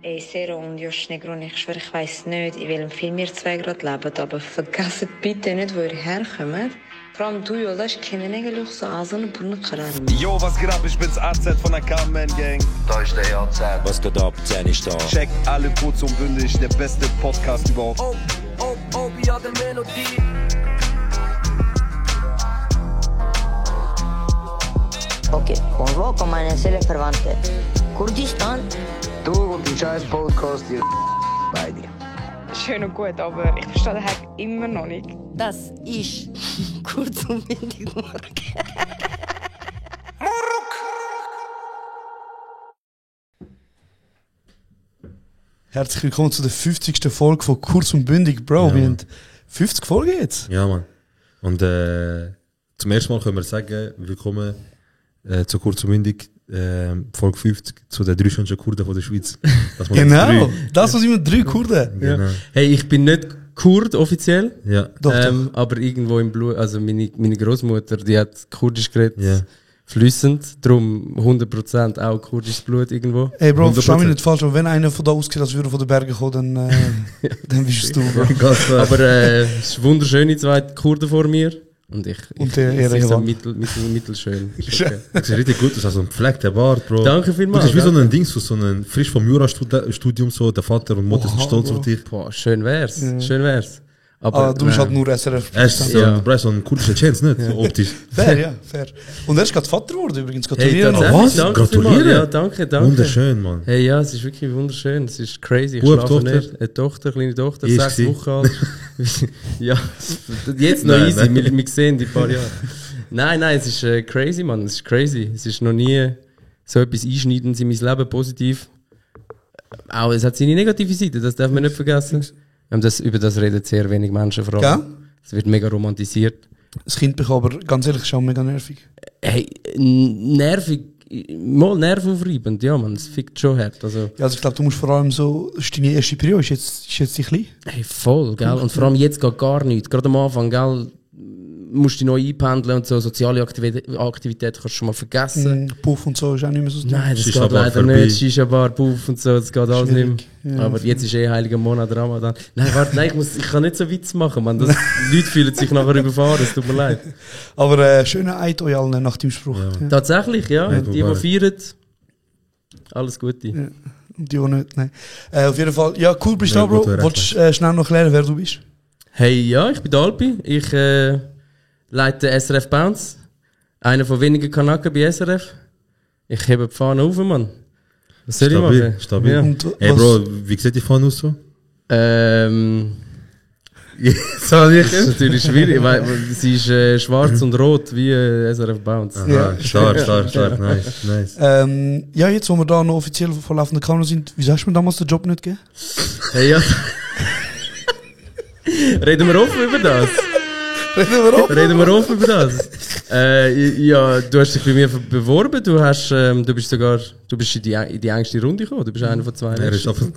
Ey, Sero und Josh Negron, ich schwöre, ich weiss nicht, in welchem Film ihr zwei gerade lebt, aber vergesst bitte nicht, wo ihr herkommt. Vor allem du, Jola, ich kenne eigentlich so so eine Brunnenkarriere. Yo, was geht ab? Ich bin's AZ von der Carmen-Gang. Da ist der AZ. Was geht ab? 10 ist da. Check alle kurz und bündig, der beste Podcast überhaupt. Ja, der Melodie. Okay, convoco meine Seelenverwandte. Kurdistan. Du und die scheiß Podcast hier bei dir. Schön und gut, aber ich verstehe den Hack immer noch nicht. Das ist kurz und bündig Morgen. Herzlich willkommen zu der 50. Folge von Kurz und Bündig. Bro, Ja, wir haben 50 Folgen jetzt. Ja, Mann. Und zum ersten Mal können wir sagen, willkommen zu Kurz und Bündig, Folge 50, zu den 3 schönsten Kurden von der Schweiz. Das waren jetzt Genau, 3. das sind immer 3 Kurden. Genau. Hey, ich bin nicht Kurd offiziell, Ja. Doch, aber irgendwo im Blut, also meine Großmutter, die hat Kurdisch geredet, Ja. flüssend, darum 100% auch kurdisches Blut irgendwo. Ey Bro, versteh mich 100%. nicht falsch, aber wenn einer von da aussieht, als würde er von den Bergen kommen, dann bist es du, Bro. Ganz klar. Aber es ist wunderschöne zwei Kurden vor mir und ich Und der sehe so Ehrenmann. mittelschön. Ist okay. Das sieht richtig gut aus, also ein gepflegter Bart, Bro. Danke vielmals. Du bist wie so danke. ein Ding, so ein frisch vom Jurastudium, so, der Vater und Mutter sind Oha, stolz Bro. auf dich. Boah, schön wär's, Ja. schön wär's. Aber du bist nein. halt nur SRF. Er ist so, Ja. Bro, so ein kurdischer Chance, nicht? So optisch. Fair, ja, fair. Und er ist gerade Vater geworden übrigens, Hey, gratulieren. tatsächlich, was? danke Gratulieren? vielmals. Ja, danke. Wunderschön, Mann. Hey, ja, es ist wirklich wunderschön. Es ist crazy. Ich Bub, schlafe Tochter? nicht. Eine Tochter, kleine Tochter, Wie ist 6 sie? Wochen alt. Ja, jetzt noch Nein, easy. nein. Wir sehen die paar Jahre. Nein, es ist crazy, Mann. Es ist crazy. Es ist noch nie so etwas Einschneidendes in mein Leben positiv. Auch es hat seine negative Seite, das darf man nicht vergessen. Über das reden sehr wenig Menschen vor allem. Gell? Es wird mega romantisiert. Das Kind bekommen, aber ganz ehrlich, ist auch mega nervig. Hey, nervig, mal nervenaufreibend, ja, man. Es fickt schon hart. Also, Ja, also ich glaube, du musst vor allem so, das ist deine erste Periode, ist jetzt die klein. hey, voll, gell? Und vor allem jetzt geht gar nichts. Gerade am Anfang, gell? Musst du dich neu einpendeln und so. Soziale Aktivität kannst du schon mal vergessen. Puff und so ist auch nicht mehr so. Nein, das geht Shisha-Bar leider vorbei. nicht. Shisha-Bar, Puff und so, das geht alles nicht Schwierig. mehr. Ja, Aber jetzt ist heiliger Monat Ramadan. Nein, warte, nein, ich kann nicht so Witz machen, man. Das, Leute fühlen sich nachher überfahren, es tut mir leid. Aber schöner Eid euch allen nach dem Spruch. Ja. Tatsächlich, ja. Ja, Die feiern, alles Gute. Ja. Und die auch nicht, nein. Auf jeden Fall, ja, cool bist du Ja, da, Bro. gut, wer Wolltest du schnell noch erklären, wer du bist? Hey, ja, ich bin der Alpi. Ich leite SRF Bounce. Einer von wenigen Kanaken bei SRF. Ich hebe die Fahne auf, Mann. Was soll ich machen? Stabil. Ja. Und Ey, was- Bro, wie sieht die Fahne aus so? Das ist natürlich schwierig, weil sie ist schwarz und rot wie SRF Bounce. Aha, stark, nice. Ja, jetzt, wo wir da noch offiziell vor laufender Kamera sind, wieso hast du mir damals den Job nicht gegeben? Hey, ja. Reden wir offen über das? Reden wir offen über das? Ja, du hast dich bei mir beworben, du bist in die engste Runde gekommen, du bist einer von 2 Er ist einfach,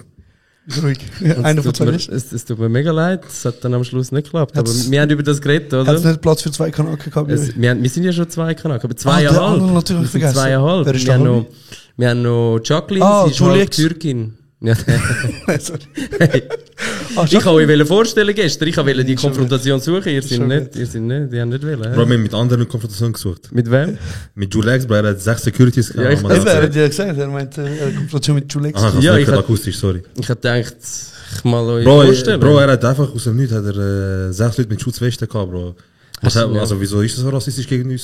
Ruhig. Einer von Es tut 2 mir- ist. Es tut mir mega leid, es hat dann am Schluss nicht geklappt. Aber Hat's- wir haben über das geredet, Hat es oder? nicht Platz für 2 Kanaken gehabt? bei euch? Wir sind ja schon 2 Kanaken, aber der andere 2,5. natürlich Wir sind vergessen. 2,5. Wer ist Wir der haben Halbi? noch, wir haben noch Jacqueline, Ah, sie ist halb Juliex. Türkin. Ja. Sorry. Ich wollte euch vorstellen gestern, ich wollte die Konfrontation suchen, ihr seid nicht, die haben nicht wollen. Bro, wir haben mit anderen Konfrontation gesucht. Mit wem? Mit Julex, Bro, er hat 6 Securities Ja, ich gehabt. Eben, er hat ja gesagt, er meint, Konfrontation mit Julex. Aha, das Ja, ist ich nicht hab- akustisch, sorry. Ich hab gedacht, ich mal euch Bro, vorstellen. Bro, er hat einfach aus dem Nichts hat er 6 Leute mit Schutzwesten gehabt, Bro. Was, Ach so, ja. also wieso ist das so rassistisch gegenüber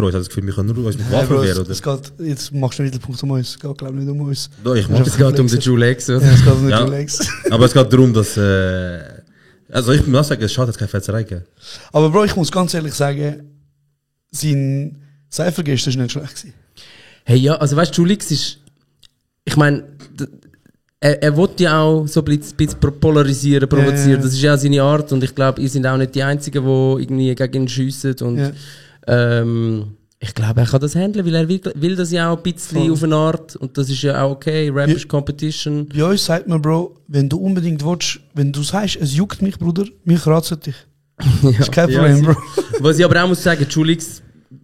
euch? Ich habe das Gefühl, wir können nur uns mit Ja, Waffen Bro, wehren, oder? es geht, jetzt machst du einen Mittelpunkt um uns. Es geht, glaube ich, nicht um uns. Doch, ich Ja, mach Es geht um den Julex, oder? Ja, es geht um Ja. Julex. Aber es geht darum, dass, also ich muss sagen, es schade, dass es keine Fetzerei gibt. Aber Bro, ich muss ganz ehrlich sagen, sein Seifergest ist nicht schlecht gewesen. Hey, ja, also weißt du, Julex ist, ich meine, er will ja auch so ein bisschen polarisieren, provozieren. Ja. Das ist ja auch seine Art und ich glaube, ihr seid auch nicht die Einzigen, die irgendwie gegen ihn schiessen und, Ja. ich glaube, er kann das handeln, weil er will das ja auch ein bisschen Voll. auf eine Art und das ist ja auch okay, Rap Ja. ist Competition. Bei uns sagt man, Bro, wenn du unbedingt willst, wenn du sagst, es juckt mich, Bruder, mich ratzt dich. Ist kein Problem, Bro. Was ich aber auch muss sagen, Julix,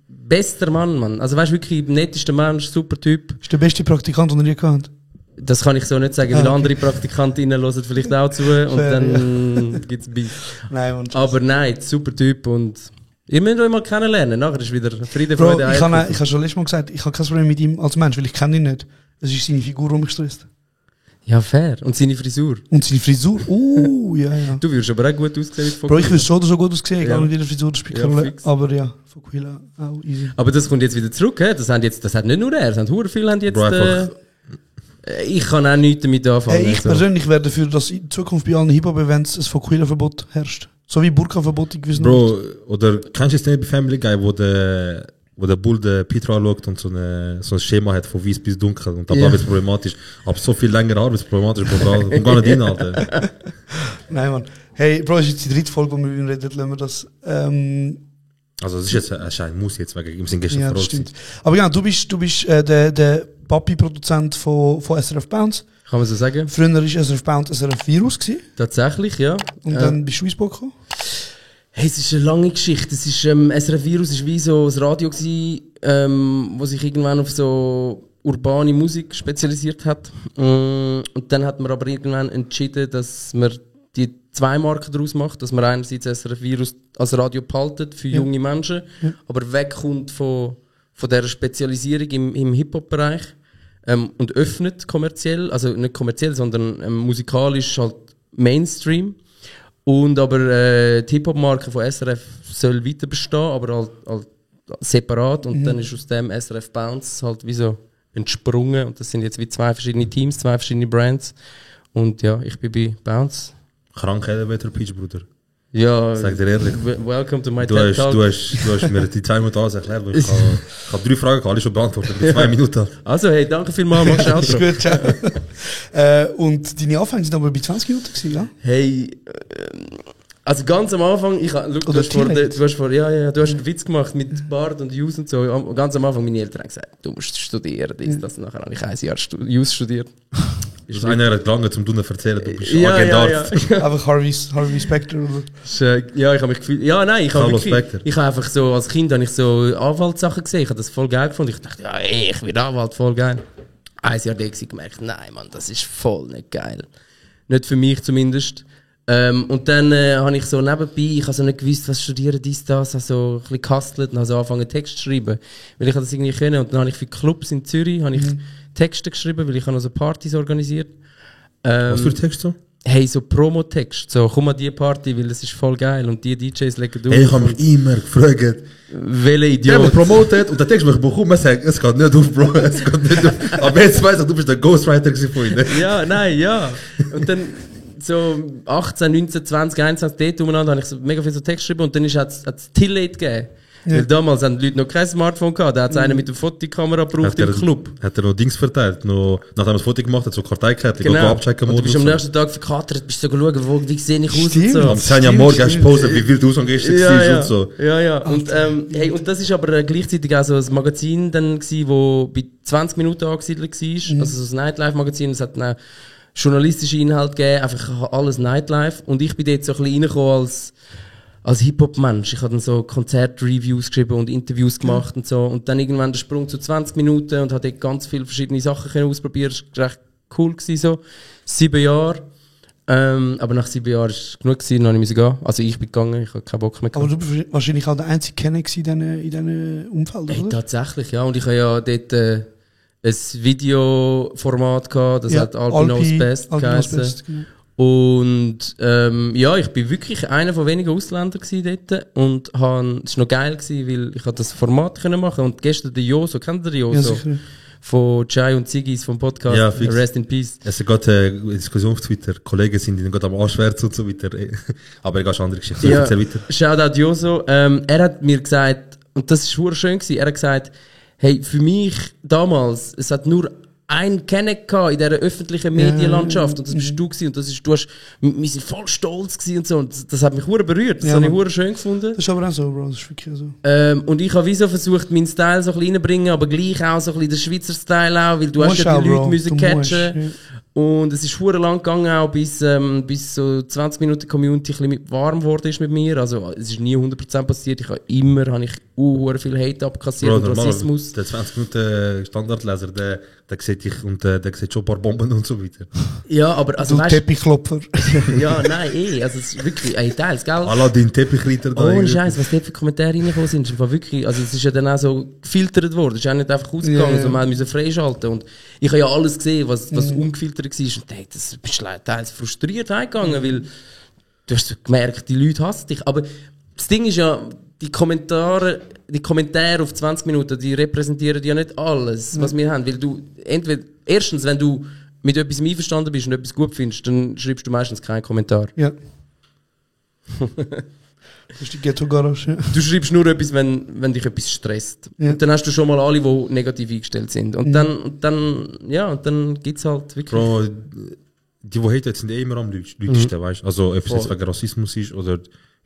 bester Mann. Also weißt du, wirklich, nettester Mensch, super Typ. Ist der beste Praktikant, den ihr je gehabt habt. Das kann ich so nicht sagen, weil andere Praktikantinnen hören vielleicht auch zu und dann gibt es Beef. Nein, Mann. Aber nein, super Typ und ihr müsst euch mal kennenlernen. Nachher ist wieder Friede, Bro, Freude, ich habe schon letztes Mal gesagt, ich habe kein Problem mit ihm als Mensch, weil ich kenne ihn nicht. Es ist seine Figur, die mich stresst. Ja, fair. Und seine Frisur. Und seine Frisur, ja. Du würdest aber auch gut aussehen wie Bro, ich würde so oder so gut aussehen, egal mit jeder Frisur, das spielt keine Rolle. fix. Aber ja, Fokuhila auch easy. Aber das kommt jetzt wieder zurück, he? Das hat nicht nur er, es haben hure viele haben jetzt... Bro, einfach- ich kann auch nichts damit anfangen. Hey, ich so. persönlich wäre dafür, dass in Zukunft bei allen Hip-Hop-Events ein Fokuhila-Verbot herrscht. So wie Burka-Verbot in gewissen Bro, oder kennst du es nicht bei Family Guy, wo der Bull den Peter anschaut und so ein Schema hat von weiß bis dunkel und da Ja. wird es problematisch. Aber so viel länger Haare ist problematisch, Bro, und gar nicht rein, Alter. Nein, Mann. Hey, Bro, es ist jetzt die dritte Folge, wo wir über ihn reden, lassen wir das. Also das ist jetzt ein Schein, muss jetzt, weil wir sind gestern Ja, froh das gewesen. stimmt. Aber genau, du bist der Papi-Produzent von SRF Bounce. Kann man so sagen? Früher war SRF Bounce SRF Virus gewesen, Tatsächlich, ja. und dann bist du ins Boot gekommen. Hey, es ist eine lange Geschichte. Es ist, SRF Virus war wie so ein Radio gewesen, wo sich irgendwann auf so urbane Musik spezialisiert hat. Und dann hat man aber irgendwann entschieden, dass man die zwei Marken daraus macht, dass man einerseits SRF Virus als Radio behaltet für junge Menschen, aber wegkommt von dieser Spezialisierung im Hip-Hop-Bereich und öffnet kommerziell, also nicht kommerziell, sondern musikalisch halt Mainstream. Und aber die Hip-Hop-Marke von SRF soll weiter bestehen, aber halt separat. Und dann ist aus dem SRF Bounce halt wie so entsprungen. Und das sind jetzt wie zwei verschiedene Teams, zwei verschiedene Brands. Und ja, ich bin bei Bounce. Krank Elevator Pitch, Bruder. Ja, Sag dir ehrlich. Welcome to my Du TED Talk. hast mir die 2 Minuten alles erklärt, weil ich habe 3 Fragen alle schon beantwortet in 2 Minuten. Also, hey, danke vielmals, machst du Ist Outro. gut, ciao. Und deine Anfänge sind aber bei 20 Minuten gewesen, ja? Hey, also ganz am Anfang, du hast einen Witz gemacht mit Bart und Jus und so. Ganz am Anfang, meine Eltern haben gesagt, du musst studieren. Das. Nachher habe ich 1 Jahr Jus studiert. Das einer hat lange zum Dunnen erzählen, du bist Ja, Agentarzt. Einfach Harvey Specter, oder? Ja, ich habe mich gefühlt. Ja, nein, ich habe Carlos wirklich. Spector. Ich habe einfach so, als Kind habe ich so Anwaltssachen gesehen. Ich habe das voll geil gefunden. Ich dachte, ja, ey, ich werde Anwalt, voll geil. 1 Jahr gewesen, gemerkt, nein, Mann, das ist voll nicht geil. Nicht für mich zumindest. Und dann habe ich so nebenbei, ich habe so nicht gewusst, was studieren, das, habe so ein bisschen gehustelt und habe so angefangen Text zu schreiben. Weil ich das irgendwie können. Und dann habe ich für Clubs in Zürich habe ich Texte geschrieben, weil ich habe noch so Partys organisiert. Was für Text so? Hey, so Promo-Text, so komm an die Party, weil es ist voll geil und die DJs legen durch. Hey, ich habe mich immer gefragt. Welcher Der Idiot? wird promotet und der Text mich bekommen, man sagt, es geht nicht auf, Bro, es geht nicht auf. Aber jetzt weiss ich, du bist der Ghostwriter gewesen von ihnen. Ja, nein, ja. Und dann so 18, 19, 20, 21 dort umeinander habe ich so mega viel so Text geschrieben und dann hat es Tillate gegeben. Weil damals haben die Leute noch kein Smartphone gehabt, da hat es einen mit der Fotokamera gebraucht im Club. Hat er noch Dings verteilt, noch, nachdem er das Foto gemacht hat, so Karteikärtchen, Genau. abchecken Und du bist am so. nächsten Tag verkatert, bist so schauen, wie sehe ich aus Stimmt. und so. Am 10 Uhr morgens hast du gepostet, wie wild du gestern Ja, und so. ja. Und, hey, und das ist aber gleichzeitig auch so ein Magazin dann gewesen, wo bei 20 Minuten angesiedelt war. Also so ein Nightlife-Magazin. Es hat dann journalistische Inhalte gegeben, einfach alles Nightlife. Und ich bin dort so ein bisschen reingekommen als Hip-Hop-Mensch. Ich habe dann so Konzert-Reviews geschrieben und Interviews gemacht und so. Und dann irgendwann der Sprung zu 20 Minuten und habe dort ganz viele verschiedene Sachen können ausprobieren. Das war recht cool gewesen, so. 7 Jahre. Aber nach 7 Jahren war es genug gewesen, dann musste ich gehen. Also ich bin gegangen, ich habe keinen Bock mehr Aber gehabt. du bist wahrscheinlich auch der einzige Kenner in diesen Umfeldern, Hey, oder? tatsächlich, ja. Und ich habe ja dort ein Videoformat gehabt, das hat Alpinos Best Alpinos geheißen. Best, genau. Und ja, ich bin wirklich einer von wenigen Ausländern gewesen dort und es war noch geil gewesen, weil ich das Format können machen und gestern der Joso, kennt ihr den Ja, Joso? sicher. Von Jai und Zigis vom Podcast, Ja, fix. Rest in Peace. Es ist gerade eine Diskussion auf Twitter, Kollegen sind ihnen gerade am Anschwärzen und so weiter. Aber egal, ist eine andere Geschichte. Ja, Erzähl weiter. Shoutout Joso. Er hat mir gesagt, und das war schön gewesen, er hat gesagt, hey, für mich damals, es hat nur einen Kenner gehabt in dieser öffentlichen Medienlandschaft und das bist du gewesen und das ist, wir sind voll stolz gewesen und so und das hat mich hure berührt, das Ja, habe ich Mann. hure schön gefunden. Das ist aber auch so, Bro. Das ist wirklich so. Und ich habe wie so versucht, meinen Style so ein bisschen reinzubringen, aber gleich auch so ein bisschen den Schweizer Style auch, weil du hast Musst ja die auch, Leute Bro. müssen Du catchen. musst, ja. Und es ist hure lang gegangen, auch bis so 20 Minuten Community ein bisschen warm geworden ist mit mir. Also es ist nie 100% passiert. Ich habe immer hure viel Hate abkassiert und normal, Rassismus. der 20 Minuten Standardleser, der der sieht dich und der sieht schon ein paar Bomben und so weiter. Ja, aber also Du weißt Teppichklopfer. ja, nein, also es ist wirklich, teils, gell? Aladdin Teppichreiter da. Ohne irgendwie. Scheiß, was dort für Kommentare reingekommen sind, ist einfach wirklich, also es ist ja dann auch so gefiltert worden, es ist auch nicht einfach ausgegangen, Ja. so wir müssen freischalten und ich habe ja alles gesehen, was ungefiltert war und dachte, das bist du teils frustriert heimgegangen, weil du hast so gemerkt, die Leute hassen dich, aber das Ding ist ja, die Kommentare auf 20 Minuten, die repräsentieren ja nicht alles, was wir haben, weil du entweder, erstens, wenn du mit etwas einverstanden bist und etwas gut findest, dann schreibst du meistens keinen Kommentar. Ja. Das ist die Ghetto-Garage. Ja. Du schreibst nur etwas, wenn dich etwas stresst. Ja. Und dann hast du schon mal alle, die negativ eingestellt sind. Und dann gibt's halt wirklich... Bro, die haten, sind immer am Leute, weißt du? Also, ob es jetzt wegen Rassismus ist oder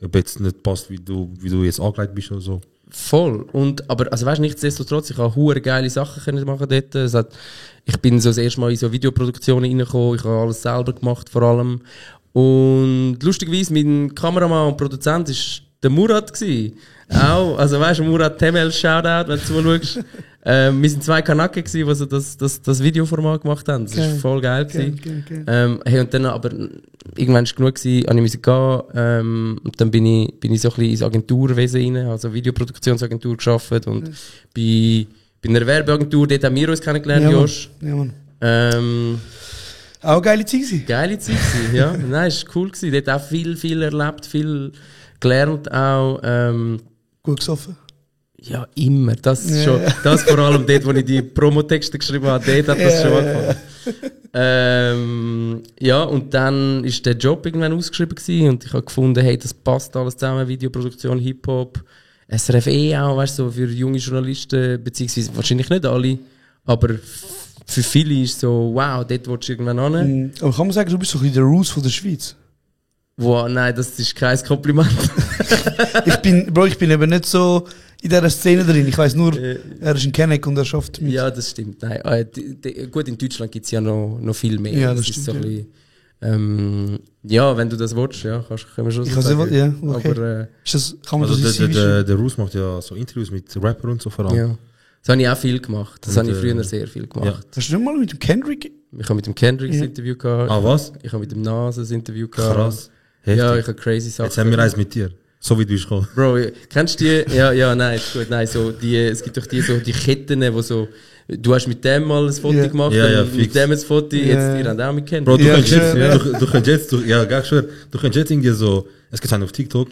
ob jetzt nicht passt, wie du jetzt angelegt bist oder so. Voll. Aber, also weißt du, nichtsdestotrotz, ich habe hure geile Sachen können machen dort. Ich bin so das erste Mal in so Videoproduktionen reingekommen, ich habe alles selber gemacht, vor allem. Und lustigerweise, mein Kameramann und Produzent war der Murat gewesen. Auch, also weißt du, Murat Temel, Shoutout, wenn du zuschaust. Wir sind 2 Kanaken gewesen, die so das Videoformat gemacht haben. Das war voll geil gewesen. Hey, und dann aber, irgendwann war es genug gewesen, habe ich müssen gehen, und dann bin ich so ein bisschen ins Agenturwesen rein, also Videoproduktionsagentur gearbeitet und bei einer Werbeagentur, dort haben wir uns kennengelernt, Josh. Ja, Mann. Auch eine geile Zeit gewesen. Geile Zeit gewesen, ja. Nein, es war cool gewesen. Dort auch viel erlebt, viel gelernt auch. Gut gesoffen. Ja, immer. Das ist schon, das vor allem dort, wo ich die Promotexte geschrieben habe, dort hat das schon angefangen. Ja, und dann ist der Job irgendwann ausgeschrieben gewesen und ich habe gefunden, hey, das passt alles zusammen, Videoproduktion, Hip-Hop, SRF auch, weißt du, so für junge Journalisten, beziehungsweise wahrscheinlich nicht alle, aber für viele ist so, wow, dort willst du irgendwann hin. Aber kann man sagen, du bist so ein bisschen der Roots von der Schweiz? Wow, nein, das ist kein Kompliment. ich bin eben nicht so in dieser Szene drin. Ich weiss nur, er ist ein Kenneck und er schafft mit. Ja, das stimmt. Nein, gut, in Deutschland gibt es ja noch viel mehr. Ja, das ist stimmt, so ein bisschen, ja, wenn du das willst, ja, können wir schon so sagen. Ja, okay. Aber, kann man Also das der Roos macht ja so Interviews mit Rappern und so vor allem. ja. Das habe ich auch viel gemacht. Das habe ich früher sehr viel gemacht. Hast du nicht mal mit dem Kendrick? Ich habe mit dem Kendrick ein Interview gehabt. Ah, was? Ich habe mit dem Nas ein Interview gehabt. Krass. Ja, Heftig. ich habe crazy Sachen. Jetzt haben wir eins mit dir. So wie du bist gekommen. Bro, kennst du die? Ja, nein, ist gut. Nein, so es gibt doch die Ketten, wo so, du hast mit dem mal ein Foto gemacht, Ja, und fix. mit dem ein Foto, jetzt ihr habt auch mit Kendrick. Bro, du Ja, kannst jetzt, schön, du kannst jetzt, du kannst jetzt irgendwie so, es gibt einen auf TikTok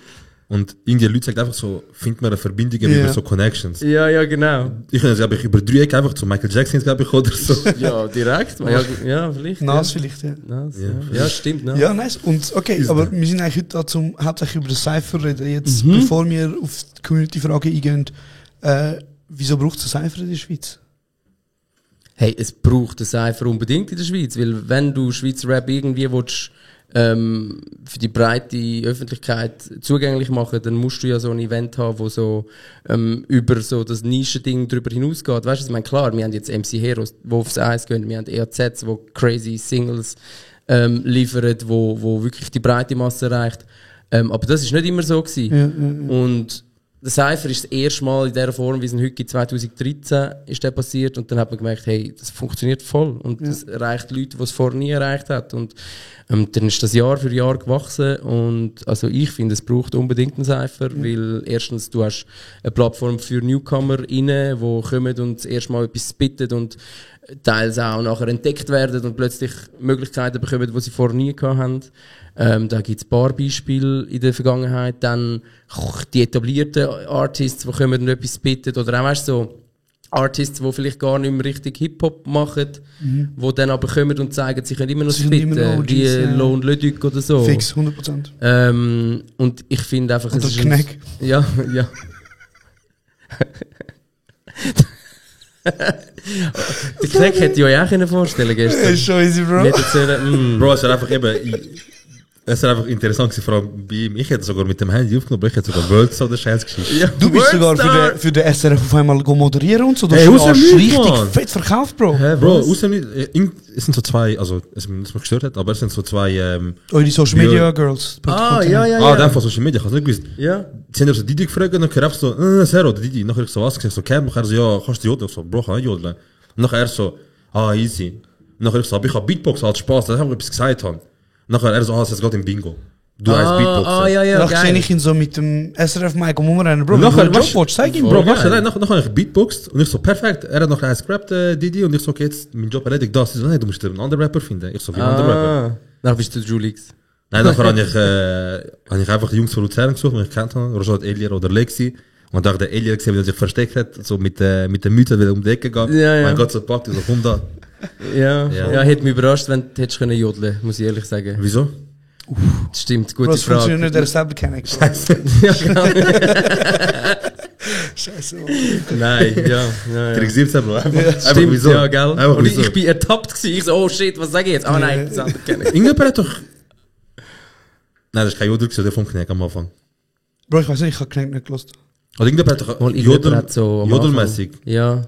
und irgendwie Leute sagen einfach so, findet man eine Verbindung über so Connections. Ja, genau. Ich kann jetzt, glaube ich, über 3 Ecken einfach zu Michael Jackson, glaube ich, oder so. Ja, direkt. Ja, vielleicht. Nas vielleicht, ja. Nas, ja, stimmt. Nas. Ja, nice. Und okay, aber wir sind eigentlich heute da zum hauptsächlich über das Cypher reden. Jetzt, bevor wir auf die Community-Frage eingehen, wieso braucht es ein Cypher in der Schweiz? Hey, es braucht ein Cypher unbedingt in der Schweiz, weil wenn du Schweizer Rap irgendwie willst, für die breite Öffentlichkeit zugänglich machen, dann musst du ja so ein Event haben, wo so über so das Nischending drüber hinausgeht. Weißt du, ich meine, klar, wir haben jetzt MC Heroes, die aufs Eis gehen, wir haben EAZs, die crazy Singles liefern, wo wirklich die breite Masse erreicht. Aber das ist nicht immer so gewesen. Und der Cypher ist das erste Mal in dieser Form, wie es ihn heute gibt, 2013 ist der passiert und dann hat man gemerkt, hey, das funktioniert voll und das erreicht Leute, die es vorher nie erreicht hat und dann ist das Jahr für Jahr gewachsen und also ich finde, es braucht unbedingt einen Cypher, weil erstens, du hast eine Plattform für Newcomer rein, die kommen und das erste Mal etwas spitten und teils auch nachher entdeckt werden und plötzlich Möglichkeiten bekommen, die sie vorher nie gehabt haben. Da gibt es ein paar Beispiele in der Vergangenheit. Dann die etablierten Artists, die kommen und etwas spitten. Oder auch weißt, so Artists, die vielleicht gar nicht mehr richtig Hip-Hop machen, die dann aber kommen und zeigen, sie können immer noch Sie sind immer spitten. noch Wie OGs, ja. Lone Leduc oder so. Fix, 100%. Und ich finde einfach... Und es der ist Kneck. Ja. Der Kneck hätte ich euch auch vorstellen können gestern. Ist schon easy, Bro. Nicht erzählen, Bro, es ist einfach es ist einfach interessant gewesen, vor allem bei ihm. Ich hätte sogar mit dem Handy aufgenommen, aber ich hätte sogar Worldstar der Scheiß geschissen. Ja, Du bist sogar Worldstar! für den SRF auf einmal moderieren und so. Du Hey, hast aus dem den Nichts, richtig Mann. fett verkauft, Bro. Bro, außerdem, es sind so zwei, also, es mich gestört hat, aber es sind so zwei, Eure Social Media Girls. in dem Fall Social Media, ich hab's nicht gewusst. Ja. Sie haben so Didi gefragt und dann hör ich so, Sero, Didi. Nachher ich so, was? Ich so, Cam, nachher so, ja, kannst du jodeln? Ich so, Bro, kann ich jodeln? Und nachher er so, Easy. Und nachher ich so, aber ich habe Beatbox als Spaß, dass ich etwas gesagt habe. Nachher er so, es geht im Bingo. Du heißt Beatboxer. ja, Nachher sehe geil. ich ihn so mit dem SRF-Mic am Umrennen. Bro, Nachher, wenn du Job willst, zeig ihm, Bro. Bro, nachher habe ich Beatboxed und ich so, perfekt. Er hat noch eins gerappt, Didi, und ich so, okay, jetzt mein Job erledigt. Das ist so, nein, du musst einen anderen Rapper finden. Ich so, wie ein anderer Rapper. Dann bist du Julix. Nein, nachher habe ich einfach die Jungs von Luzern gesucht, die ich kennt habe, Rojat Elier oder Lexi. Und da habe ich den Elier gesehen, wie er sich versteckt hat, so mit der Mütze wieder um die Ecke gegangen. Ja, ja. Mein Gott, so packt, so, komm da. Ja, hätte mich überrascht, wenn du hättest können jodeln, muss ich ehrlich sagen. Wieso? Das stimmt, Bro, gute es funktioniert Frage. nicht, er selber kennt. Scheiße. Ja, genau. Scheiße. Nein, ja. Krieg 17, Bro. Einfach Stimmt, wieso? ja, gell? Einfach Und wieso? ich bin ertappt gewesen. Ich so, oh shit, was sage ich jetzt? Ah nein, das andere kenne ich. Irgendjemand hat doch... Nein, das ist kein Jodel, der vom Kneck am Anfang. Bro, ich weiß nicht, ich habe Kneck nicht gelost. Oder irgendjemand hat doch Mal irgendjemand hat so am Jodelmäßig. Anfang- Ja.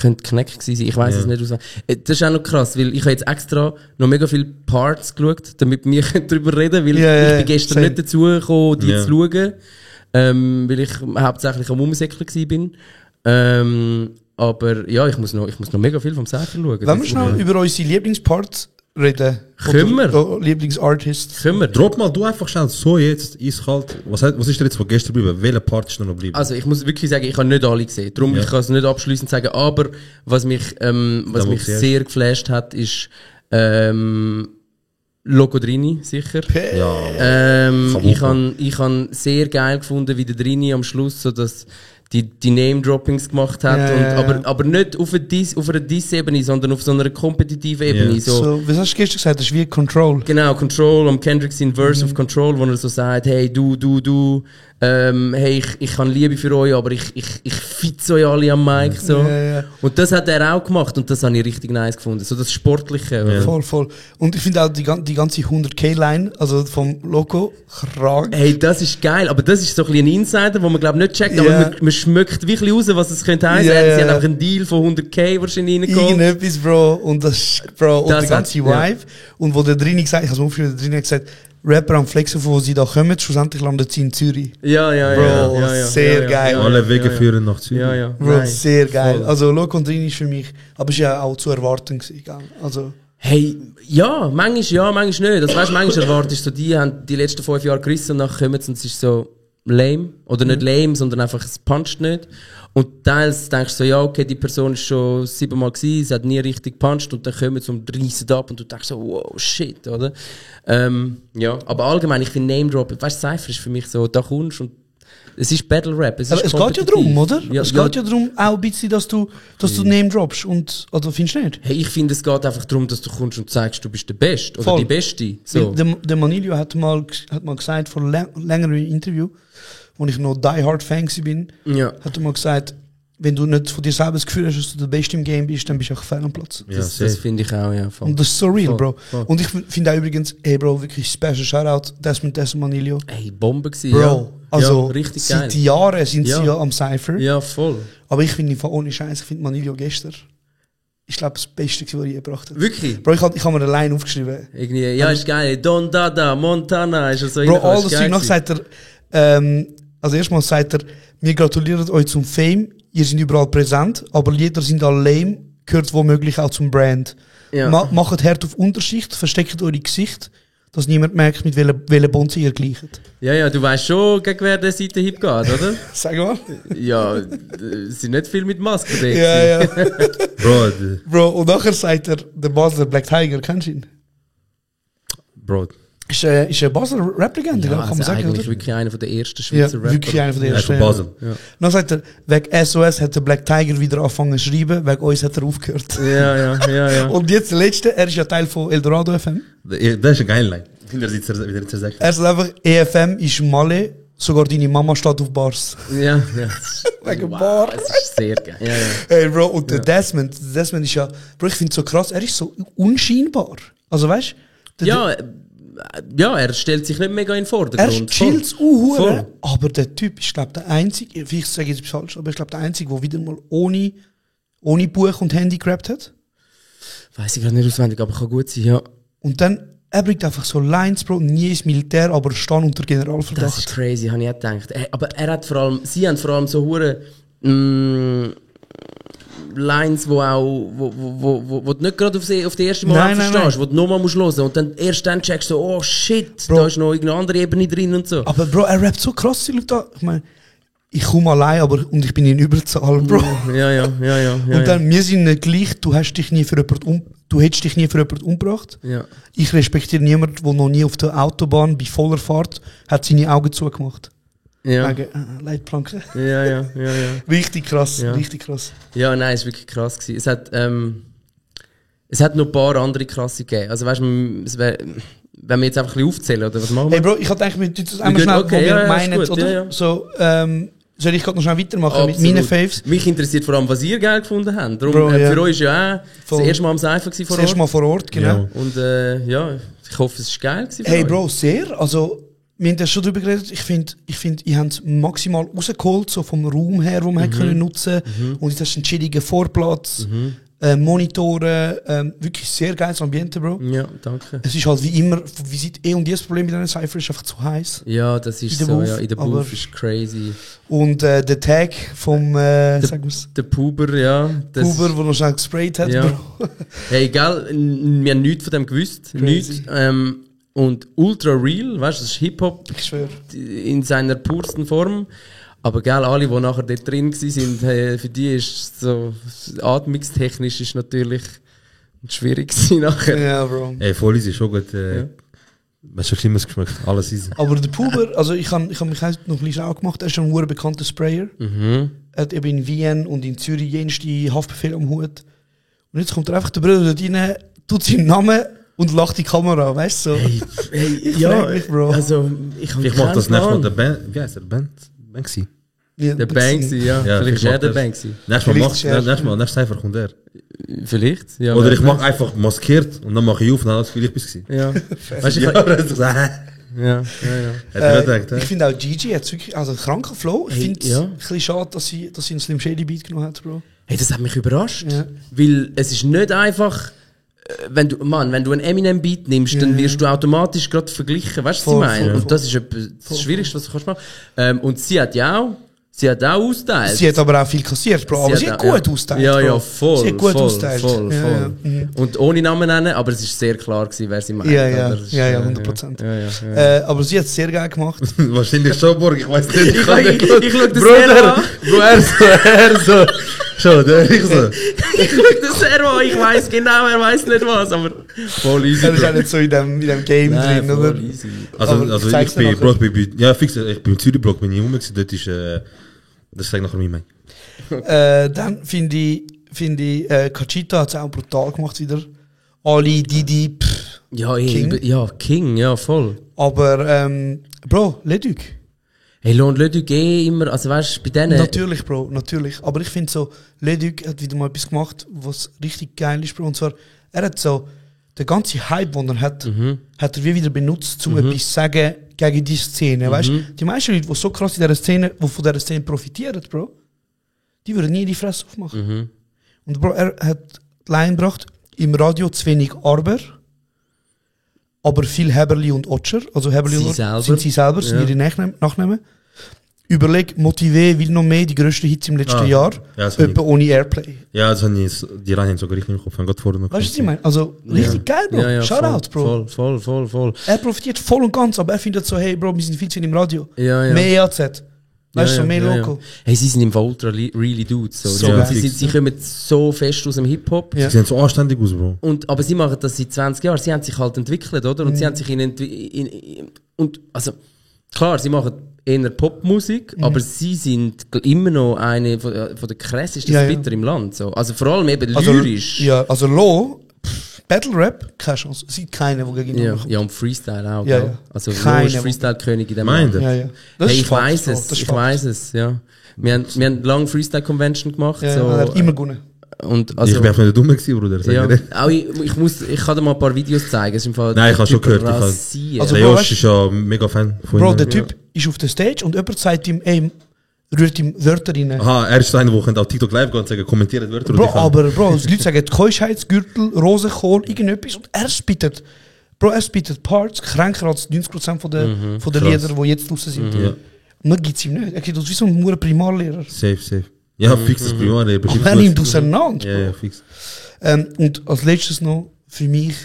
Könnte Kneck gewesen sein, ich weiss es nicht auswendig. Das ist auch noch krass, weil ich habe jetzt extra noch mega viele Parts geschaut, damit wir darüber reden können, weil Ja, ich bin gestern same. nicht dazu gekommen, die Ja. zu schauen, weil ich hauptsächlich am Umsäckler gewesen bin. Aber ja, ich muss noch mega viel vom Cypher schauen. Wollen wir schnell über unsere Lieblingsparts reden? Können wir? Oder Lieblingsartists? Können wir? Drop mal du einfach schnell so jetzt, eiskalt. Was ist dir jetzt von gestern geblieben? Welcher Part ist noch geblieben? Also ich muss wirklich sagen, ich habe nicht alle gesehen. Darum Ja. ich kann es nicht abschließend sagen. Aber was mich siehst. sehr geflasht hat, ist Locodrini, sicher. ja. Ich han sehr geil gefunden, wie der Drini am Schluss so das die Name-Droppings gemacht hat. Ja, und, ja, ja. aber nicht auf einer Diss-Ebene, sondern auf so einer kompetitiven Ebene. Ja. So, Was hast du gestern gesagt? Das ist wie Control. genau, Control, am Kendrick sein Verse of Control, wo er so sagt, hey, du, hey, ich habe Liebe für euch, aber ich fitze euch alle am Mic, so. Ja, ja. Und das hat er auch gemacht und das habe ich richtig nice gefunden. So das Sportliche, oder? Voll. Und ich finde auch die ganze 100k-Line, also vom Loco, krank. Hey, das ist geil, aber das ist so ein bisschen ein Insider, wo man glaube nicht checkt, aber Ja. man schmeckt wirklich raus, was es könnte heißen. Ja, Sie ja. haben einfach einen Deal von 100k wahrscheinlich reingeholt. Irgendetwas, Bro. Und das, Bro, und Das der ganze hat- ja. Vibe. Und wo der Drini gesagt, ich habe es aufgeschrieben, der Drini hat gesagt, Rapper am Flexen, von wo sie da kommen, schlussendlich landet sie in Zürich. Ja, Bro, sehr geil. Alle Wege führen nach Zürich. Ja. Bro, Nein. sehr geil. Voll. Also Loco und Drini ist für mich, aber es ist ja auch zu erwarten gewesen, gell? Also, Hey, ja, manchmal ja, manchmal nicht. Also weißt, manchmal erwartest du, die haben die letzten 5 Jahre gerissen und nachher kommen sie und es ist so lame. Oder nicht lame, sondern einfach, es puncht nicht. Und teils denkst du so, ja, okay, die Person ist schon 7-mal gewesen, sie hat nie richtig gepuncht und dann kommen sie und reissen ab und du denkst so, wow, shit, oder? Ja, aber allgemein, ich finde Name-Drop, weißt du, Cypher ist für mich so, da kommst und es ist Battle-Rap, es ist aber es geht ja kompetitiv. darum, oder? Ja, Es geht ja darum, auch ein bisschen, dass du Name droppst. Und, oder findest du nicht? Hey, ich finde, es geht einfach darum, dass du kommst und zeigst, du bist der Beste oder Voll. die Beste. So. Der Manilio hat mal gesagt, vor längerem Interview, wo ich noch Die Hard Fan bin, Ja. hat er mal gesagt, wenn du nicht von dir selber das Gefühl hast, dass du der Beste im Game bist, dann bist du auch fehl am Platz. Ja, Das safe. finde ich auch, ja. Voll. Und das ist so real, Voll, Bro. voll. Und ich finde auch übrigens, hey Bro, wirklich special Shoutout, Desmond Manilio. Hey, Bombe gewesen, Bro, ja. also ja, richtig geil. seit Jahren sind Ja. sie ja am Cypher. Ja, voll. Aber ich finde einfach ohne Scheiß, ich finde Manilio gestern, ich glaube, das Beste, was er je gebracht hat. Wirklich? Bro, ich hab mir eine Line aufgeschrieben. Irgendwie, ja, ist geil. Don Dada, Montana, ist er so Bro, reingekommen, all ist das geil Zeug noch gewesen. sagt er, also erstmal sagt er, wir gratulieren euch zum Fame, ihr seid überall präsent, aber Lieder sind alle lame, gehört womöglich auch zum Brand. Ja. Macht hart auf Unterschicht, versteckt eure Gesicht, dass niemand merkt, mit welcher Bonze ihr gleicht. Ja, du weißt schon, gegen wer der Seitenhieb geht, oder? Sag mal. Ja, es sind nicht viel mit Maske unterwegs. Ja. Bro, Bro, und nachher sagt er, der Basler Black Tiger, kennst du ihn? Bro. Ist eine Basler Rap-Legende, Ja, kann man also sagen, eigentlich oder? wirklich einer von der ersten Ja, Schweizer Rapper. wirklich einer von der Ja, ersten. von Basel. Dann sagt er, wegen SOS hat der Black Tiger wieder angefangen zu schreiben, wegen uns hat er aufgehört. Ja. Und jetzt der letzte, er ist ja Teil von Eldorado FM. Das ist eine geile Line. Ich finde, er wieder zersägt. Er sagt einfach, EFM ist Malle, sogar deine Mama steht auf Bars. Ja. das ist- Wegen wow, Bar. Es ist sehr geil. Ja. Hey Bro, und der Desmond ist ja, Bro, ich finde so krass, er ist so unscheinbar. Also weißt du, Ja, er stellt sich nicht mega in den er Vordergrund. chillt Voll. Uhuere, aber der Typ ist, glaube der Einzige, vielleicht sage ich jetzt etwas falsch, aber ich glaube der Einzige, der wieder mal ohne Buch und Handy gerappt hat. Weiß ich gerade nicht auswendig, aber kann gut sein, ja. Und dann, er bringt einfach so Lines, Bro, nie ins Militär, aber stehen unter Das ist Generalverdacht. crazy, habe ich auch gedacht. Aber er hat vor allem, sie haben vor allem so hure Lines, wo du nicht gerade auf die erste Mal Nein, verstehst, wo du nochmal musst hören und dann erst dann checkst du, oh shit, da ist noch irgendeine andere Ebene drin und so. Aber Bro, er rappt so krass, da. Ich meine, ich komme allein, und ich bin in Überzahl, Bro. Ja. Und dann, wir sind nicht gleich, du hättest dich nie für jemanden umgebracht. Ja. Ich respektiere niemanden, der noch nie auf der Autobahn bei voller Fahrt hat seine Augen zugemacht. Ja. Wegen Leitplanken. Ja. Richtig krass, Ja. richtig krass. Ja, nein, es war wirklich krass gewesen. Es hat noch ein paar andere krasse gegeben. Also weißt du, wenn wir jetzt einfach ein bisschen aufzählen, oder was machen wir? Hey Bro, ich hatte eigentlich mit einmal schnell, Okay, wo wir ja, meinen, ist gut, oder? ja. So, soll ich gerade noch schnell weitermachen mit Absolut. meinen Faves? Mich interessiert vor allem, was ihr geil gefunden habt. Darum, Bro, ja. für euch ist ja auch Voll. das erste Mal am Cypher gewesen vor Das erste Ort. Mal vor Ort, genau. Ja. Und ja, ich hoffe, es war geil gewesen für Hey euch. Bro, sehr. Also, wir haben ja schon darüber geredet. Ich finde, ihr habt es maximal rausgeholt, so vom Raum her, wo man können nutzen. Und jetzt hast du einen chilligen Vorplatz, Monitore, wirklich sehr geiles Ambiente, Bro. Ja, danke. Es ist halt wie immer, wie sieht das Problem mit einer Cypher, ist einfach zu heiß. Ja, das ist In der so, Booth, ja. In der aber- Booth ist crazy. Und der Tag vom, sagen wir's, Der Puber, ja. das- Huber, der noch schnell gesprayt hat, Ja. Bro. Hey, gell, wir haben nichts von dem gewusst. Nichts. Und ultra real, weißt du, das ist Hip-Hop Ich schwöre. in seiner pursten Form. Aber gell, alle, die nachher dort drin waren, für die ist so, atmungstechnisch ist natürlich schwierig gewesen nachher. Ja, Bro. Ey, voll easy, schon gut. Hast schon Schlimmes geschmeckt, alles easy. Aber der Puber, also ich hab mich heute noch ein bisschen schlau gemacht, er ist schon ein sehr bekannter Sprayer. Er hat eben in Wien und in Zürich jenste Haftbefehl am Hut. Und jetzt kommt er einfach der Bruder dort rein, tut seinen Namen und lacht die Kamera, weißt du? So. Hey, frag mich, Bro. Also, ich habe Ich mach das nächstes Mal der Band. Wie heißt der? Banksy. Ja, Der Banksy, ja. Ja, Vielleicht ist ich er mach der das. Banksy. Nächstes Cypher kommt er. Vielleicht, ja. Oder ich mach einfach maskiert und dann mache ich auf und dann alles wie ich bin. Ja. Weißt du, Ja, das ist so. ja. Hätte ich gedacht, ich finde auch Gigi hat wirklich, also einen kranken Flow. Ich Hey, finde es ja. ein bisschen schade, dass sie einen Slim Shady Beat genommen hat, Bro. Hey, das hat mich überrascht. Ja. Weil es ist nicht einfach, wenn du einen Eminem-Beat nimmst, dann wirst du automatisch gerade verglichen. Weißt du, was Voll, ich meine? voll, Und das ist das Schwierigste, was du kannst machen. Und sie hat auch austeilt. Sie hat aber auch viel kassiert, Bro. Aber sie hat gut austeilt. Ja, Bro. ja, voll. Sie hat gut voll, austeilt. Voll, Ja, voll. ja. Mhm. Und ohne Namen nennen, aber es ist sehr klar gewesen, wer sie meint. Ja, ja, oder? Das ist, ja, 100%. Ja. Aber sie hat es sehr geil gemacht. Wahrscheinlich schon, Borg, ich weiß nicht. Ich schau das Bruder, sehr an. wo er so. Schon, ich so. Ich schau das sehr an. Ich weiss genau, er weiss nicht was, aber voll easy. Er ist Bro. auch nicht so in dem Game Nein, drin, voll oder? easy. Aber Also zeig's ich dir bin, nachher. Bro, ja, fix, ich bin im Zürich-Block, bin ich rum, dort ist, das zeigt nachher mein. Dann finde ich, Kachita hat es auch brutal gemacht wieder. Ali, Didi, Ja, King. King, ja, voll. aber Bro, Leduc. Hey, Lohn Leduc immer, also weißt du, bei denen... Natürlich, Bro, natürlich. Aber ich finde so, Leduc hat wieder mal etwas gemacht, was richtig geil ist, Bro. Und zwar, er hat so, der ganze Hype, den er hat, hat er wie wieder benutzt, um etwas zu sagen gegen die Szene. Weißt du, die meisten Leute, die so krass in dieser Szene, die von dieser Szene profitieren, Bro, die würden nie die Fresse aufmachen. Und Bro, er hat die Line gebracht, im Radio zu wenig Arber, aber viel Heberli und Otscher. Also Heberli Sie und Otscher selber. sind sie selber, sind Ja. ihre Nachnamen. Überleg, Motivé will noch mehr, die grössten Hits im letzten Jahr, Ja, das hab etwa ohne Airplay. Ja, das habe ich, die Reihen sogar richtig im Kopf, haben gerade vorher noch. Weißt du, was ich meine? Also, richtig geil, Bro. Ja, Shoutout, Bro. Voll. Er profitiert voll und ganz, aber er findet so, hey, Bro, wir sind viel zu wenig im Radio. Ja. Mehr EAZ. Weißt du, so mehr Loco. Hey, sie sind im Fall ultra really Dudes. So. geil. Sie kommen so fest aus dem Hip-Hop. Ja. Sie sehen so anständig aus, Bro. Aber sie machen das seit 20 Jahren. Sie haben sich halt entwickelt, oder? Und sie haben sich und also klar, sie machen eher Popmusik, aber sie sind immer noch eine von der krassesten Ja, ja. Splitter im Land. So. Also vor allem eben Also, lyrisch. ja, also Lo, Battle Rap, keine Chance. Es gibt keinen, der gegen ihn Ja, kommt. ja, und Freestyle auch. Ja, gell? ja. Also Keiner, Lo ist Freestyle-König in dem Meint Land. ihr? Ja, ja. Das Hey, ist ich Fakt, weiss Bro. es, Das ist ich Fakt. weiss es, ja. Wir haben lange Freestyle-Convention gemacht. Ja, so, er hat immer gewonnen. und also, Ich bin einfach nicht dumm gewesen, Bruder. sag ja, dir. auch ich kann dir mal ein paar Videos zeigen. Es ist im Fall Nein, ich habe schon gehört. rasiert. Also, Der Bro, Josh weißt- ist ja ein mega Fan von Bro, ihnen. der Typ ist auf der Stage und jemand sagt ihm, ey, rührt ihm Wörter rein. Aha, er ist so einer, der auf TikTok live geht und sagen, kommentiert Wörter. und Bro, ich kann- aber Bro, die Leute sagen Keuschheitsgürtel, Rosenkohl, irgendetwas und er spittet. Bro, er spittet Parts, kränker als 90% von der krass. Lieder, die jetzt draussen sind. Ja. Und dann gibt es ihm nicht. Er geht aus wie so ein Primarlehrer. Safe. Ja, fix das Primare. Aber er nimmt auseinander. Ja, fix. Und als letztes noch, für mich,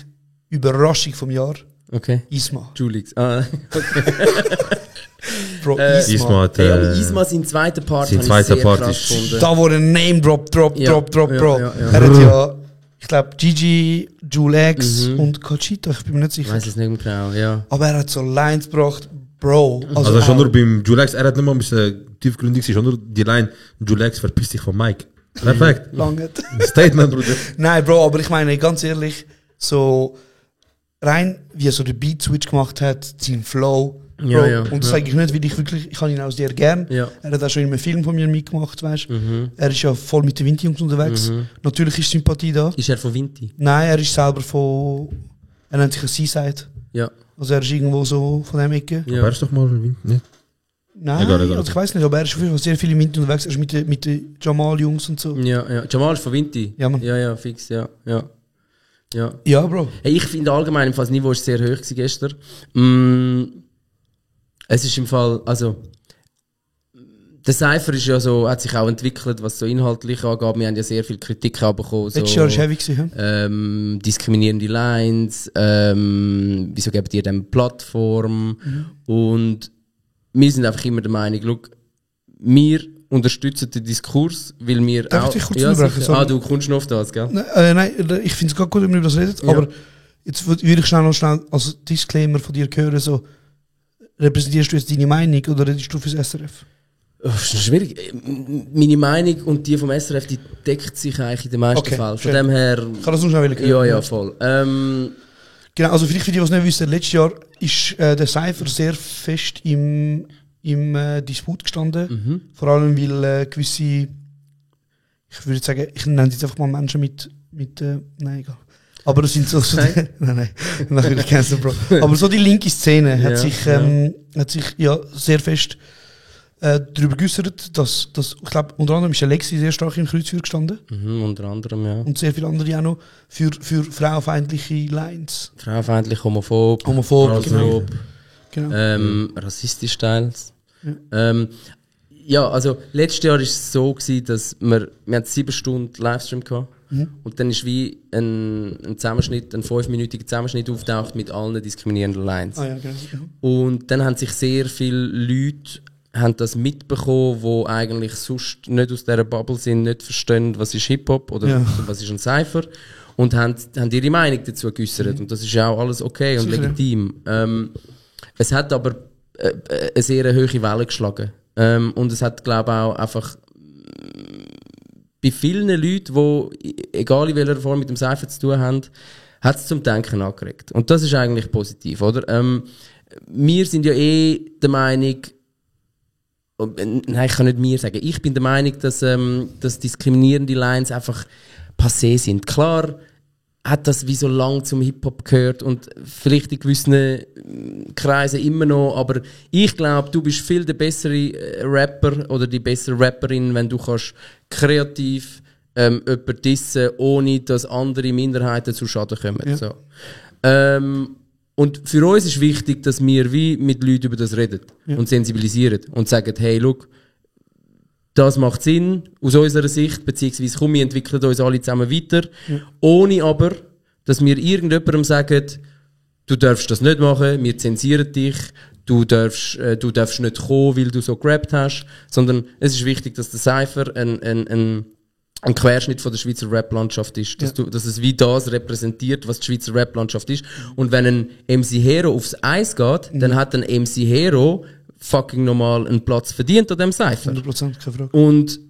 Überraschung vom Jahr, Okay. Isma. Julix. Ah, Bro, Isma hat, hey, aber Isma, sein zweiter Part, sein habe ich zweiter sehr Part krass ist- gefunden. da wo ein Name Drop, Ja, Bro. ja. Er hat ja, ich glaube, Gigi, Jule X und Conchita, ich bin mir nicht Ich sicher. weiß es nicht mehr genau, ja. Aber er hat so Lines gebracht, Bro. Also schon auch- nur beim Julex, er hat nicht mal ein bisschen tiefgründig, schon nur die Line, Julex verpiss dich von Mike. Perfekt. Lange. Statement, Bruder. Nein, Bro, aber ich meine, ganz ehrlich, so rein, wie er so den Beat-Switch gemacht hat, sein Flow, Bro. Ja, ja, Und das ja. sage ich nicht, weil ich kann ihn auch sehr gern. Ja. Er hat auch schon in einem Film von mir mitgemacht, weißt du. Er ist ja voll mit den Vinti-Jungs unterwegs. Natürlich ist Sympathie da. Ist er von Vinti? Nein, er ist selber von, er nennt sich ein Seaside. Ja. Also er ist irgendwo so von dem Ecke. Ja. Aber er ist doch mal ein Wind, ne? Nein, Egal. also ich weiß nicht, aber er ist auf jeden Fall sehr viel im Winter unterwegs. Er ist mit den Jamal-Jungs und so. Ja, ja. Jamal ist von Vinti? Ja, Mann. Ja, fix, ja. Ja. Ja, Bro. Hey, ich finde allgemein, im Fall, das Niveau ist sehr hoch gewesen gestern. Es ist im Fall, also, der Cypher ist ja so, hat sich auch entwickelt, was so inhaltlich angeht. Wir haben ja sehr viel Kritik bekommen. So, Letztes Jahr war heavy gewesen, ja? diskriminierende Lines, wieso gebt ihr dem Plattform? Und wir sind einfach immer der Meinung, look, wir unterstützen den Diskurs, weil wir Darf ich auch... dich kurz ja, unterbrechen? sicher. Sorry. Du kommst noch auf das, gell? Nein, ich finde es gar gut, wenn wir über das reden, Ja. aber jetzt würde ich schnell als Disclaimer von dir hören, so, repräsentierst du jetzt deine Meinung oder redest du fürs SRF? Das ist schwierig. Meine Meinung und die vom SRF, die deckt sich eigentlich in den meisten Okay, Fällen. Von schön. dem her... Ich kann das nur schnell hören. Ja, voll. Genau, also vielleicht für die, die es nicht wissen, letztes Jahr ist der Cypher sehr fest im Disput gestanden. Vor allem, weil gewisse, ich würde sagen, ich nenne jetzt einfach mal Menschen mit nein, egal. Aber das sind so nein, das würde ich cancel, Bro. Aber so die linke Szene hat sich sehr fest darüber geäußert, dass ich glaube, unter anderem ist Alexi sehr stark im Kreuzfeuer gestanden Unter anderem, ja. und sehr viele andere auch noch für frauenfeindliche Lines. Frauenfeindlich, homophob, Homophob, genau. rassistisch teils. Ja, also letztes Jahr war es so gewesen, dass wir hatten 7 Stunden Livestream gehabt. Und dann ist wie ein Zusammenschnitt, ein 5-minütiger Zusammenschnitt auftaucht mit allen diskriminierenden Lines. Ah ja, genau. Und dann haben sich sehr viele Leute haben das mitbekommen, die eigentlich sonst nicht aus dieser Bubble sind, nicht verstehen, was ist Hip-Hop oder was ist ein Cypher. Und haben ihre Meinung dazu geäußert. Und das ist ja auch alles okay und Sicher, legitim. Es hat aber eine sehr hohe Welle geschlagen. Und es hat, glaube ich, auch einfach bei vielen Leuten, die, egal in welcher Form mit dem Cypher zu tun haben, hat es zum Denken angeregt. Und das ist eigentlich positiv, oder? Wir sind ja der Meinung, nein, ich kann nicht mir sagen, ich bin der Meinung, dass diskriminierende Lines einfach passé sind. Klar hat das wie so lang zum Hip-Hop gehört und vielleicht in gewissen Kreisen immer noch, aber ich glaube, du bist viel der bessere Rapper oder die bessere Rapperin, wenn du kannst kreativ jemanden dissen, ohne dass andere Minderheiten zu Schaden kommen. Ja. So. Und für uns ist wichtig, dass wir wie mit Leuten über das reden und sensibilisieren und sagen, hey, look, das macht Sinn aus unserer Sicht, beziehungsweise komm, wir entwickeln uns alle zusammen weiter, ohne aber, dass wir irgendjemandem sagen, du darfst das nicht machen, wir zensieren dich, du darfst nicht kommen, weil du so gerappt hast, sondern es ist wichtig, dass der Cypher ein Querschnitt von der Schweizer Rap-Landschaft ist, dass es wie das repräsentiert, was die Schweizer Rap-Landschaft ist. Und wenn ein MC Hero aufs Eis geht, dann hat ein MC Hero fucking normal einen Platz verdient an dem Cypher. 100%, keine Frage. Und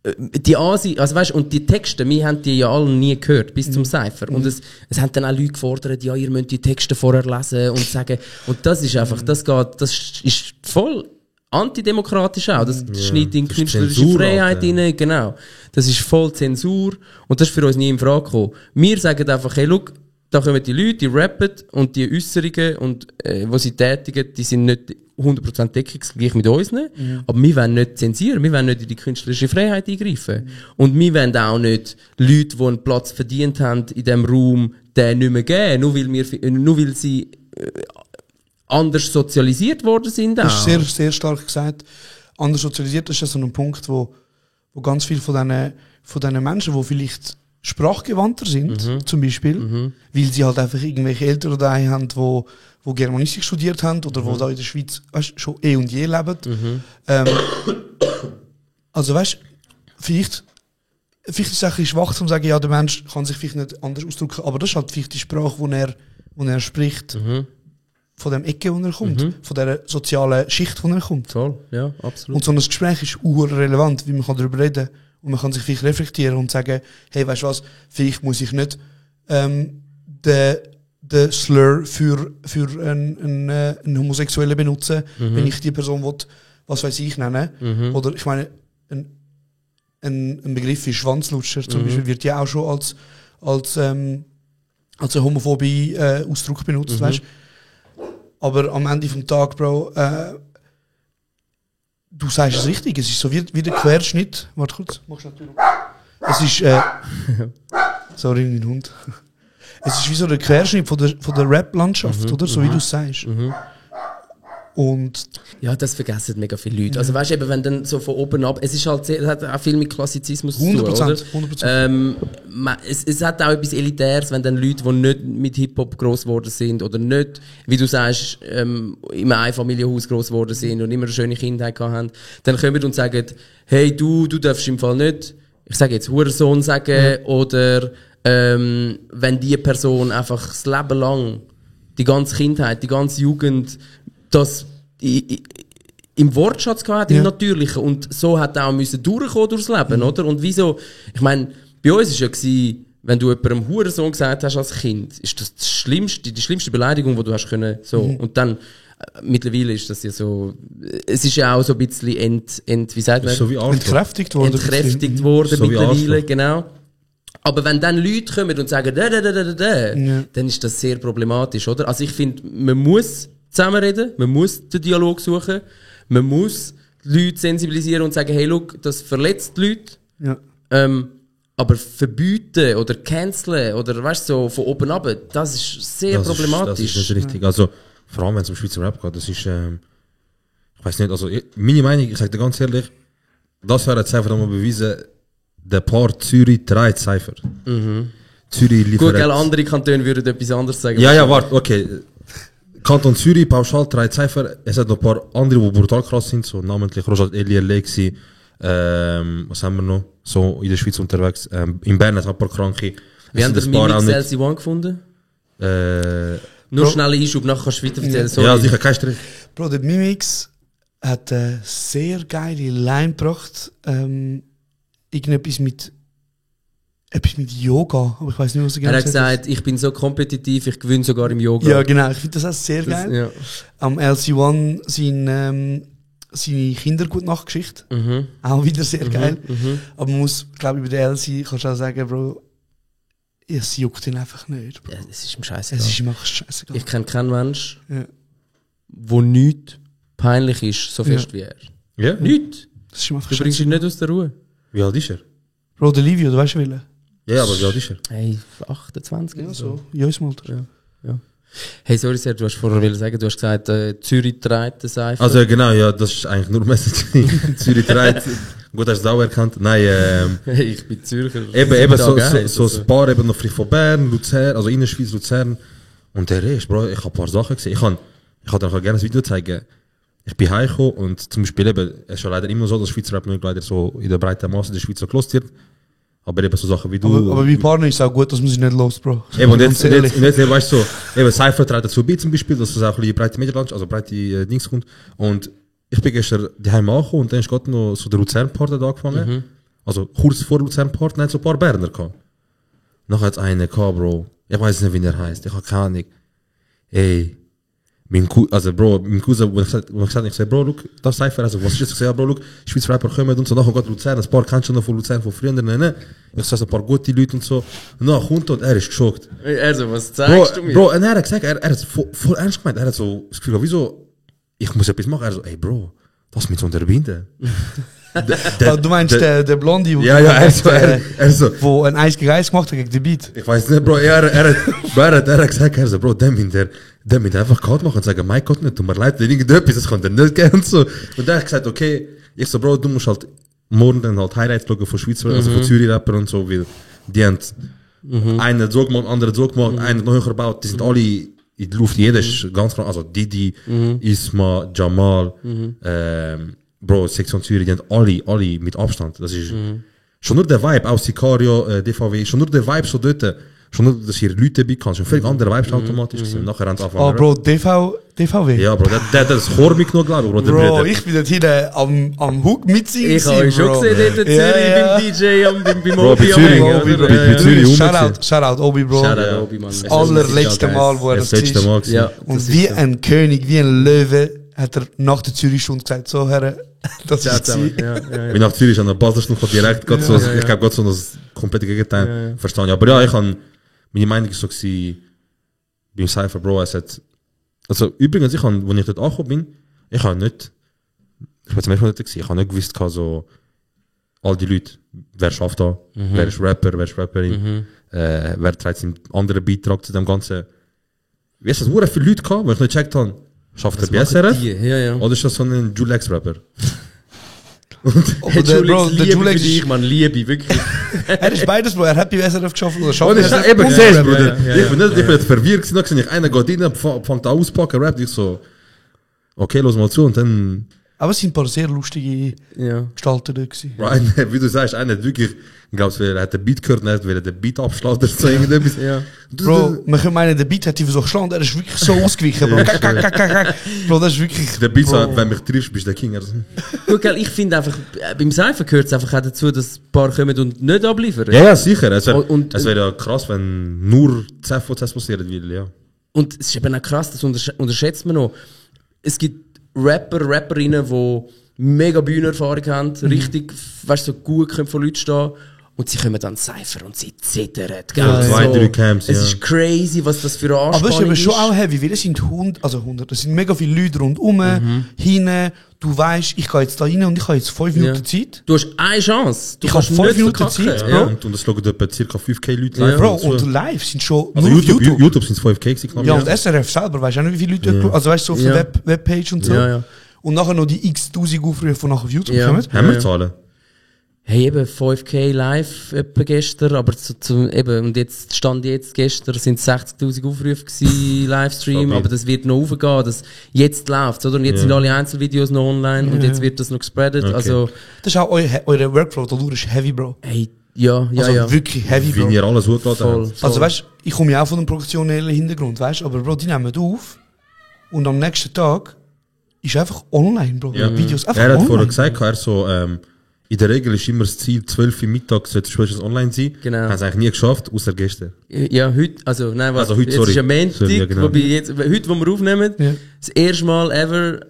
die Asi, also weißt, und die Texte, wir haben die ja alle nie gehört, bis zum Cypher. Und es haben dann auch Leute gefordert, ja, ihr müsst die Texte vorher lesen und sagen, und das ist einfach, das ist voll antidemokratisch auch. Das schneidet in künstlerische Zensur Freiheit auch, rein, genau. Das ist voll Zensur und das ist für uns nie in Frage gekommen. Wir sagen einfach, hey, look, da kommen die Leute, die rappen und die Äußerungen und was sie tätigen, die sind nicht 100% deckungsgleich mit uns, aber wir wollen nicht zensieren, wir wollen nicht in die künstlerische Freiheit eingreifen. Und wir wollen auch nicht Leute, die einen Platz verdient haben in diesem Raum, den nicht mehr geben, nur weil sie anders sozialisiert worden sind. Das ist auch. sehr, sehr stark gesagt. Anders sozialisiert, das ist ja so ein Punkt, wo wo ganz viel von diesen Menschen, die vielleicht sprachgewandter sind, zum Beispiel, weil sie halt einfach irgendwelche Eltern da haben, die Germanistik studiert haben oder wo da in der Schweiz schon und je leben. Also weißt, vielleicht ist es ein bisschen schwach zu sagen, ja, der Mensch kann sich vielleicht nicht anders ausdrücken, aber das ist halt vielleicht die Sprache, wo er spricht, von dem Ecke, wo er kommt, von der sozialen Schicht, wo er kommt. Toll, ja, absolut. Und so ein Gespräch ist relevant, weil man kann darüber reden und man kann sich vielleicht reflektieren und sagen, hey, weißt du was, vielleicht muss ich nicht den Slur für einen Homosexuellen benutzen, wenn ich die Person will, was weiß ich nennen. Oder ich meine, ein Begriff wie Schwanzlutscher zum Beispiel wird ja auch schon als ein homophobe Ausdruck benutzt, weißt? Aber am Ende vom Tag, Bro, du sagst es richtig, es ist so wie der Querschnitt. Warte kurz, machst du natürlich. Es ist, sorry, mein Hund. Es ist wie so der Querschnitt von der Rap-Landschaft, oder? So wie du es sagst. Und ja, das vergessen mega viele Leute. Also weißt du, eben, wenn dann so von oben ab, es ist halt sehr, es hat auch viel mit Klassizismus zu tun, oder? 100%. Es hat auch etwas Elitäres, wenn dann Leute, die nicht mit Hip-Hop gross geworden sind oder nicht, wie du sagst, im Einfamilienhaus gross geworden sind und immer eine schöne Kindheit gehabt haben, dann kommen und sagen, hey, du darfst im Fall nicht, ich sage jetzt Hurensohn sagen, oder wenn die Person einfach das Leben lang, die ganze Kindheit, die ganze Jugend, das im Wortschatz gehabt, im Natürlichen. Und so hat er auch müssen durchkommen durchs Leben, oder? Und wieso? Ich meine, bei uns ist ja gewesen, wenn du jemandem Hurensohn gesagt hast als Kind, ist das die schlimmste Beleidigung, die du hast können, so. Und dann, mittlerweile ist das ja so, es ist ja auch so ein bisschen wie sagt man? So wie entkräftigt worden. Entkräftigt worden so mittlerweile, genau. Aber wenn dann Leute kommen und sagen, dann ist das sehr problematisch, oder? Also ich finde, man muss zusammenreden, man muss den Dialog suchen, man muss die Leute sensibilisieren und sagen, hey, look, das verletzt die Leute. Ja. Aber verbieten oder canceln oder weißt du, so von oben ab, das ist sehr problematisch. Das ist nicht richtig. Also, vor allem wenn es um Schweizer Rap geht, das ist, ich weiß nicht, also meine Meinung, ich sage dir ganz ehrlich, das Jahr hat es einfach nochmal bewiesen, der Part Zürich trägt Cypher. Zürich liefert. Gut, gell, andere Kantone würden etwas anderes sagen. Ja, warte, okay. Kanton Zürich, pauschal 3 Cypher. Es hat noch ein paar andere, die brutal krass sind, so namentlich Roger Eli, Alexi, was haben wir noch? So in der Schweiz unterwegs. In Bern hat es ein paar Kranke. Wie haben das Mimix LC1 gefunden? Nur schnell Einschub, nachher kannst du weiter erzählen. Sorry. Ja, sicher, kein Stress. Bro, der Mimix hat eine sehr geile Line gebracht. Irgendetwas mit Yoga, aber ich weiß nicht, was er genau gesagt hat. Er hat gesagt, ich bin so kompetitiv, ich gewinne sogar im Yoga. Ja, genau, ich finde das auch sehr geil. Ja. Am LC1 seine Kindergutnachtgeschichte. Auch wieder sehr geil. Aber man muss, glaube ich, bei der LC kannst du auch sagen, Bro, es juckt ihn einfach nicht. Bro. Ja, es ist ihm scheißegal. Es ist ihm einfach scheißegal. Ich kenne keinen Mensch, wo nichts peinlich ist, so fest wie er. Ja? Nichts. Das ist ihm einfach du bringst ihn nicht aus der Ruhe. Wie alt ist er? Bro, der Livio, du weißt schon, welchen? Ja, aber wie alt ist er? Hey, 28. Ja, so. Ja, ist mal. Ja. Hey, sorry, Sir, du hast vorher sagen, du hast gesagt, Zürich trägt den Cypher. Also genau, ja, das ist eigentlich nur Message. Zürich trägt. Gut, hast du es auch erkannt. Nein, hey, ich bin Zürcher. Eben so ein paar eben noch von Bern, Luzern, also Innerschweiz, Luzern. Und der Rest, Bro, ich habe ein paar Sachen gesehen. Ich kann dir auch gerne ein Video zeigen. Ich bin heimgekommen und zum Beispiel eben, es ist ja leider immer so, dass Schweizer Rap nicht leider so in der breiten Masse in der Schweiz so gelost wird. Aber eben so Sachen wie du. Aber bei Partner ist es auch gut, dass man sich nicht los, Bro. Eben, und jetzt weißt du so, eben Cypher trägt dazu bei zum Beispiel, dass es auch ein bisschen breite Medienlandschaft, also breite Dings kommt. Und ich bin gestern daheim angekommen und dann ist gerade noch so der Luzern-Part angefangen. Also kurz vor Luzern-Part, dann hat so ein paar Berner gehabt. Nachher hat es einen gehabt, Bro. Ich weiß nicht, wie der heißt. Ich habe keine Ahnung. Ey. Mein Cousin, wo ich sage, Bro, look, das ist Cypher, also, was ist das? Ich sage, ja, Bro, look, Schweizer Rapper kommen und so, nachher geht Luzern, ein paar kennst du noch von Luzern, von früher, ne? Ich sage, ein paar gute Leute und so, und dann kommt und er ist geschockt. Also, was zeigst du mir? Bro, und er hat gesagt, er hat voll ernst gemeint, er hat so das Gefühl, wieso, ich muss etwas machen, er so, ey, Bro, das mit so unterbinden. Du meinst der Blondie, er so, wo ein 1 gegen 1 gemacht hat gegen den Beat? Ich weiß nicht, Bro, er hat gesagt, er so, Bro, der mit einfach kalt machen und sagen, mein Gott nicht, tut mir leid, irgendetwas, das kann der nicht gehen und so. Und dann habe ich gesagt, okay, ich so, Bro, du musst halt morgen dann halt Highlights schauen von Schweizer, also von Zürich-Rapper und so, weil die haben einen so gemacht, anderen so gemacht, einen noch höher gebaut, die sind alle in die Luft, jeder ist ganz klar, also Didi, Isma, Jamal, Bro, Sektion Zürich, die haben alle mit Abstand, das ist schon nur der Vibe, auch Sicario, DVW, schon nur der Vibe so dort, schon nur, dass ihr Leute dabei kannst, schon völlig andere Vibes automatisch gewesen. Nachher haben sie angefangen. Oh, Bro, DVW. Ja, Bro, der hat das Chor mitgenommen, glaube ich, Bro. Bro, ich bin dort hinten am Hook mitsingen. Ich habe euch schon gesehen, dort in Zürich, beim DJ und beim Bro, Obi bei Zürich, am Hängen, oder? bei Zürich Shoutout, Obi, Bro. Shoutout, Obi, Mann. Das allerletzte Mal, wo er Das das letzte ist. Mal gewesen. Ja, Und wie ein König, wie ein Löwe, hat er nach der Zürich-Stunde gesagt, so, Herr, das ist sie. Wie nach Zürich an der Baselstunde direkt, so, ich glaube, Gott so das komplette Gegenteil verstanden. Aber ja, ich habe, meine Meinung ist so gewesen, beim Cypher, Bro, es hat, also übrigens, als ich dort angekommen bin, ich habe nicht, ich war zum ersten Mal dort gewesen, ich habe nicht gewusst, so, all die Leute, wer schafft da, wer ist Rapper, wer ist Rapperin, wer trägt seinen anderen Beitrag zu dem Ganzen. Wie ist das, wo viele Leute gehabt, weil ich nicht gecheckt habe, schafft er bei SRF? Ja. Oder ist das so ein Julex-Rapper? Hey, der Julex, der Liebe für Julex dich, Mann, Liebe, wirklich. Er ist beides, Bro. Er hat bei SRF geschafft oder schafft Und ich SRF. eben gesehen, Ja, Bruder. ja. Ich bin nicht verwirrt gewesen, dann gesehen, einer geht rein, fängt an auspacken, rappt, ich so, okay, los mal zu, und dann, Aber es sind ein paar sehr lustige Ja. Gestalten da gewesen. Brian, wie du sagst, einer hat wirklich, ich glaube, er hat den Beat gehört, und er hat den Beat abgeschlagen, oder so irgendetwas. Ja. Bro, man kann meinen, der Beat hat die so geschlagen, er ist wirklich so ausgewichen, Bro. Bro, das ist wirklich... Der Beat Bro. so, wenn mich triffst, bist du der King. Also. Gut, gell, ich finde einfach, beim Cypher gehört es einfach auch dazu, dass ein paar kommen und nicht abliefern. Ja, sicher. Es Und- wäre ja krass, wenn nur 10 von 10 passieren würde, ja. Und es ist eben auch krass, das unterschätzt man noch. Es gibt Rapperinnen, die mega Bühnenerfahrung haben, richtig, weißt du, so gut können von Leuten stehen. Und sie kommen dann Cypher und sie zittern. Gell? Ja, ja. 2, 3 Camps, Es ja. ist crazy, was das für eine Aber Anspannung es ist eben ist. schon auch heavy, weil es sind 100, es sind mega viele Leute rundum, hinten, du weißt, ich gehe jetzt da rein und ich habe jetzt 5 Minuten Zeit. Du hast eine Chance. Du Ich kannst hab 5 nicht Minuten verkacken. Zeit, Ja, Bro. und es schauen etwa ca. 5k Leute Ja. live. Bro, so. und live sind schon Also nur auf YouTube sind es 5k gewesen, knapp. Ja, und SRF selber, weißt du auch nicht, wie viele Leute dort, also weißt du, so auf Ja. der Webpage und so. Ja. Und nachher noch die x-tausend Aufrufe, die nachher auf YouTube Ja. kommen. Haben wir Zahlen? Hey, eben 5K live etwa gestern, aber eben, und jetzt stand jetzt gestern, sind 60.000 Aufrufe gewesen, Livestream, Okay. aber das wird noch aufgehen, das jetzt läuft, oder? Und jetzt sind alle Einzelvideos noch online und jetzt wird das noch gespreadet, Okay. also, Das ist auch eure Workflow, da ist heavy, Bro. hey, ja, Also wirklich heavy, Wie Bro. ihr alles hochgeladen voll. habt. Also weißt du, ich komme ja auch von einem professionellen Hintergrund, weißt du, aber Bro, die nehmen auf und am nächsten Tag ist einfach online, Bro. Ja. Videos einfach Er hat online. vorher gesagt, er so, in der Regel ist immer das Ziel, 12 Uhr mittags sollte spätestens online sein. Genau. Haben es eigentlich nie geschafft, außer gestern. Ja, heute, also, nein, was, Also heute, jetzt sorry. ist ein Montag, Sorry, ja, genau. wobei jetzt, heute, wo wir aufnehmen, Ja. das erste Mal ever,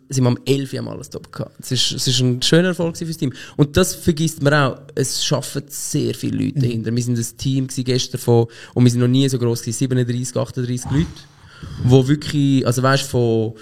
sind wir am 11 Uhr am alles top gehabt. Es ist ein schöner Erfolg fürs Team. Und das vergisst man auch. Es schaffen sehr viele Leute dahinter. Wir sind ein Team gewesen gestern von, und wir sind noch nie so gross gewesen, 37, 38 Leute, wo wirklich, also weißt, von,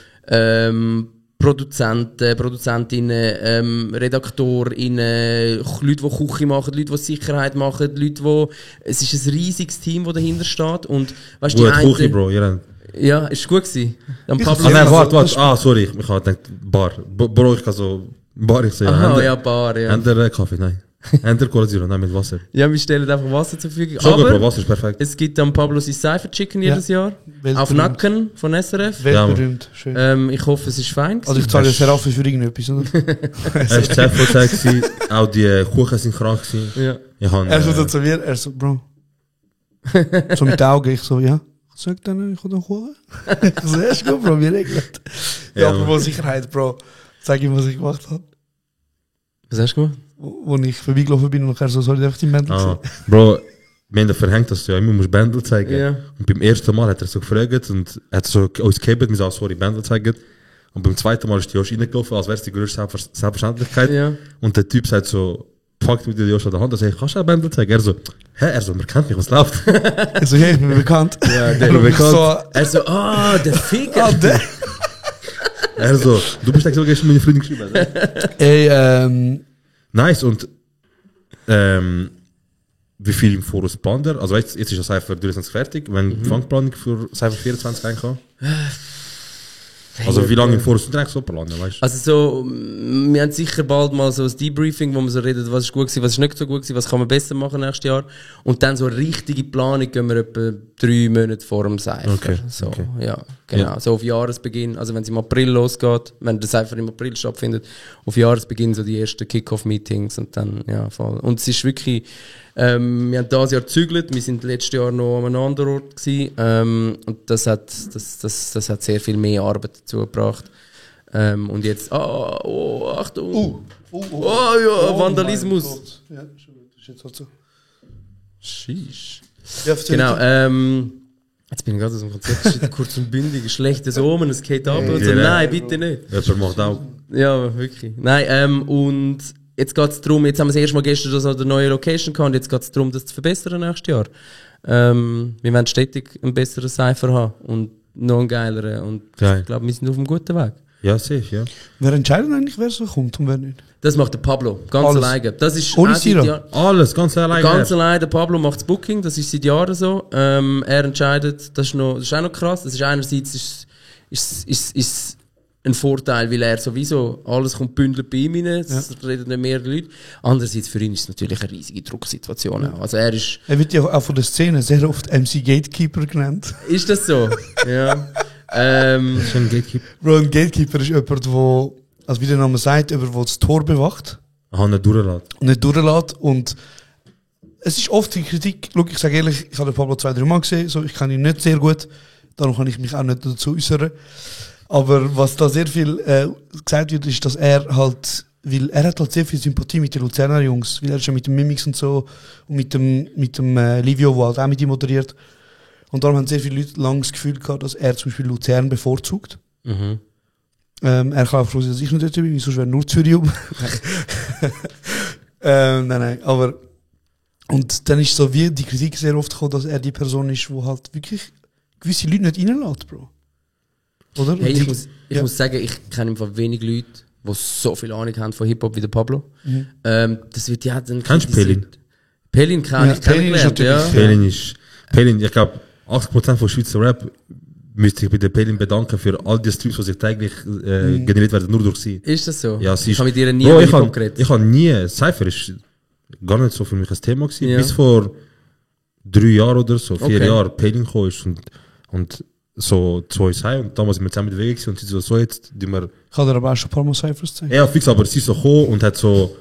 Produzenten, Produzentinnen, RedaktorInnen, Leute, die Küche machen, Leute, die Sicherheit machen, Leute, die, es ist ein riesiges Team, das dahinter steht. Und, weißt du, Gut, Küche, Bro. Ihr habt... ja, ist gut gewesen. Am Pablo Ah, nein, also, warte. Ah, sorry. Ich habe gedacht, Bar. Bro, ich kann so... Bar, ich sehe. Aha, ja, Bar, ja. Habt ihr Kaffee? Nein. Habt ihr Cola Zero? Nein, mit Wasser. Ja, wir stellen einfach Wasser zur Verfügung. Schon gut, Aber Bro, Wasser ist perfekt. es gibt am Pablo sein Cypher Chicken jedes Jahr. Weltberühmt. Auf Nacken von SRF. Weltberühmt, schön. Ich hoffe, es ist fein. Also ich zahle ja Seraphi für irgendetwas, oder? Er war 10 von 10 gewesen. Auch die Kuchen sind krank gewesen. Ja. Ich habe... Er so zu mir, er so, Bro. So mit den Augen, ich so, ja. Sag dann, ich will noch Kuchen. Ich so, ist gut, Bro, wir regeln. Ja, Ja, aber Mann. wo Sicherheit, Bro. Sag ihm, was ich gemacht habe. Was hast du gemacht? Wo ich vorbeigelaufen bin und nachher so, soll ich einfach die Mäntel Ah, sehen? Bro, wir haben da verhängt, dass du ja immer musst Bändel zeigen. Ja. Und beim ersten Mal hat er so gefragt und hat so uns gehabt, wir sagen, sorry, Bändel zeigen. Und beim zweiten Mal ist die Josh reingelaufen, als wäre es die größte Selbstverständlichkeit. Ja. Und der Typ sagt so, packt mit der Josh an der Hand und sagt, kannst du auch Bändel zeigen? Er so, hä? Er so, man kennt mich, was läuft? Ich so, hey, ich bin bekannt. Ja, der Und ich bekannt. so, Er so, der Ficker. ah, der. Er so, du bist so gestern meine Freundin geschrieben. Ey, Nice, und wie viel im Voraus plant er? Also jetzt ist ja Cypher 23 fertig, wenn die Fangplanung für Cypher 24 reinkommt. Also wie lange im Voraus du so planen, weißt du? Also so, wir haben sicher bald mal so ein Debriefing, wo wir so reden, was ist gut gewesen, was ist nicht so gut gewesen, was kann man besser machen nächstes Jahr. Und dann so eine richtige Planung gehen wir etwa 3 Monate vor dem Cypher. Okay, So, okay. ja, genau. Ja. So auf Jahresbeginn, also wenn es im April losgeht, wenn der Cypher im April stattfindet, auf Jahresbeginn so die ersten Kick-Off-Meetings und dann, ja, voll. Und es ist wirklich, wir haben dieses Jahr gezügelt, wir sind letztes Jahr noch an einem anderen Ort gewesen, und das hat sehr viel mehr Arbeit dazu gebracht. Und jetzt, Achtung! Ja, Vandalismus! Ja, schon, das ist jetzt halt so. Sheesh. Ja, erzähl Genau, bitte. jetzt bin ich gerade aus dem Konzept, es ist kurz und bündig, ein schlechtes Omen, es geht ab und so. Ja. Nein, bitte nicht. Jemand macht auch. Ja, wirklich. Nein, und jetzt geht es darum, jetzt haben wir das erste Mal gestern das an der neuen Location gehabt, und jetzt geht es darum, das zu verbessern nächstes Jahr. Wir wollen stetig einen besseren Cypher haben und noch einen geileren, und Geil. ich glaube, wir sind auf einem guten Weg. Ja, safe, ja. Wer entscheidet eigentlich, wer so kommt und wer nicht? Das macht der Pablo, ganz Alles. alleine. Das ist Ohne auch seit Siro? Jahr- Alles, ganz alleine. Ganz allein, der Pablo macht das Booking, das ist seit Jahren so. Er entscheidet, das ist auch noch krass. Das ist einerseits ist ein Vorteil, weil er sowieso alles kommt bündelt bei ihm rein, es reden nicht mehr Leute. Andererseits für ihn ist es natürlich eine riesige Drucksituation auch. Also er ist Ja auch von der Szene sehr oft MC Gatekeeper genannt. Ist das so? Ja. Das ist ein Gatekeeper. Bro, ein Gatekeeper ist jemand, der, also wie der Name sagt, jemand, der das Tor bewacht Aha, nicht durchlässt. und nicht durchlässt. Und es ist oft die Kritik, schau, ich sage ehrlich, ich habe den Pablo 2-3 Mal gesehen, so, ich kenne ihn nicht sehr gut, darum kann ich mich auch nicht dazu äußern. Aber was da sehr viel gesagt wird, ist, dass er halt, weil er hat halt sehr viel Sympathie mit den Luzerner Jungs, weil er ist schon mit dem Mimix und so und mit dem Livio, der halt auch mit ihm moderiert. Und darum haben sehr viele Leute lange das Gefühl gehabt, dass er zum Beispiel Luzern bevorzugt. Mhm. Er kann auch froh sein, dass ich nicht dort bin, sonst wäre nur Zürich um. Nein, aber und dann ist so wie die Kritik sehr oft gekommen, dass er die Person ist, die halt wirklich gewisse Leute nicht reinlässt, Bro. Oder? Hey, Und ich muss sagen, ich kenne einfach wenig Leute, die so viel Ahnung haben von Hip-Hop wie der Pablo. Das wird ja dann Kennst du Pelin? Pelin kann Ja, ich Pelin ist kennengelernt, natürlich- ja. Pelin, ich glaube, 80% von Schweizer Rap müsste ich bei der Pelin bedanken für all die Streams, die sich täglich generiert werden, nur durch sie. Ist das so? Ja, sie ich habe mit ihr nie Bro, über ich Hip-Hop habe geredet. nie, Cypher ist gar nicht so für mich ein Thema gewesen, Ja. bis vor 3 Jahren oder so, 4 Okay. Jahre Pelin gekommen ist und so zu uns heim und damals sind wir zusammen in der Wege und sie so jetzt, die wir, ich kann dir aber auch schon ein paar Mal Cyphers zeigen. ja fix, aber sie ist so gekommen und hat so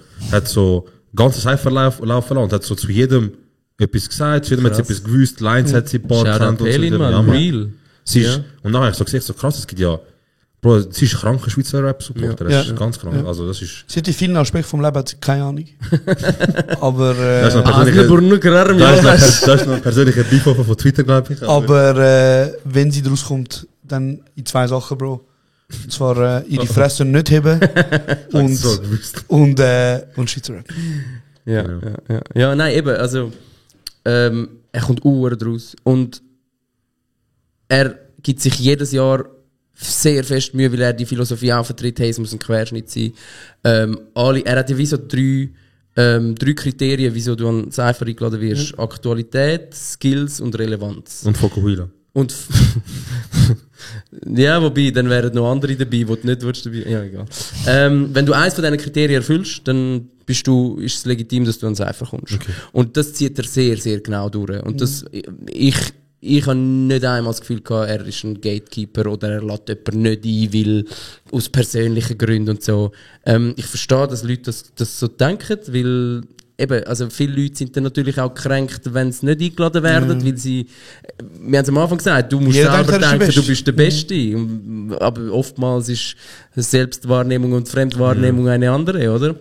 ganze Cypher laufen lassen und hat so zu jedem etwas gesagt, zu jedem hat sie etwas gewusst, Lines hat sie ein paar Shout out gekannt und so. Pelin, Ja, man, Mann. real. Sie ist, Ja. und nachher habe ich so gesehen, so krass, es gibt ja, Bro, sie ist kranker Schweizer Rap-Supporter, das Ja. ist ganz krank, Ja. also das ist, Sie hat in vielen Aspekten vom Leben hat keine Ahnung. Aber, Das ist noch Ah, persönliche- Brunnengrarm, das ist noch ein persönlicher Beef von Twitter, glaube ich. aber wenn sie daraus kommt, dann in 2 Sachen, Bro. Und zwar ihre Fresse nicht heben und, so gewusst. und Schweizer Rap. Ja, Genau. ja, nein, eben, also, er kommt Uhren draus und er gibt sich jedes Jahr sehr fest Mühe, weil er die Philosophie auch vertritt, hey, es muss ein Querschnitt sein. Er hat ja wie so 3 Kriterien, wieso du an Cypher eingeladen wirst. Aktualität, Skills und Relevanz. Und Fokuhila. Und ja, wobei, dann wären noch andere dabei, die du nicht würdest dabei. Ja, egal. Wenn du eins von diesen Kriterien erfüllst, dann ist es legitim, dass du an Cypher kommst. Okay. Und das zieht er sehr, sehr genau durch. Und das, ich habe nicht einmal das Gefühl gehabt, er ist ein Gatekeeper oder er lässt jemanden nicht ein, weil aus persönlichen Gründen und so. Ich verstehe, dass Leute das so denken, weil eben, also viele Leute sind dann natürlich auch gekränkt, wenn sie nicht eingeladen werden, weil sie, wir haben es am Anfang gesagt, du musst Jeder selber denkt, er ist der denken, du Beste. bist der Beste. Aber oftmals ist Selbstwahrnehmung und Fremdwahrnehmung eine andere, oder?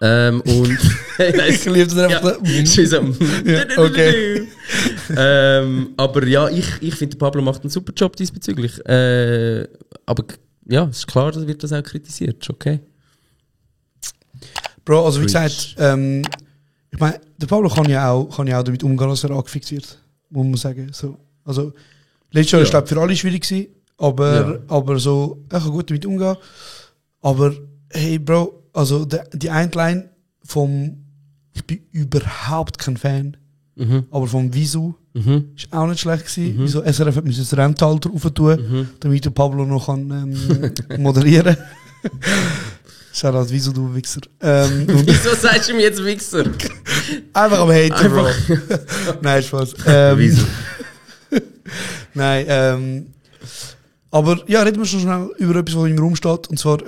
Und Ich liebe das einfach. ja. Ja, okay. Aber ja, ich finde, Pablo macht einen super Job diesbezüglich. Aber ja, es ist klar, dass wird das auch kritisiert. Ist okay. Bro, also wie gesagt, ich meine, der Pablo kann ja auch damit umgehen, dass er angefickt wird, muss man sagen. So, also, letztes Jahr war es, glaube ich, für alle schwierig gewesen, aber so, er kann gut damit umgehen. Aber, hey, Bro, also die eine Line vom, ich bin überhaupt kein Fan, aber vom Visu, Ist auch nicht schlecht gewesen. Wieso SRF hat müssen das Rentalter aufentun, damit der Pablo noch kann, moderieren kann. Shoutout, wieso du Wichser. Wieso sagst du mir jetzt Wichser? Einfach am Haten, Bro. Nein, Spaß. Wieso? Nein, aber ja, reden wir schon schnell über etwas, was im Raum steht, und zwar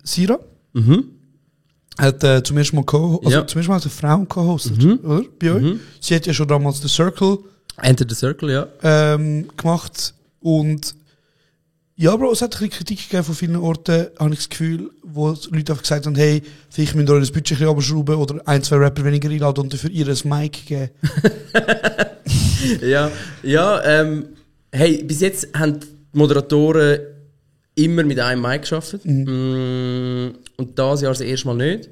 Sira. Hat zum ersten Mal zum ersten Mal eine Frau gehostet, oder? Bei euch. Sie hat ja schon damals The Circle Enter the Circle, ja. gemacht. Und ja, Bro, es hat ein bisschen Kritik gegeben von vielen Orten, habe ich das Gefühl, wo Leute einfach gesagt haben, hey, vielleicht müsst ihr das Budget ein bisschen abschrauben oder 1, 2 Rapper weniger einladen und dafür ihr ein Mic geben. Hey, bis jetzt haben die Moderatoren immer mit einem Mic gearbeitet. Und dieses Jahr das erste Mal nicht.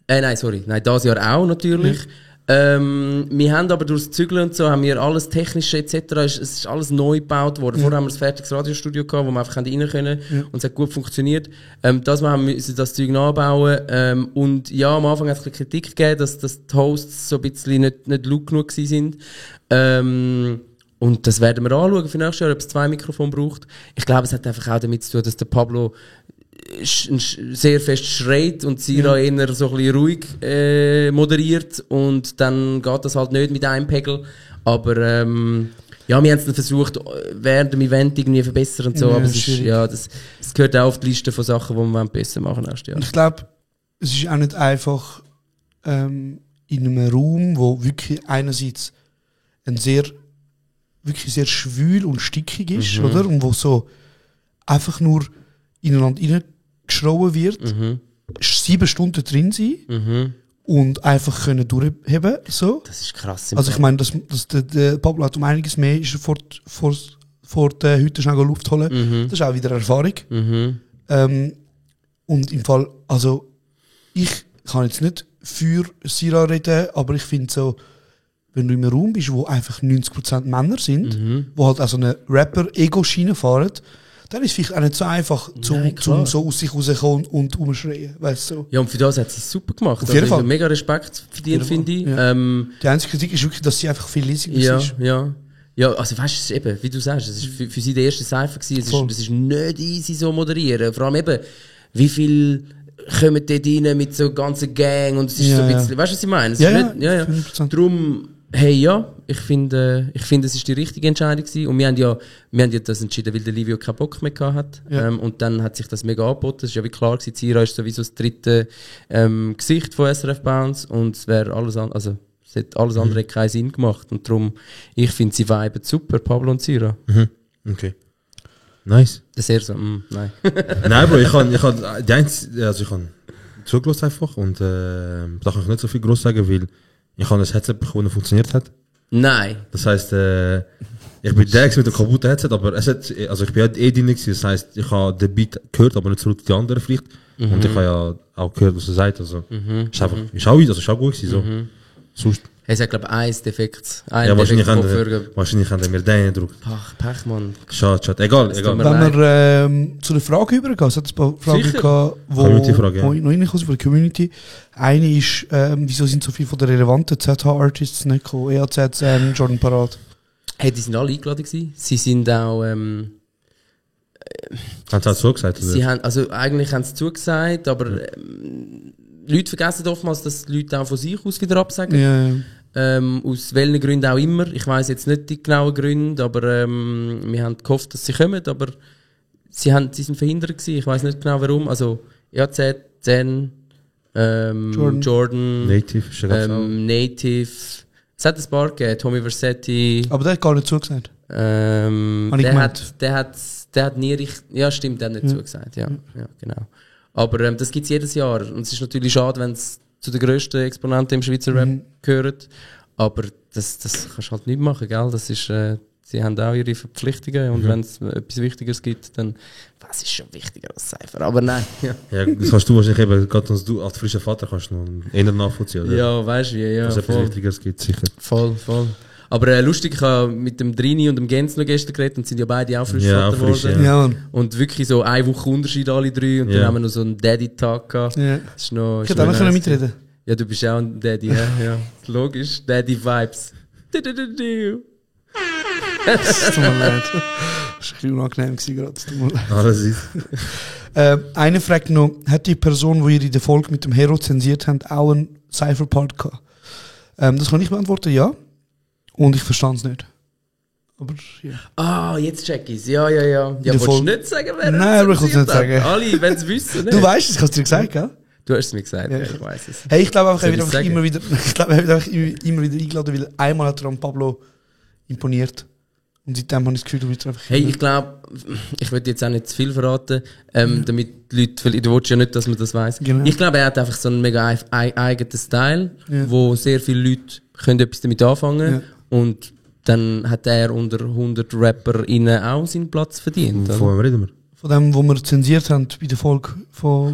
Nein, dieses Jahr auch natürlich. Wir haben aber durch das Zügeln und so, haben wir alles Technische etc., es ist alles neu gebaut worden. Vorher haben wir ein fertiges Radiostudio gehabt, wo wir einfach rein können und es hat gut funktioniert. Das Mal haben wir das Zeug nachbauen. Und ja, am Anfang hat es ein bisschen Kritik gegeben, dass die Hosts so ein bisschen nicht laut genug gewesen sind. Und das werden wir anschauen für nächstes Jahr, ob es 2 Mikrofone braucht. Ich glaube, es hat einfach auch damit zu tun, dass der Pablo sehr fest schreit und Sira eher so ein bisschen ruhig moderiert und dann geht das halt nicht mit einem Pegel. Aber ja, wir haben es dann versucht, während dem Event irgendwie verbessern und so, aber es ist, ja, das gehört auch auf die Liste von Sachen, die wir besser machen nächstes Jahr. Und ich glaube, es ist auch nicht einfach in einem Raum, wo wirklich einerseits wirklich sehr schwül und stickig ist, oder? Und wo so einfach nur ineinander reingeschrauen wird, 7 Stunden drin sein und einfach können durchheben. So. Das ist krass. Also ich meine, der Pablo hat um einiges mehr ist vor der Hütte schnell Luft holen. Das ist auch wieder Erfahrung. Und im Fall, also ich kann jetzt nicht für Sira reden, aber ich finde so, wenn du in einem Raum bist, wo einfach 90% Männer sind, wo halt also eine Rapper-Ego-Schiene fahren, dann ist es vielleicht auch nicht so einfach, zum so aus sich rauskommen und umschreien. Weißt du? Ja, und für das hat sie es super gemacht. Auf jeden Fall. Mega Respekt verdient, finde ich. Ja. Die einzige Kritik ist wirklich, dass sie einfach viel leisiger ist. Ja, also weißt du, es ist eben, wie du sagst, es ist für sie der erste Cypher gewesen. Es ist nicht easy so moderieren. Vor allem eben, wie viel kommen dort rein mit so ganzen Gang und es ist so ein bisschen, weißt du, was ich meine? Es ist nicht, Darum, hey, ja, ich finde, es ist die richtige Entscheidung gewesen. Und wir haben ja das entschieden, weil der Livio keinen Bock mehr gehabt hat. Ja. Und dann hat sich das mega angeboten. Es ist ja wie klar gewesen, Sira ist sowieso das dritte Gesicht von SRF Bounce und es wäre alles also es hat alles andere keinen Sinn gemacht. Und darum, ich finde, sie viben super, Pablo und Sira. Okay. Nice. Das ist eher so, nein. Nein, Bro, ich kann zugelassen einfach und da kann ich nicht so viel groß sagen, weil ich habe ein Headset bekommen, das funktioniert hat. Nein. Das heisst, ich bin der mit dem kaputten Headset, aber ich bin ja drin gewesen, das heisst, ich habe den Beat gehört, aber nicht so laut wie die anderen vielleicht. Und ich habe ja auch gehört, was er sagt, also ist auch gut gewesen, so. Sonst. Es hat, glaube ich, ein Defekt. Wahrscheinlich haben wir den gedruckt. Pech, Mann. Schade. Egal. Wenn wir zu der Frage übergehen, es hat ein paar Fragen gehabt, die noch reinkommen von der Community. Eine ist, wieso sind so viele von den relevanten ZH-Artists nicht gekommen? EAZ, Jordan Parade. Hey, die sind alle eingeladen gewesen. Sie sind auch, haben sie auch zugesagt? Sie haben, also eigentlich haben sie zugesagt, aber Leute vergessen oftmals, dass die Leute auch von sich aus wieder absagen. Ja. Aus welchen Gründen auch immer. Ich weiss jetzt nicht die genauen Gründe, aber wir haben gehofft, dass sie kommen, aber sie sind verhindert gewesen. Ich weiss nicht genau warum. Also EAZ, Zen, Jordan, Native. Es hat ein paar gegeben, Tommy Versetti. Aber der hat gar nicht zugesagt. Der hat nie richtig. Ja, stimmt, der hat nicht zugesagt. Ja, genau. Aber das gibt es jedes Jahr. Und es ist natürlich schade, wenn es zu den grössten Exponenten im Schweizer Rap gehört. Aber das kannst du halt nicht machen, gell? Das ist, sie haben auch ihre Verpflichtungen. Und wenn es etwas Wichtigeres gibt, dann was ist schon wichtiger als Cypher. Aber nein. Ja, das kannst du wahrscheinlich eben, gerade als frischer Vater kannst du noch eher nachvollziehen, oder? Ja, weißt du wie, ja. Dass es etwas Wichtigeres gibt, sicher. Voll. Aber lustig, ich habe mit dem Drini und dem Gens noch gestern geredet und sind ja beide auch frisch Vater geworden. Ja. Und wirklich so eine Woche Unterschied alle drei und dann haben wir noch so einen Daddy-Tag gehabt. Ja. Das ist noch, ich hätte auch noch mitreden. Ja, du bist auch ein Daddy, ja. Logisch, Daddy-Vibes. Es tut mir leid. Das war ein bisschen unangenehm gerade. Es tut mir leid. Alles ist. Eine fragt noch, hat die Person, die ihr in der Folge mit dem Hero zensiert habt, auch einen Cypher-Part gehabt? Das kann ich beantworten, ja. Und ich verstand es nicht. Aber ja. Ah, jetzt check ich's. Ja. Ja, wolltest du nicht sagen, wer Nein, aber ich kann es nicht sagen. Alle, wenn sie wissen, nicht? Du weißt es, ich habe es dir gesagt, gell? Du hast es mir gesagt, Ja. ja, ich weiss es. Hey, ich glaube einfach, Soll er wird ich's einfach sagen? immer wieder eingeladen, weil einmal hat er an Pablo imponiert. Und seitdem habe ich das Gefühl, du wirst einfach... Hey, ich glaube, ich will jetzt auch nicht zu viel verraten, damit die Leute, weil du willst ja nicht, dass man das weiss. Genau. Ich glaube, er hat einfach so einen mega eigenen Style, Ja. wo sehr viele Leute können etwas damit anfangen Ja. und dann hat er unter 100 RapperInnen auch seinen Platz verdient. oder? Von wem reden wir? Von dem, wo wir zensiert haben bei der Folge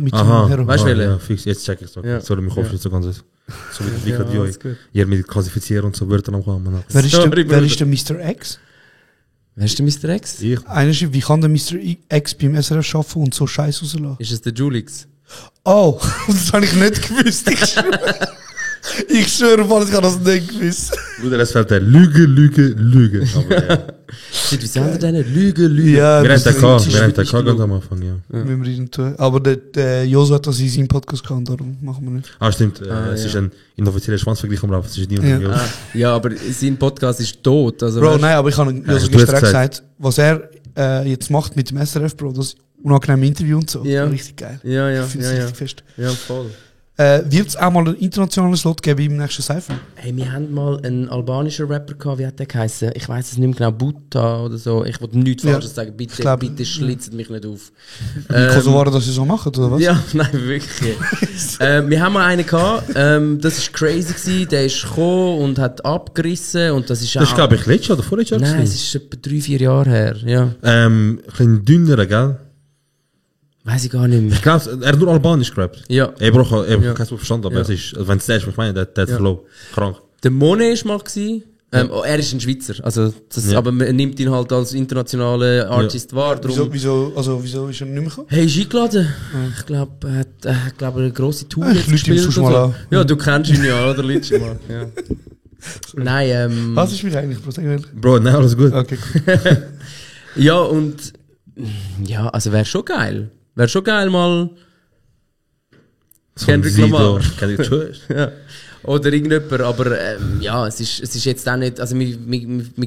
mit Aha, dem Hero. Weißt du, welche? ja, fix. Jetzt check ich es. Okay. Ja. Sorry, mein Kopf ist nicht so ganz so wie Ja, wie alles gut. ihr mit klassifizieren und so Wörter am kommen. Wer ist, Sorry, wer Bruder. ist der Mr. X? Wer ist der Mr. X? Ich. Einer schreibt, wie kann der Mr. X beim SRF arbeiten und so Scheiß rauslassen? Ist es der Julix? Oh, das habe ich nicht gewusst. Ich schwöre mal, ich habe das nicht gewusst. Bruder, es fällt der Lüge. Aber ja. Shit, wieso haben wir denn nicht? Lüge. Ja, Wir haben das den K, ist wir haben den wirklich K ganz genug. am Anfang, ja. Müssen wir rein tun. Aber der Josu hat das in seinem Podcast gehabt, darum machen wir nicht. Ah, stimmt. Es ja. ist ein inoffizieller Schwanzvergleich am Laufen zwischen dir und Ja. dem Ah, ja, aber sein Podcast ist tot. Also Bro, weißt- nein, aber ich habe Josu du hast gestern gesagt. gesagt, was er jetzt macht mit dem SRF, Bro, das unangenehme Interview und so. Ja. Richtig geil. Ja, Ich finde es richtig fest. Ja, voll. Wird es auch mal einen internationalen Slot geben im nächsten Cypher? Hey, wir haben mal einen albanischen Rapper gehabt, wie hat der geheißen? Ich weiß es nicht mehr genau, Buta oder so. Ich wollte nichts Ja, Falsches sagen, ich glaub, bitte schlitzt mich nicht auf. Wie Kosovaren das sie so machen, oder was? Ja, nein, wirklich. Wir haben mal einen gehabt, das war crazy gewesen, der ist gekommen und hat abgerissen und das ist Das ist, glaube ich, letztes oder vorletztes Jahr. Nein, es ist etwa 3-4 Jahre her, ja. Ein bisschen dünner, gell? Weiß ich gar nicht mehr. Ich glaube, er hat nur Albanisch gerappt. Ja. Ich brauche Ja. kein Wort verstanden, aber Ja. es ist, also wenn es der ist, was ich meine, der hat Ja. Flow. Krank. Der Monet war mal gewesen. Er ist ein Schweizer, also das, Ja. aber man nimmt ihn halt als internationalen Artist wahr. Drum, Wieso ist er nicht mehr gekommen? Hey, ist eingeladen. Ich glaube, er hat eine grosse Tour Ich jetzt lüte ihm gespielt. sonst und mal so. an. Ja, du kennst ihn ja, oder? Lütst ihn mal. Ja. Nein, Was ist mich eigentlich? Was eigentlich? Bro, nein, alles gut. Okay, cool. ja, und ja, also wäre schon geil. Wäre schon geil mal. So Kendrick ein Sido, Lamar. Kendrick Lamar. Ja. Oder irgendjemand, aber ja, es ist jetzt auch nicht, also wir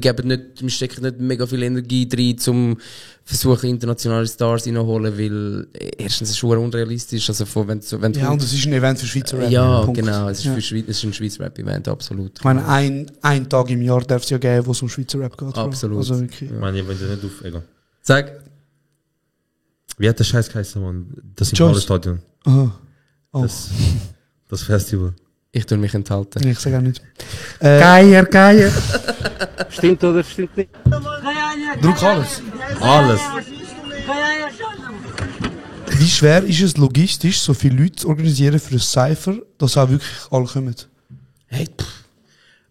geben nicht, wir stecken nicht mega viel Energie rein, um versuchen internationale Stars reinzuholen, weil erstens ist es schon unrealistisch, also wenn Ja, und das ist ein Event für Schweizer Rap. ja, Punkt. genau, es ist, Ja. für Schweiz, es ist ein Schweizer Rap-Event, absolut. Ich meine, ein Tag im Jahr darf es ja geben, wo es um Schweizer Rap geht. Bro. Absolut. Also wirklich. Ich meine, ich will dir nicht auf, egal. Sag, Wie hat der Scheiß geheißen, Mann? Das Joyce. Impala-Stadion. Aha. Oh, Das Festival. ich tue mich enthalten. ich sage auch nicht. Geier. Stimmt oder stimmt nicht? Druck alles. Alles. Wie schwer ist es logistisch, so viele Leute zu organisieren für ein Cypher, dass auch wirklich alle kommen? Hey,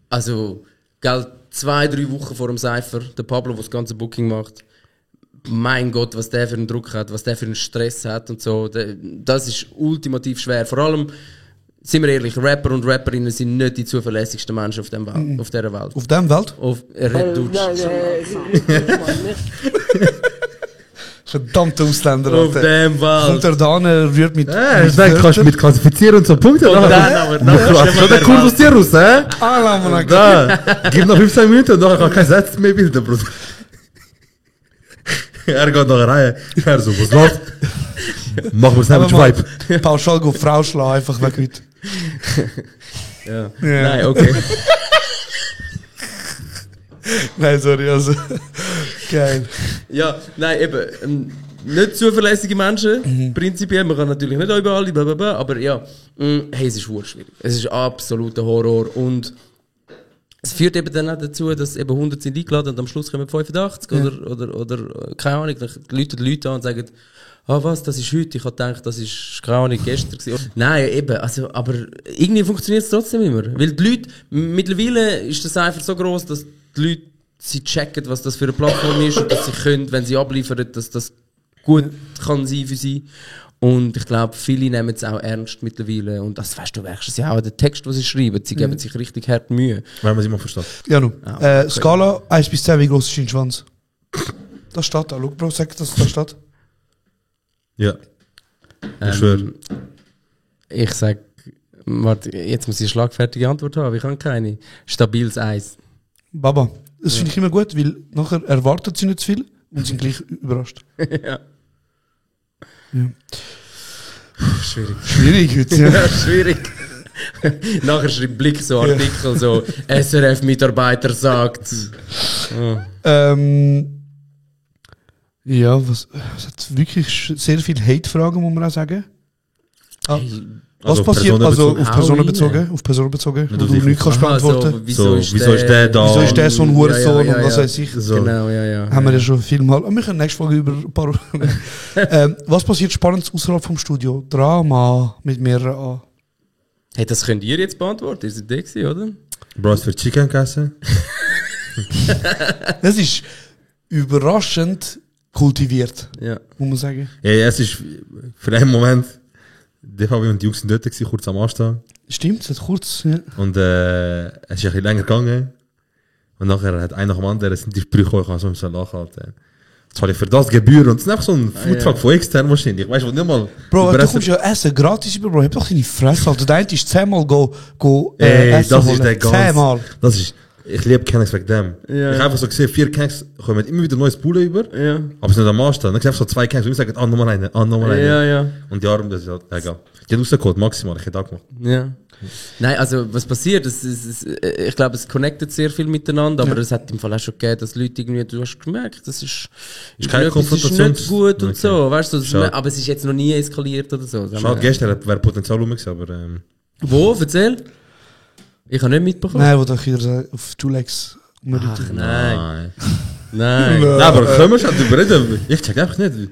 also, gell, 2-3 Wochen vor dem Cypher, der Pablo, der das ganze Booking macht, mein Gott, was der für einen Druck hat, was der für einen Stress hat und so, das ist ultimativ schwer. Vor allem, sind wir ehrlich, Rapper und Rapperinnen sind nicht die zuverlässigsten Menschen auf, auf dieser Welt. Auf dem Welt? Auf Redutsch. Verdammte Ausländer, Auf Alter. dem Kommt Welt. er da an, er rührt mit... Ich denke, kannst du mit klassifizieren und so Punkte. Und dann aber nachher Schon der Kurs aus dir raus, hä? Ah, Mann, Da, gib noch 15 Minuten und nachher kann kein Satz mehr bilden, Bruder. Er geht nachher rein. Er so, was läuft? Machen wir es nicht mit Vibe. Pauschal go Frau schlagen, einfach weg mit. Ja. Nein, okay. Nein, sorry, also... Geil. Ja, nein, eben. Nicht zuverlässige Menschen, prinzipiell. Man kann natürlich nicht überall, blablabla, aber ja. Hey, es ist schwierig. Es ist absoluter Horror. Und es führt eben dann auch dazu, dass eben 100 sind eingeladen und am Schluss kommen 85 oder keine Ahnung, dann rufen die Leute an und sagen, ah was, das ist heute, ich habe gedacht, das ist keine Ahnung, gestern gewesen. Nein, eben, also, aber irgendwie funktioniert es trotzdem immer. Weil die Leute, mittlerweile ist das einfach so gross, dass die Leute, sie checken, was das für eine Plattform ist und dass sie können, wenn sie abliefern, dass das gut kann sein für sie. Und ich glaube, viele nehmen es auch ernst mittlerweile. Und das weißt du, merkst es ja auch, der Text, den sie schreiben, sie geben sich richtig hart Mühe. Wenn man es immer versteht. Ja, nu. Okay. Skala 1 bis 10, wie groß ist dein Schwanz? Das steht da. Schau, Bro, sag, dass das steht. Ja. Ich schwöre. Ich sag, warte, jetzt muss ich eine schlagfertige Antwort haben, ich habe keine. Stabiles Eis. Baba. Das finde ich immer gut, weil nachher erwartet sie nicht zu viel und sind gleich überrascht. Ja. Schwierig. Schwierig heute, ja. Ja, schwierig. Nachher schreibt Blick so Artikel, so SRF-Mitarbeiter sagt. Ja, es hat wirklich sehr viele Hate-Fragen, muss man auch sagen. Was Also auf passiert, also auf Personen Personen bezogen, wo du du nicht kannst beantworten. Wieso ist der da? Wieso ist der so ein Hurensohn Ja, ja, und was ja. weiß ich. So. Genau, ja. Haben wir ja schon viel mal. Wir können nächste Folge über ein paar. Was passiert Spannendes außerhalb vom Studio? Drama mit mehreren A. Hey, das könnt ihr jetzt beantworten, ihr seid der gewesen, oder? Bro, hast du für Chicken gegessen? Das ist überraschend kultiviert, Ja. muss man sagen. Ja, es ist für einen Moment, der Fabi und die Jungs sind dort gewesen, kurz am Anstehen. Stimmt, es hat kurz. Ja. Und es ist ein bisschen länger gegangen. Und nachher hat einer nach dem anderen sind die Sprüche gekommen, ich kann so müssen lachen, Alter. Zahle ich für das Gebühren. Und es ist einfach so ein Foodtruck von extern wahrscheinlich. Ich weiß nicht mal. Bro, über du Essen- kommst ja essen gratis über, Bro. Hab doch deine Fresse, Alter. Der eine ist 10-mal go Ey, essen das holen. ist der ganz... 10-mal. Das ist... Ich liebe Kennex wegen dem. Ja. Ich habe einfach so gesehen, 4 Kennex kommen immer wieder neues Poulet über. Ja. Aber es ist nicht am Anstehen. Dann sehe ich so 2 Kennex und ich sage, nochmal eine, nochmal eine. Ja. Und die Arme, das ist halt egal. Die hat rausgeholt, maximal. Ich hätte auch gemacht. Ja. Nein, also was passiert, ich glaube, es connectet sehr viel miteinander, aber es hat im Fall auch schon gegeben, dass Leute irgendwie, du hast gemerkt, das ist keine etwas ist Konfrontation. nicht gut und Okay. so, weißt du, Schade. aber es ist jetzt noch nie eskaliert oder so. Schade, gestern wäre Potenzial rum gewesen, aber Wo? Erzähl? Ich habe nicht mitbekommen. Nein, wo doch wieder auf Julex Ach, umrührt. nein. Nein. Nein. Aber können wir schon drüber reden? Ich check einfach nicht.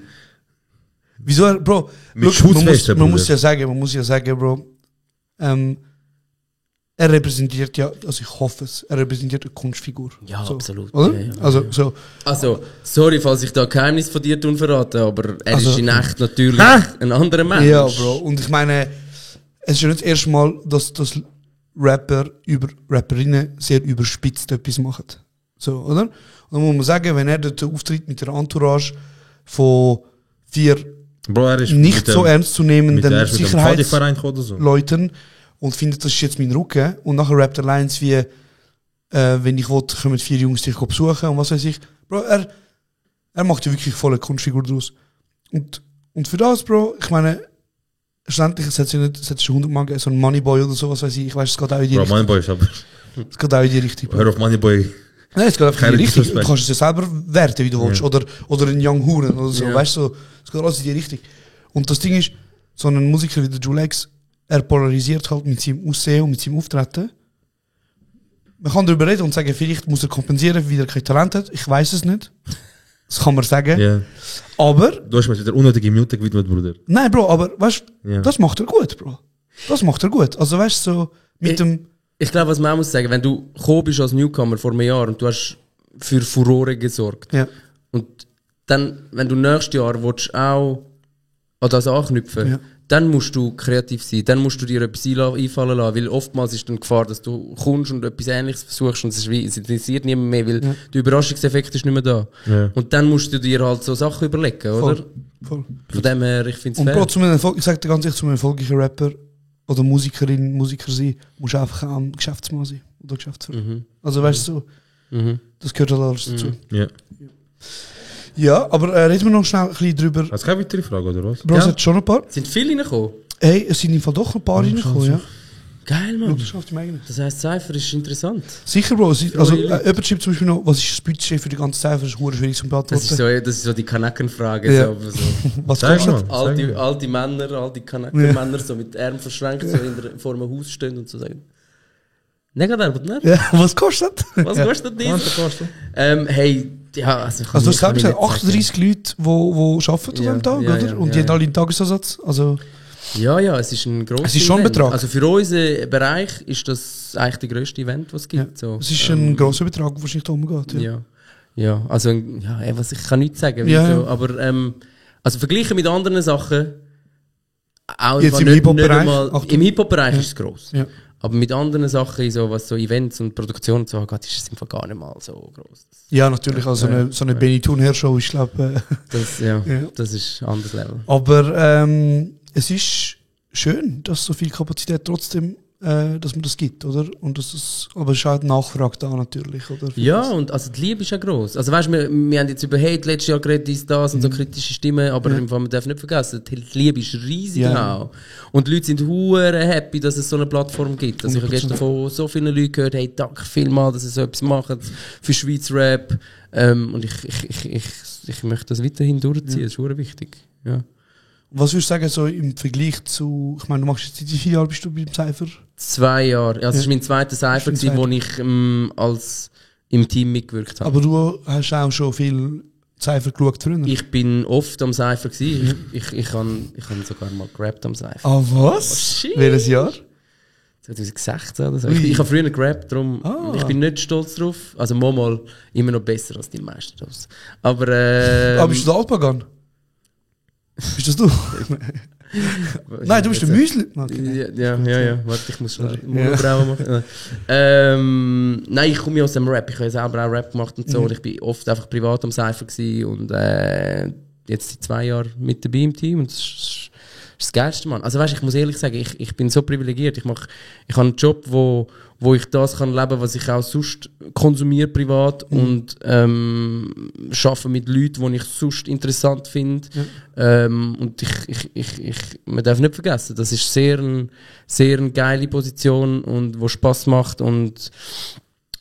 Wieso, Bro? Mit Look, Schutzweste, man Bruder. muss ja sagen, Bro. Er repräsentiert ja, also ich hoffe es, er repräsentiert eine Kunstfigur. Ja, so, absolut. Oder? Ja, ja. Also, so. Also, sorry, falls ich da ein Geheimnis von dir verrate, aber er Also- ist in echt natürlich Hä? ein anderer Mensch. Ja, Bro. Und ich meine, es ist ja nicht das erste Mal, dass Rapper über Rapperinnen sehr überspitzt etwas machen. So, oder? Und dann muss man sagen, wenn er dort auftritt mit der Entourage von 4 Bro, er ist nicht mit so dem- ernst zu nehmenden mit dem Partyverein gekommen oder so. Sicherheitsleuten und findet, das ist jetzt mein Rücken. Und nachher rappt er Lines wie, wenn ich will, kommen 4 Jungs dich besuchen und was weiß ich. Bro, er macht ja wirklich volle Kunstfigur draus. Und für das, Bro, ich meine, schlussendlich, es hat sich nicht, es hat schon 100-mal gegeben, so ein Moneyboy oder so, was weiß ich. Ich weiß, es geht auch in die Bro, Richtung. Moneyboy ist aber... Es geht auch in die Richtung. Bro. Hör auf Moneyboy. Nein, es geht einfach in Keine die Richtung. Du Disrespect. kannst es ja selber werten, wie du willst. Ja. Oder ein Young Huren oder so. Ja. Weißt du, es geht alles in die Richtung. Und das Ding ist, so ein Musiker wie der Julex, er polarisiert halt mit seinem Aussehen und mit seinem Auftreten. Man kann darüber reden und sagen, vielleicht muss er kompensieren, weil er kein Talent hat. Ich weiß es nicht. Das kann man sagen. Ja. Aber, Du hast mir wieder unnötige Minuten gewidmet, Bruder. nein, Bro, aber weißt du, Ja. das macht er gut, Bro. Das macht er gut. Also weißt du, so mit dem. Ich glaube, was man auch muss sagen, wenn du gekommen bist als Newcomer vor einem Jahr und du hast für Furore gesorgt Ja. und dann, wenn du nächstes Jahr willst, auch an das anknüpfen, Ja. dann musst du kreativ sein, dann musst du dir etwas einfallen lassen, weil oftmals ist dann die Gefahr, dass du kommst und etwas Ähnliches versuchst und es ist wie, es interessiert niemand mehr, weil der Überraschungseffekt ist nicht mehr da. Ja. Und dann musst du dir halt so Sachen überlegen, oder? Voll. Von dem her, ich finde es Und fair. Bro, ich sag dir ganz ehrlich, zum erfolgreichen Rapper oder Musikerin, Musiker sein, musst du einfach am Geschäftsmann sein oder Geschäftsführer. Also weißt du, so, das gehört halt alles dazu. Ja. Ja, aber reden wir noch schnell ein bisschen drüber. Hast du keine weitere Frage, oder was? Bro, es hat schon ein paar. Sind viele reingekommen? Hey, es sind im Fall doch ein paar reingekommen, ja. Geil, Schau, Mann. das schafft im eigenen. Das heisst, Cypher ist interessant. Sicher, Bro. Also, Really? jemand schreibt zum Beispiel noch, was ist das Budget für die ganze Zeit? Das ist verdammt schwierig zu beantworten. Das ist so die Kanaken-Frage. Ja. So, so. Was Sag kostet? mal. Alte Männer, alte Kanaken-Männer, so mit Armen verschränkt, so vor einem Haus stehen und so sagen: Negativ, ne? Ja, was kostet? Was kostet das? Hey, ja, also. Also, du kann hast ich gesagt, nicht sagen. 38 Leute, die arbeiten Ja, an dem Tag, ja, oder? ja, Und ja, die haben ja. alle einen Tagesersatz. Also, Ja, es ist ein grosses Es ist schon ein Betrag. Also für unseren Bereich ist das eigentlich der grösste Event, was es ja. gibt. So. Es ist ein grosser Betrag, der wahrscheinlich da umgeht. Ja. Ja, also, was ich kann nichts sagen. Ja, wieso, ja. aber, also vergleichen mit anderen Sachen, Auch Jetzt im nicht Hip-Hop-Bereich? einmal- Im Hip-Hop-Bereich ist es gross. Ja. Aber mit anderen Sachen, so, was so Events und Produktionen und so angeht, ist es einfach gar nicht mal so gross. Ja, natürlich. Also so eine Benny-Thun-Show, ich glaube. Ja. Das ist ein anderes Level. Aber es ist schön, dass so viel Kapazität trotzdem, dass man das gibt, oder? Und dass es, aber es ist halt Nachfrage da natürlich, oder? Ja, und also die Liebe ist ja gross. Also weißt du, wir haben jetzt über Hate letztes Jahr geredet, dies, das und so kritische Stimmen, aber im Fall, man darf nicht vergessen, die Liebe ist riesig auch. Und die Leute sind hure happy, dass es so eine Plattform gibt. Also ich habe gestern von so vielen Leuten gehört, hey, danke vielmals, dass ihr so etwas macht für Schweiz Rap. Und ich möchte das weiterhin durchziehen, das ist hure wichtig. Ja. Was würdest du sagen, so im Vergleich zu, ich meine, du machst jetzt wie viele Jahre bist du beim Cypher? 2 Jahre. Also, das war mein zweiter Cypher, Das ist dein wo ich als im Team mitgewirkt habe. Aber du hast auch schon viel Cypher geschaut früher. Ich bin oft am Cypher gewesen. Ich habe sogar mal gerappt am Cypher. Ah, was? shit. Welches Jahr? 2016 oder so. Ui. Ich habe früher gerappt, darum Ah. ich bin nicht stolz drauf. Also mal immer noch besser als die meisten Jobs. Aber Aber bist du der Alpagan? Bist das du? Nein, du bist der Müsli. Okay. Ja. Warte, ich muss schnell Monobrauen machen. Nein, ich komme ja aus dem Rap. Ich habe ja selber auch Rap gemacht und so. Und ich bin oft einfach privat am Cypher gewesen und jetzt seit 2 Jahren mit dabei im Team. Und das ist das Geilste, Mann. Also weißt, ich muss ehrlich sagen, ich bin so privilegiert. Ich habe einen Job, wo ich das kann leben, was ich auch sonst konsumiere privat und arbeite mit Leuten, die ich sonst interessant finde. Und man darf nicht vergessen, das ist sehr eine geile Position und wo Spass macht und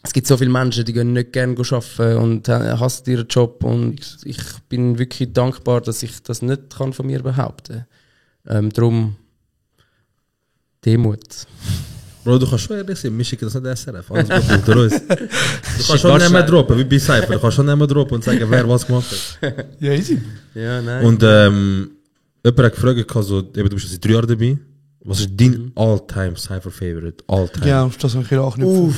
es gibt so viele Menschen, die gehen nicht gerne arbeiten und hassen ihren Job und ich bin wirklich dankbar, dass ich das nicht kann von mir behaupten kann. Darum Demut. Bro, du kannst schon ehrlich sein, wir schicken das nicht SRF. Alles gut unter uns. Du kannst schon nicht mehr droppen, wie bei Cypher. Du kannst schon nicht mehr droppen und sagen, wer was gemacht hat. Ja, easy. Ja, nein. Und jemand hat gefragt, also, eben, du bist seit 3 Jahren dabei. Was ist dein all-time Cypher-Favorite? All-time? Ja, das habe ich auch nicht.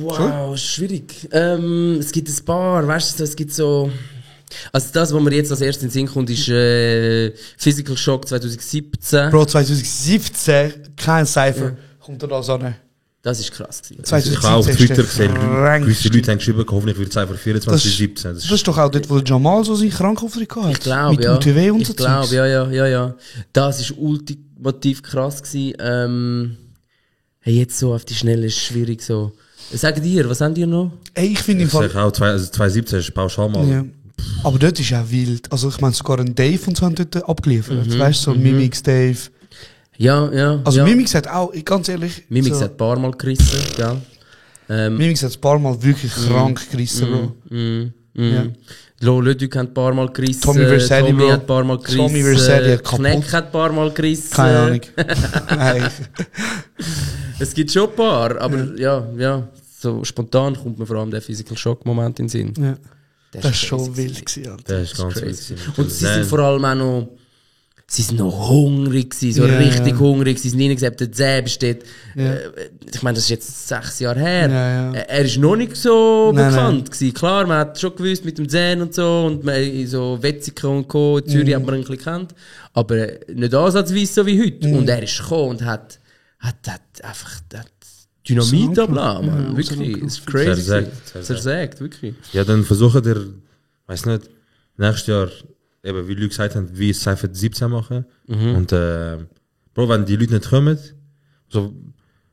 Wow, schwierig. Es gibt ein paar, weißt du, es gibt so... Also das, was mir jetzt als erstes in den Sinn kommt, ist Physical Shock 2017. Bro, 2017, kein Cypher. Kommt er da so eine? Das ist krass gewesen. Ich habe auch auf Twitter gesehen, gewisse Leute haben geschrieben, hoffentlich wird Cypher 24/17. Das ist doch auch dort, wo Jamal so seinen Krankenauftritt hatte. Ich glaube, mit ja. UTW und so Ich glaube, Zeugs. ja. Das war ultimativ krass gewesen. Hey, jetzt so auf die Schnelle ist schwierig so. Sag dir, was haben die noch? Ey, ich finde im Ich Fall... sage auch, 2017 ist pauschal mal. Ja. Aber dort ist ja wild. Also ich meine, sogar ein Dave und so haben dort abgeliefert. Weißt du, so Mimix, Dave. Ja. Also ja. Mimix hat auch, ganz ehrlich... Mimix so, hat ein paar Mal gerissen, gell? Mimix hat ein paar Mal wirklich krank gerissen, Bro. Ja. Lo Ludwig hat ein paar Mal gerissen. Tommy Vercetti, Tommy Bro. hat ein paar Mal gerissen. Tommy Vercetti hat kaputt. Kneck hat ein paar Mal gerissen. Keine Ahnung. Nein. Es gibt schon ein paar, aber ja. So spontan kommt mir vor allem der Physical Shock Moment in den Sinn. Ja. Der Das ist ist schon crazy wild gewesen. gewesen, Alter. Das ist ganz Crazy. witzig. Und sie sind vor allem auch noch, sie sind noch hungrig gewesen, so Ja, richtig ja. hungrig. Sie sind reingesagt, der Zäb steht, Ja. ich meine, das ist jetzt 6 Jahre her. Ja. Er ist noch nicht so Nein, bekannt gewesen. Klar, man hat schon gewusst mit dem Zähn und so und man in so Wetzikon und Co. In Zürich hat man ihn ein bisschen gekannt. Aber nicht ansatzweise so wie heute. Und er ist gekommen und hat einfach, Dynamit abgelassen, Mann. Ja, Wirklich. Es ist crazy. Zersägt. Zersägt, wirklich. Ja, dann versuchen wir, weiß nicht, nächstes Jahr, eben, wie Leute gesagt haben, wie Cypher 17 machen. Und, Bro, wenn die Leute nicht kommen, so,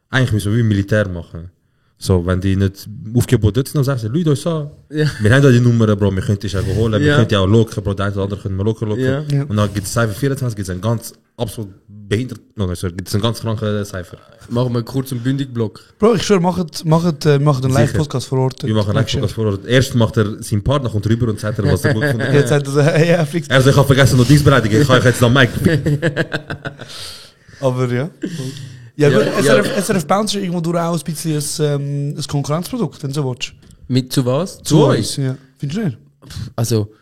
eigentlich müssen wir wie Militär machen. So, wenn die nicht Aufgebot dort sind, dann sagst du, Leute, euch an. Ja. Wir haben ja die Nummer, Bro, wir können dich einfach holen, wir Ja. können dich auch locken, Bro, der eine oder andere können wir locker. Ja. Ja. Und dann gibt es Cypher 24, gibt es einen ganz absolut behindert, gibt es einen ganz kranken Cypher. Machen wir einen kurz- und bündig Block. Bro, ich schwöre, macht einen Live-Podcast vor Ort. Wir machen einen Live-Podcast vor Ort. Erst macht er seinen Partner, kommt rüber und sagt er, was er gut gefunden Jetzt hat. hat er ja, fix. Also ich habe vergessen, noch Dings beleidigen, ich kann euch jetzt noch Mike. Aber ja. Ja, Ja, gut, ja. SRF Bounce ist irgendwo durch auch ein bisschen ein Konkurrenzprodukt, wenn du so willst. Mit zu was? Zu euch? Ja. Findest du nicht? Also,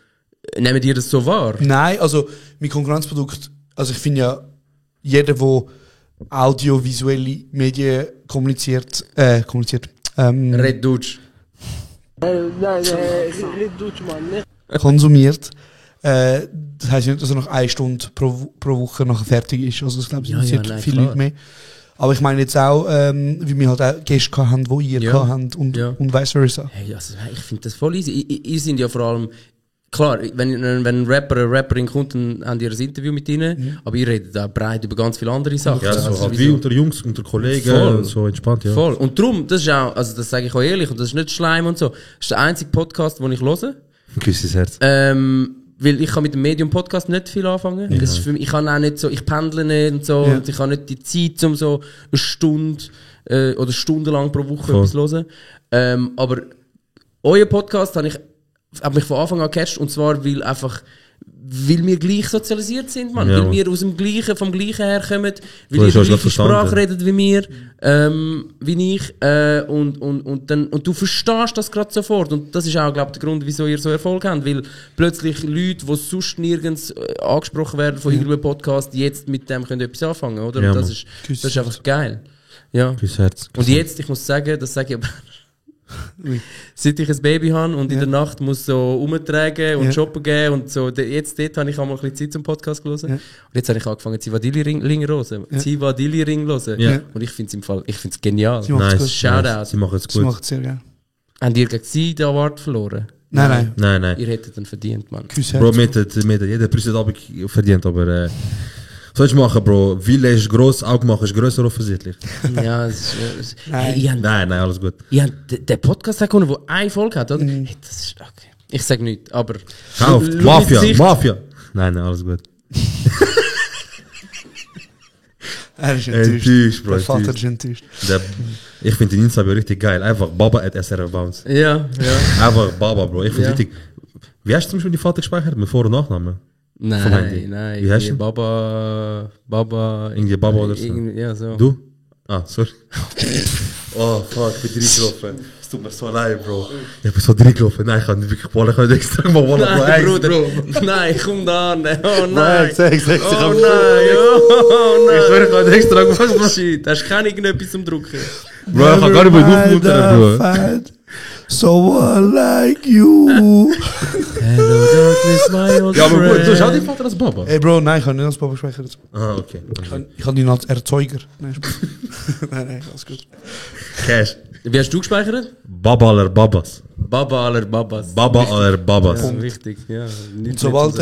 nehmt ihr das so wahr? Nein, also mit Konkurrenzprodukt, also ich finde ja, jeder, der audiovisuelle Medien kommuniziert, Red Dutch. konsumiert, Das heisst nicht, dass er nach 1 Stunde pro Woche nachher fertig ist. Also, ich glaube, es interessiert viele Leute mehr. Aber ich meine jetzt auch, wie wir halt auch Gäste haben, die ihr habt und vice versa. Hey, also, ich finde das voll easy. Ihr sind ja vor allem, klar, wenn ein Rapper, eine Rapperin kommt, dann haben die ein Interview mit ihnen, aber ihr redet auch breit über ganz viele andere Sachen. Ja, so also, halt wie unter Jungs, unter Kollegen, voll. so entspannt, ja. Voll. Und darum, das ist auch, also das sage ich auch ehrlich, und das ist nicht Schleim und so, das ist der einzige Podcast, den ich höre. Küsses Herz. Weil ich kann mit dem Medium-Podcast nicht viel anfangen. Das ist für mich, ich kann auch nicht so, ich pendle nicht und so, und ich habe nicht die Zeit, um so eine Stunde oder stundenlang pro Woche etwas zu hören. Aber euer Podcast hat mich von Anfang an gecatcht, und zwar, weil wir gleich sozialisiert sind, man. Weil wir vom Gleichen herkommen, weil ihr die gleiche Sprache redet wie wir, wie ich, und du verstehst das gerade sofort. Und das ist auch, glaube ich, der Grund, wieso ihr so Erfolg habt, weil plötzlich Leute, die sonst nirgends angesprochen werden von irgendeinem Podcast, jetzt mit dem können etwas anfangen, oder? Ja, und das ist einfach geil. Ja. Herz. Und jetzt, ich muss sagen, das sage ich aber, seit ich ein Baby habe und in der Nacht muss so umtragen und shoppen gehen und so, jetzt dort habe ich auch mal ein bisschen Zeit zum Podcast hören. Und jetzt habe ich angefangen, Zivadili-Ring hören. Zivadili-Ring hören. Und ich finde es genial. Nice. Shoutout. Sie machen es Sie gut. macht es sehr gerne. Habt ihr gegen sie den Award verloren? Nein. Ihr hättet ihn verdient, Mann. Bro, mit jeder Präsident verdient, aber soll ich machen, Bro? Wille ist gross, Augenmachen ist grösser offensichtlich. Ja, Nein, alles gut. Ja, der Podcast hat der eine Folge hat, oder? Hey, das ist okay. Ich sag nichts, aber... Auf, Mafia! Nein, alles gut. Er ist enttäuscht, Bro. Der Vater ist enttäuscht. Ich finde den Instagram richtig geil. Einfach Baba at SRF Bounce. Ja. Einfach Baba, Bro. Ich finde richtig... Wie hast du zum Beispiel die Vater gespeichert? Mit Vor- und Nachnamen? Nein. Wie heißt du? Baba... Irgendwie Baba oder so? Ja, so. Du? Ah, sorry. Oh, fuck, ich bin reingelaufen. Es tut mir so leid, Bro. Ich bin so reingelaufen. Nein, ich kann nicht wirklich Ballen, ich kann nicht extra mal Ballen. Nein, Bruder. Nein, komm da an. Oh nein. Sag. Oh nein. Ich schwöre, ich kann nicht extra mal. Shit, hast du keine irgendetwas zum Drucken? Bro, ich kann gar nicht mehr aufmuntern, Bro. Someone like you. Hello darkness, my old Ja, aber friend. Bro, du hast auch die Vater als Baba? Ey Bro, nein, ich kann nicht als Papa speichern. Ah, okay. Ich kann ihn als Erzeuger. Nein, nein, alles gut. Cash. Wie hast du gespeichert? Baba aller Babas. Baba aller Babas. Baba aller Babas. Ja, richtig, ja. Und sobald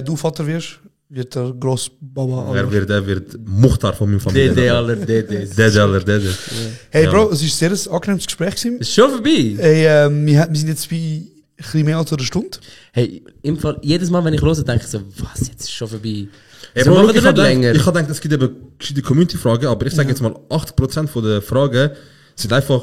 du Vater wirst, wird der Gross Baba. Er wird Muchtar von meiner Familie. DD aller DDs. DD aller DD. Hey Bro, es war ein sehr angenehmes Gespräch gewesen. Ist schon vorbei? Hey, wir sind jetzt bei ein bisschen mehr als einer Stunde. Hey, im Fall, jedes Mal, wenn ich höre, denke ich so, was, jetzt ist schon vorbei. Hey, So Bro, machen wir nicht länger. ich habe gedacht, es gibt eben die Community-Fragen, aber ich sage jetzt mal, 80% von den Fragen sind einfach,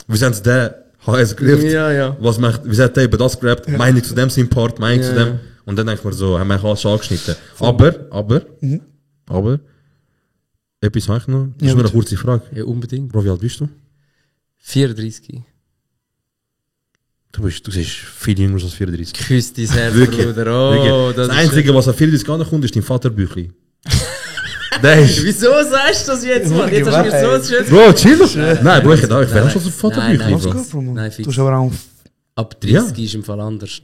wie sind der HS gerippt? Ja. Was macht, wie hat der über das gerappt? Meinung zu dem Import, Meinung zu dem. Und dann denkt man so, haben wir alles schon angeschnitten. Aber, etwas habe ich noch. Das ist nur eine kurze Frage. Ja, unbedingt. Bro, wie alt bist du? 34. Du siehst viel jünger als 34. Küss dein Herz, Wirklich. Bruder. Oh, Wirklich. Das Einzige, was an 34 ankommt, ist dein Vaterbüchli. Der ist... Wieso sagst du das jetzt, Mann? Jetzt hast du mir so schön... Bro, chill! Nein, Bro, ich wäre schon so Vaterbüchli, Nein, Bro. Gut, Bro, Mann. Nein, Du fix. hast aber auch... Ab 30 ist im Fall anders.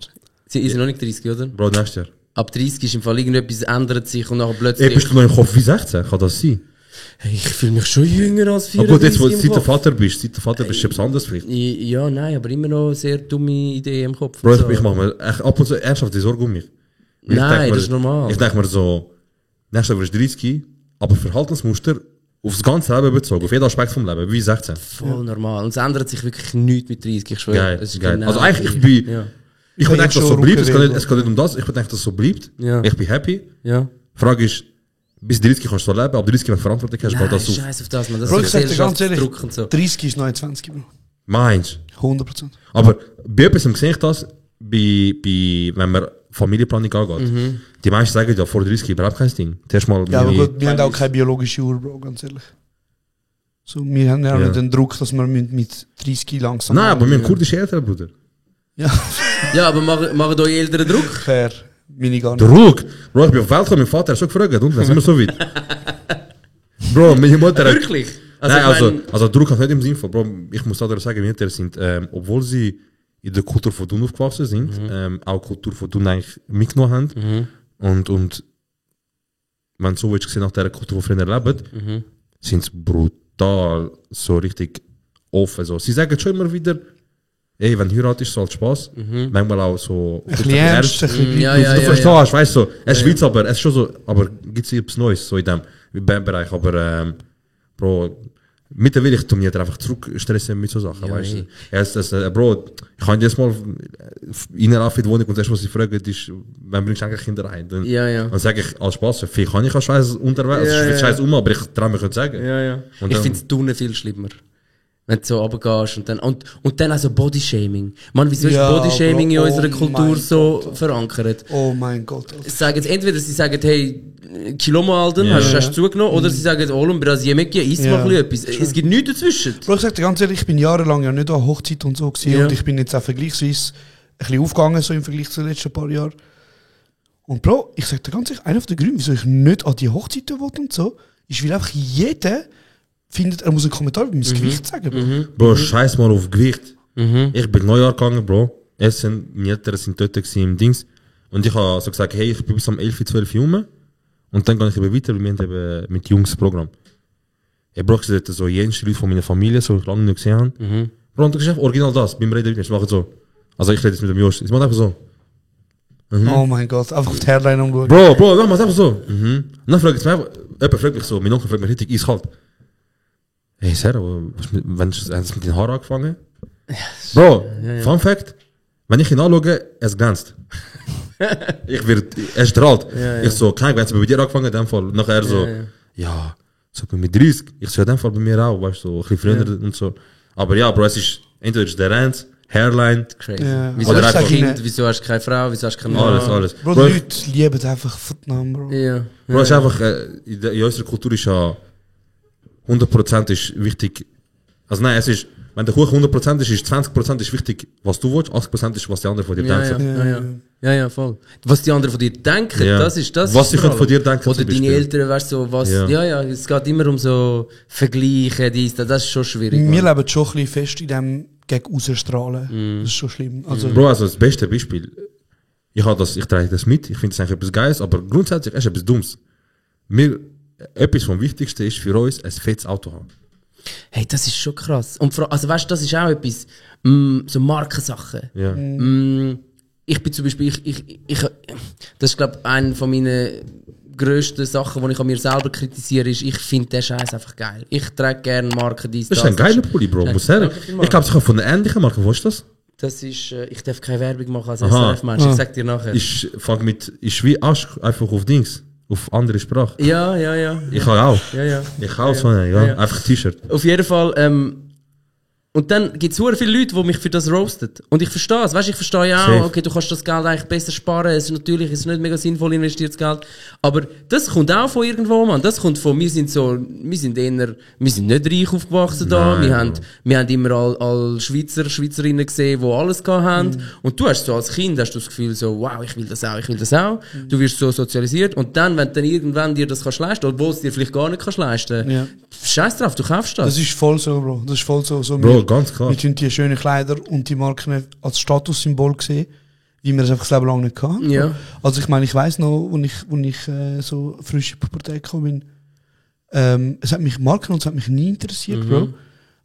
Sie sind noch nicht 30, oder? Bro, nächstes Jahr. Ab 30 ist im Fall irgendetwas ändert sich und nachher Ey, plötzlich... bist du noch im Kopf wie 16? Kann das sein? Hey, ich fühle mich schon jünger als 34 Aber gut, jetzt, wo du im seit der Kopf. Vater bist, ist etwas anderes vielleicht. Ja, nein, aber immer noch sehr dumme Ideen im Kopf. Bro, So. ich mache mir echt ab und zu ernsthaft die Sorge um mich. Ich Nein, denk mir- das ist normal. Ich denke mir so, nächstes Jahr wirst du 30, aber Verhaltensmuster aufs ganze Leben bezogen, auf jeden Aspekt vom Leben, wie 16. Voll normal. Und es ändert sich wirklich nichts mit 30, ich schwöre. Geil, Es ist geil. genau Also eigentlich, gleich. ich bin... Ja. Ich bin denke, jetzt dass es schon so bleibt, es geht Rückenweh, nicht um das, ich denke, dass es so bleibt. Ja. Ich bin happy. Ja. Frage ist, bis 30 kannst du so leben, aber 30, wenn du Verantwortung hast, geht Nein, das auf. scheiß auf das, man. Das Bro, ich ist sag dir ganz ehrlich, Gesellschaftsdruck und so. 30 ist 29, Bro. Meinst 100%. Aber bei etwas sehe ich das, wenn man Familienplanung angeht. Die meisten sagen ja, vor 30 überhaupt kein Ding. Zuerst mal Ja, aber meine- gut, wir haben auch keine biologische Uhr, Bro, ganz ehrlich. So, wir haben ja auch Ja. nicht den Druck, dass wir mit 30 langsam... Nein, aber wir haben kurdische Eltern, Bruder. Ja, Ja, aber machen euch Eltern Druck? fair. Meine gar nicht. Druck! Bro, ich bin auf die Welt gekommen, mein Vater hat schon gefragt, und dann sind wir so weit. Bro, meine Mutter hat... Wirklich? Nein, ich mein- also Druck hat nicht im Sinn von, Bro, ich muss auch sagen, meine Eltern sind, obwohl sie in der Kultur von Thun aufgewachsen sind, auch Kultur von Thun eigentlich mitgenommen haben. Und wenn du so willst, nach dieser Kultur, die früher leben, sind sie brutal so richtig offen. So. Sie sagen schon immer wieder, ey, wenn du heiratest, so als Spaß. Manchmal auch so. Ein bisschen ernst, ein bisschen Du verstehst, weißt du, es ist Witz, aber es ist schon so, aber gibt es etwas Neues so in dem Bandbereich. Aber, Bro, mittlerweile ich tu mich einfach zurückstressen mit so Sachen, weißt du. Bro, ich kann jedes Mal reinlaufen in die Wohnung und das, was sie fragen, ist, wann bringst du eigentlich Kinder rein? Dann sage ich als Spaß, viel kann ich auch Scheiß unterwegs, es ist Scheiß aber ich traue mich nicht zu sagen. Und ich finde es Tunen viel schlimmer. Wenn du so runtergehst und dann auch so Bodyshaming. Mann, wieso ist Bodyshaming in unserer Kultur so verankert? Oh mein Gott. Sagen jetzt entweder sie sagen, hey, Kilomo Alden, hast du zugenommen, oder sie sagen, Olum, Brasiemek, isst mal etwas. Es gibt nichts dazwischen. Bro, ich sag dir ganz ehrlich, ich bin jahrelang ja nicht an Hochzeit und so gewesen, und ich bin jetzt auch vergleichsweise ein bisschen aufgegangen, so im Vergleich zu den letzten paar Jahren. Und Bro, ich sag dir ganz ehrlich, einer der Gründe, wieso ich nicht an die Hochzeiten will und so, ist, weil einfach jeder findet, er muss einen Kommentar über mein Gewicht sagen, Bro. Bro, scheiß mal auf Gewicht. Ich bin Neujahr gegangen, Bro. Meine Eltern sind dort im Dings. Und ich habe so gesagt, hey, ich bin bis am 11, 12 Uhr rum. Und dann gehe ich eben weiter, wir haben eben mit Jungs Programm. Ich brauche dort so jenste Leute von meiner Familie, so lange nicht gesehen haben. Bro, und das ist einfach original das, beim Reden, ich mache so. Also ich rede jetzt mit dem Jost, ich mache einfach so. Oh mein Gott, einfach auf die Hairline umschauen. Bro, dann mach einfach so. Und dann fragt es mich einfach, jemand fragt mich so, mein Onkel fragt mich richtig eiskalt. Hey, Sarah, wenn du hast mit den Haaren angefangen? Bro, Fun Fact, wenn ich ihn anschaue, es glänzt. Er strahlt. Ich so, kein, wenn es bei dir angefangen hat, in dem Fall. Nachher so, so mit 30. Ich so, in dem Fall bei mir auch, weißt du, so, ein bisschen früher und so. Aber ja, Bro, es ist, entweder ist der Rand, Hairline. Crazy. Wieso hast du kein Kind, wieso hast du keine Frau, wieso hast du keinen Mann? Alles. Bro, die Leute lieben einfach Footnamen, Bro. Bro, es ist einfach, in unserer Kultur ist ja, 100% ist wichtig. Also nein, es ist, wenn der Kuchen 100% ist 20% ist wichtig, was du willst, 80% ist, was die anderen von dir denken. Ja, voll. Was die anderen von dir denken, das ist das. Was sie können von dir denken. Oder deine Eltern, weißt du, so, was, es geht immer um so Vergleiche, das ist schon schwierig. Wir leben schon ein bisschen fest in dem gegen rausstrahlen. Das ist schon schlimm. Also, Bro, also das beste Beispiel, ich trage das mit, ich finde es eigentlich etwas Geiles, aber grundsätzlich ist es etwas Dummes. Etwas vom Wichtigsten ist für uns, ein fettes Auto haben. Hey, das ist schon krass. Und also weißt du, das ist auch etwas, so Markensachen. Ja. Ich bin zum Beispiel, das ist glaube ich eine von meinen grössten Sachen, die ich an mir selber kritisiere, ist, ich finde den Scheiß einfach geil. Ich trage gerne Marken, die das ist ein geiler Pulli, Bro, muss sagen. Ich glaube, ich habe von einer ähnlichen Marke, wo ist das? Das ist, ich darf keine Werbung machen als SRF-Mensch, ich sag dir nachher. Ich fange mit, ist wie Asch, einfach auf Dings. Auf andere Sprache. Ja. Ich kann auch. Ja. Ich auch so eine, einfach T-Shirt. Auf jeden Fall, und dann gibt es sehr viele Leute, die mich für das roasten. Und ich verstehe es. Weißt, ich verstehe ja auch, okay, du kannst das Geld eigentlich besser sparen. Es ist natürlich nicht mega sinnvoll investiertes Geld. Aber das kommt auch von irgendwo, Mann. Das kommt von, wir sind nicht reich aufgewachsen da. Nein, Wir haben immer all Schweizerinnen gesehen, die alles gehabt haben. Und du hast so als Kind, hast du das Gefühl so, wow, ich will das auch. Du wirst so sozialisiert. Und dann, wenn du dann irgendwann dir das kannst leisten, obwohl es dir vielleicht gar nicht kannst leisten, scheiß drauf, du kaufst das. Das ist voll so, Bro. Das ist voll so. Bro, ganz klar. Wir tun die schönen Kleider und die Marken als Statussymbol gesehen, wie wir es einfach das Leben lang nicht hatten. Ja. Also ich meine, ich weiss noch, als ich so frisch in die Pubertät gekommen bin, es hat mich Marken und es hat mich nie interessiert, Bro.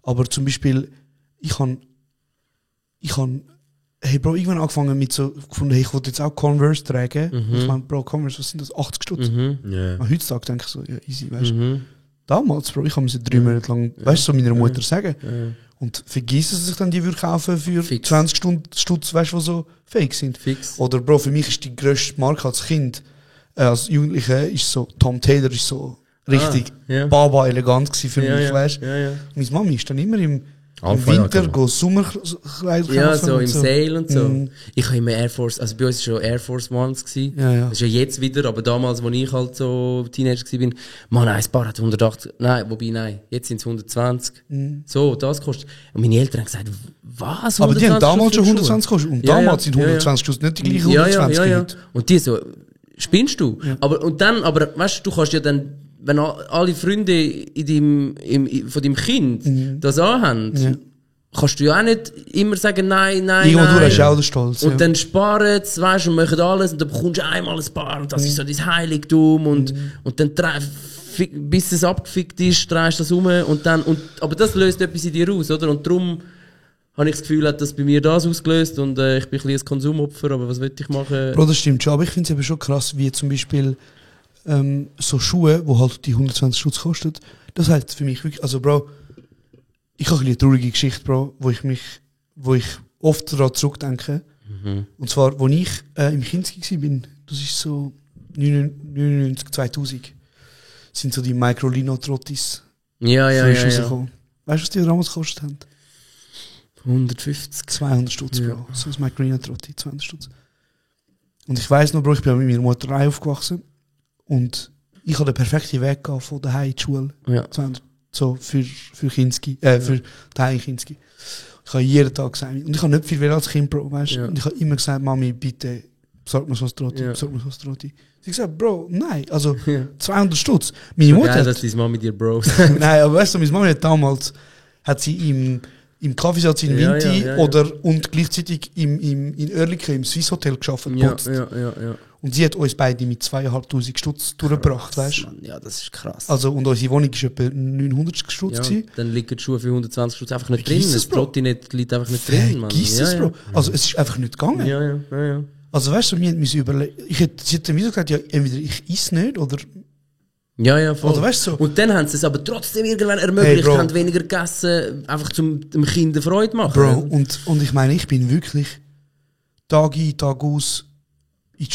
Aber zum Beispiel, ich han hey Bro, irgendwann angefangen mit so, gefunden, hey, ich wollte jetzt auch Converse tragen. Ich meine, Bro, Converse, was sind das? 80 Stutz. Heutzutage denke ich so, ja, easy, weißt du. Damals, Bro, ich musste 3 Monate lang, weißt du, so meiner Mutter sagen. Und vergiss es, dass ich dann die würde kaufen für 20 Stutz, weißt du, die so fake sind. Fix. Oder, Bro, für mich ist die grösste Marke als Kind, als Jugendliche, ist so, Tom Taylor ist so richtig Baba elegant gewesen für mich, weißt du. Meine Mami ist dann immer im Winter Sommerkleid kaufen. Ja, so im Sale und so. Ich habe immer Air Force, also bei uns war schon Air Force Ones gewesen. Das ist ja jetzt wieder, aber damals, als ich halt so Teenager war, Mann, ein Paar hat 180, nein, jetzt sind es 120. So, das kostet. Und meine Eltern haben gesagt, was? Aber die haben damals schon 120 gekostet. Und damals sind 120 gekostet, nicht die gleichen 120 ja. Und die so, spinnst du? Ja. Aber weißt du, kannst ja dann, wenn alle Freunde von deinem Kind das anhaben, kannst du ja auch nicht immer sagen, nein. Irgendwo du hast auch den Stolz. Und dann sparen sie, weißt du, und machen alles und dann bekommst du einmal ein paar und das ist so dein Heiligtum und dann bis es abgefickt ist, drehst du das um aber das löst etwas in dir aus, oder? Und darum habe ich das Gefühl, hat das bei mir das ausgelöst und ich bin ein bisschen ein Konsumopfer, aber was will ich machen? Bro, das stimmt schon, aber ich finde es eben schon krass, wie zum Beispiel so Schuhe, die halt die 120 Stutz kosten, das heißt für mich wirklich, also Bro, ich habe eine traurige Geschichte, Bro, wo ich oft daran zurückdenke. Und zwar, als ich im Kinski war, das ist so 99, 2000, sind so die Microlino-Trottis frisch rausgekommen. Weißt du, was die damals gekostet haben? 150. 200 Stutz, Bro. So ein Microlino-Trotti, 200 Stutz. Und ich weiss noch, Bro, ich bin mit meiner Mutter aufgewachsen und ich hatte den perfekten Weg gehabt von daheim in die Schule. Ja. 200, so für Kinski, für daheim in Kinski. Ich habe jeden Tag gesagt, und ich habe nicht viel als Kind, Bro, weißt du? Und ich habe immer gesagt, Mami, bitte, besorg mir so ein Trotti, besorg mir so ein Trotti. Sie hat gesagt, Bro, nein, also 200 Stutz. Meine Mutter geil, dass deine Mama mit dir Bro nein, aber weißt du, meine Mama hat damals, hat sie im Kaffeesatz in Vinti und gleichzeitig in Oerlikon im Swiss Hotel gearbeitet. Und sie hat uns beide mit 2'500 Stutz durchgebracht, weißt du? Ja, das ist krass. Also, und unsere Wohnung war etwa 900 Stutz. Ja, dann liegen die Schuhe für 120 Stutz einfach nicht drin. Das Trotti liegt einfach nicht drin, Mann. Vergiss es, Bro. Also, es ist einfach nicht gegangen. Ja. Also, weißt du, wir müssen überlegen. Sie hat dann wieder gesagt, ja, entweder ich esse nicht oder. Ja, voll. Oder weißt du, so. Und dann haben sie es aber trotzdem irgendwann ermöglicht, haben weniger gegessen, einfach zum dem Kind eine Freude machen. Bro, und ich meine, ich bin wirklich Tag ein, Tag aus in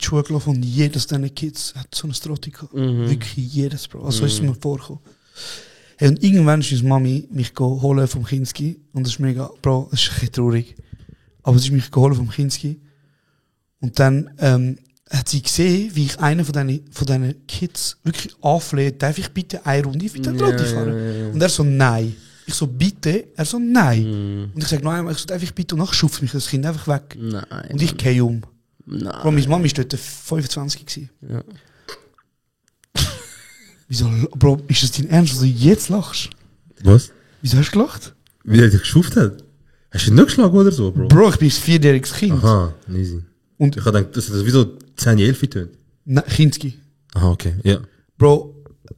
die Schule gelaufen und jedes dieser Kids hat so ein Trotti gehabt. Wirklich jedes, Bro. Also ist es mir vorgekommen. Hey, und irgendwann ist meine Mami mich holen vom Kinski und das ist mega, Bro, das ist ein bisschen traurig. Aber sie ist mich geholt vom Kinski und dann hat sie gesehen, wie ich einen von diesen Kids wirklich anfleht, darf ich bitte eine Runde für den Trotti fahren? Und er so, nein. Ich so, bitte? Er so, nein. Und ich sage noch einmal, ich so, darf ich bitte? Und dann schupft mich das Kind einfach weg. Nein. Und ich gehe um. Nein. Bro, meine Mama war dort 25 gewesen. Ja. Wieso, Bro, ist das dein Ernst, dass du jetzt lachst? Was? Wieso hast du gelacht? Wie er dich geschuft hat? Hast du ihn nicht geschlagen oder so, Bro? Bro, ich bin ein 4-jähriges Kind. Aha, easy. Und ich habe gedacht, das ist wie so 10, 11 tönt. Nein, Kinski. Aha, okay, ja. Bro,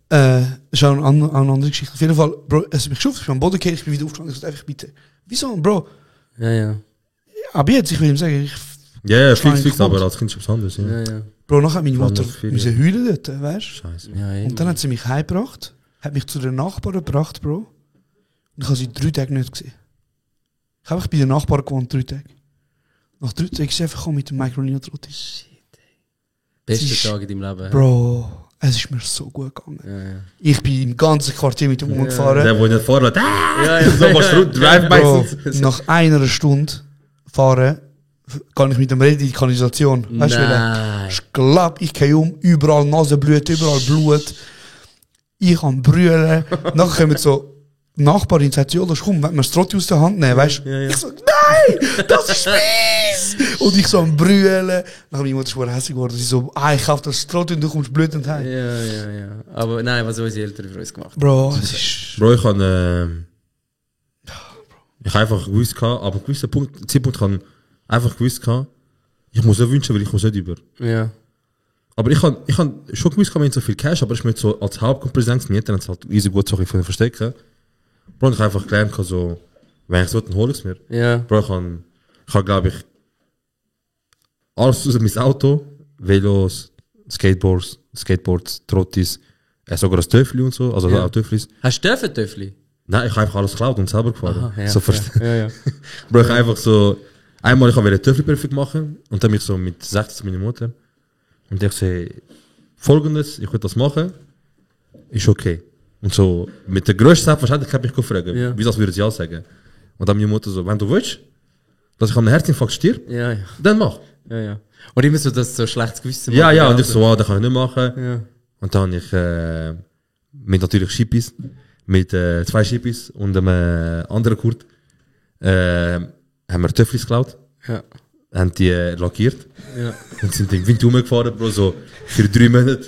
das ist auch eine andere Geschichte. Auf jeden Fall, Bro, es hat mich geschuft, ich bin am Boden gekehrt, ich bin wieder aufgestanden, ich so, einfach bitte. Wieso, Bro? Ja. Aber jetzt, ich will ihm sagen, Ja, fix, aber als Kind ist es anders, Ja. Bro, nachher hat meine Mutter müssen heulen dort, weißt du? Scheiße. Ja, und dann hat sie mich heimgebracht, hat mich zu den Nachbarn gebracht, Bro. Und ich habe sie 3 Tage nicht gesehen. Ich habe einfach bei den Nachbarn gewohnt, 3 Tage. Nach 3 Tagen ist sie einfach gekommen mit dem Microlino-Trotti. Beste Tag in deinem Leben. Bro, es ist mir so gut gegangen. Ja. Ich bin im ganzen Quartier mit dem umgefahren. Der, wo nicht fahren lässt, so machst du Bro, nach einer Stunde fahren, kann ich mit dem reden in die Kanalisation. Weißt du, ich glaube, ich gehe um, überall Nasenblut, überall Blut. Ich kann brüllen. Nachher kommen so Nachbarin und sagt, ja, das komm, wenn wir das Trotti aus der Hand nehmen, weißt du? Ich so, nein, das ist mies! Und ich so am brüllen. Nachher meine Mutter ist hässlich geworden. Sie so, ich kaufe das Trotti und du kommst blutend heim. Ja. Aber nein, was unsere Eltern für uns gemacht haben. Bro, es ist... Bro, ich habe einfach gewusst, aber an gewissen Zeitpunkt habe einfach gewusst, ich muss es wünschen, weil ich muss nicht über. Ja. Aber ich habe schon gewusst, wenn so viel Cash, aber ich möchte so als Hauptkompetenz nicht, dann ist es halt easy gut, so von den Verstecken. Bro, und ich habe einfach gelernt, so, wenn ich es will, dann hole ich es mir. Ja. Bro, ich habe, glaube ich, alles aus meinem Auto, Velos, Skateboards, Trottis, sogar das Töffli und so, also auch Töfflis. Hast du Töffli? Nein, ich habe einfach alles geklaut und selber gefahren. Aha, ja, so ja. Bro, ich einfach so, einmal ich wollte Töffli perfekt machen und dann mich so mit 16 zu meiner Mutter und ich so, Folgendes, ich will das machen, ist okay. Und so, mit der grössten Selbstverständlichkeit mich gefragt, wie das würde sie auch sagen. Und dann meine Mutter so, wenn du willst, dass ich an einem Herzinfarkt stirb, dann mach. Ja. Und immer so, dass so schlechtes Gewissen machen. Ja, und ich so, das kann ich nicht machen. Ja. Und dann habe ich mit natürlich Schippis, mit 2 Schippis und einem anderen Kurt, haben wir Töfflis geklaut. Ja. Haben die lackiert. Ja. Und sind in den Wind rumgefahren, Bro, so für 3 Monate.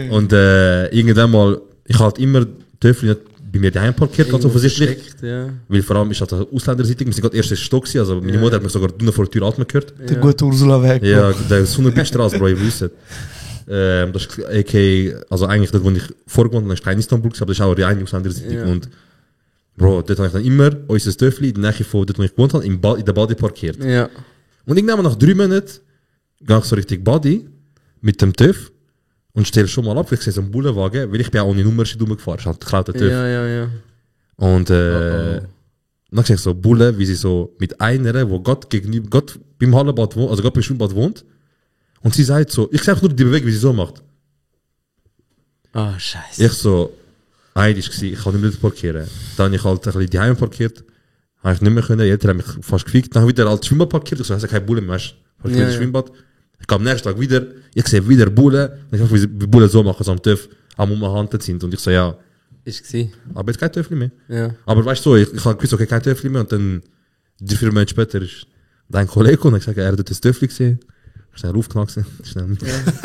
Und irgendwann mal, ich halt immer Töffel nicht bei mir daheim parkiert, ganz offensichtlich. Versteckt, ja. Weil vor allem ist halt ausländerseitig, wir sind gerade erst in Stock gewesen, also meine Mutter hat mich sogar drinnen vor der Tür atmen gehört. Der gute Ursula weg. Ja, der Sonnenbildstraße, Bro, ich wüsste. Das ist AK, also eigentlich dort, wo ich vorgewohnt habe, ist kein Istanbul, aber das ist auch die eine ausländerseitig. Ja. Und Bro, dort habe ich dann immer unser Töffli in der Nähe von dort, wo ich gewohnt habe, in der Body parkiert. Ja. Und irgendwann nach 3 Monaten gehe ich so richtig Body mit dem TÜV und stelle schon mal ab, weil ich sehe so einen Bullenwagen, weil ich bin auch ohne Nummernschild rumgefahren, ist halt geklaut der TÜV. Ja. Und dann sehe ich so Bullen, wie sie so mit einer, wo Gott beim Hallenbad wohnt, also Gott beim Schwimmbad wohnt, und sie sagt so, ich sehe einfach nur die Bewegung, wie sie so macht. Ah, scheiße. Ich so, eilig gsi, ich kann nicht mehr parkieren. Dann habe ich halt ein bisschen daheim parkiert, habe ich nicht mehr können, die Eltern haben mich fast gefickt, dann habe ich wieder als Schwimmbad parkiert, ich so, kein Bullen mehr, parkiert das Schwimmbad. Ich kam am nächsten Tag wieder, ich sehe wieder Bullen, ich weiß, wie Bullen so machen, so am TÜV, am Umhanden sind, und ich so, ja, Ist gsi. aber jetzt kein Töffli mehr. Ja. Aber weißt du, ich habe gewusst, okay, kein Töffli mehr, und dann, 3-4 Monate später ist dein Kollege und ich sage, er hat das Töffli gesehen, schnell aufgeknackt, schnell mit.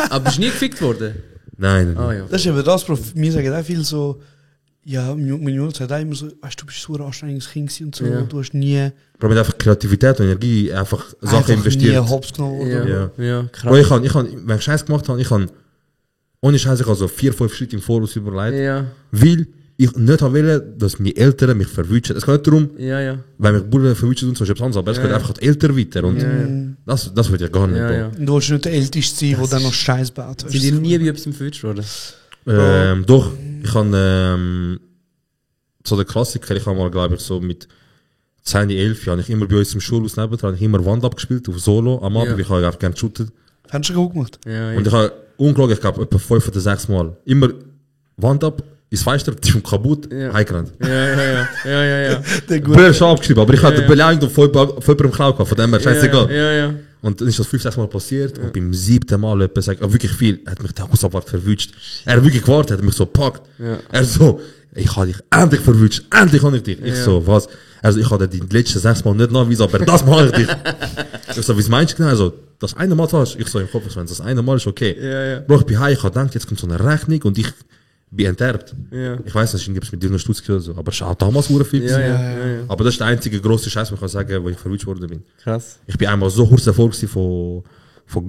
Aber bist du nie gefickt worden? Nein. Ah ja. Das ist eben das, Bro. Mir sagen auch viel so, ja, meine Mutter sagt auch immer so, weißt du, bist so ein anstrengendes Kind gewesen und so, Ja. du hast nie Bro, mit einfach Kreativität und Energie einfach Sachen investiert. nie Hops genommen. Oder? Ja, Bro, krass. ich kann, wenn ich Scheiß gemacht habe, ohne Scheiß, ich habe so 4-5 Schritte im Voraus überlegt, Ja, weil ich nicht wollte, dass meine Eltern mich verwünschen. Es geht nicht darum, ja. wenn mich Bullen verwünschen und so, ist etwas anderes, aber es geht einfach die Eltern weiter und das wird ja gar nicht, Ja, Bro. ja. Und du willst nicht der Älteste sein, der dann noch Scheiß baut. Sind dir nie wie etwas im Futsch worden? Doch, ich habe so der Klassiker, ich habe mal, glaube ich, so mit 10, 11 habe ich immer bei uns im Schulhaus nebenan, habe ich immer Wand abgespielt auf Solo am Abend, Ja. weil ich habe einfach gerne geshootet. Hast du schon gut gemacht? Ja, Und ich habe unglaublich, ich glaube, etwa 5 oder 6 Mal immer Wand ab, ins Fenster, die ist kaputt, Ja. heimgerannt. Ja. Brille ist schon abgeschrieben, aber ich hatte die Beleidigung von jemandem im Klau gehabt, von dem her, scheißegal. Ja. Und dann ist das 5, 6 Mal passiert und beim 7. Mal jemand sagt, wirklich viel, er hat mich der Hausabwart verwünscht. Er hat wirklich gewartet, hat mich so gepackt. Ja. Er so, ich habe dich endlich verwünscht, endlich habe ich dich. Ich so, was? Also ich habe dir die letzten 6 Mal nicht nachgewiesen, aber das Mal habe ich dich. Ich so, wie meinst du genau? Also, das eine Mal falsch. Ich so, im Kopf, wenn das eine Mal ist okay. Ja. Bro, ich bin heim, ich habe gedacht, jetzt kommt so eine Rechnung und ich bin enterbt. Ja. Ich weiß nicht, gibt es mit dir noch Stutz oder so, aber es war damals sehr viel. Ja. Aber das ist der einzige grosse Scheiß, wo ich kann sagen, wo ich verwünscht worden bin. Krass. Ich bin einmal so kurz davor gewesen von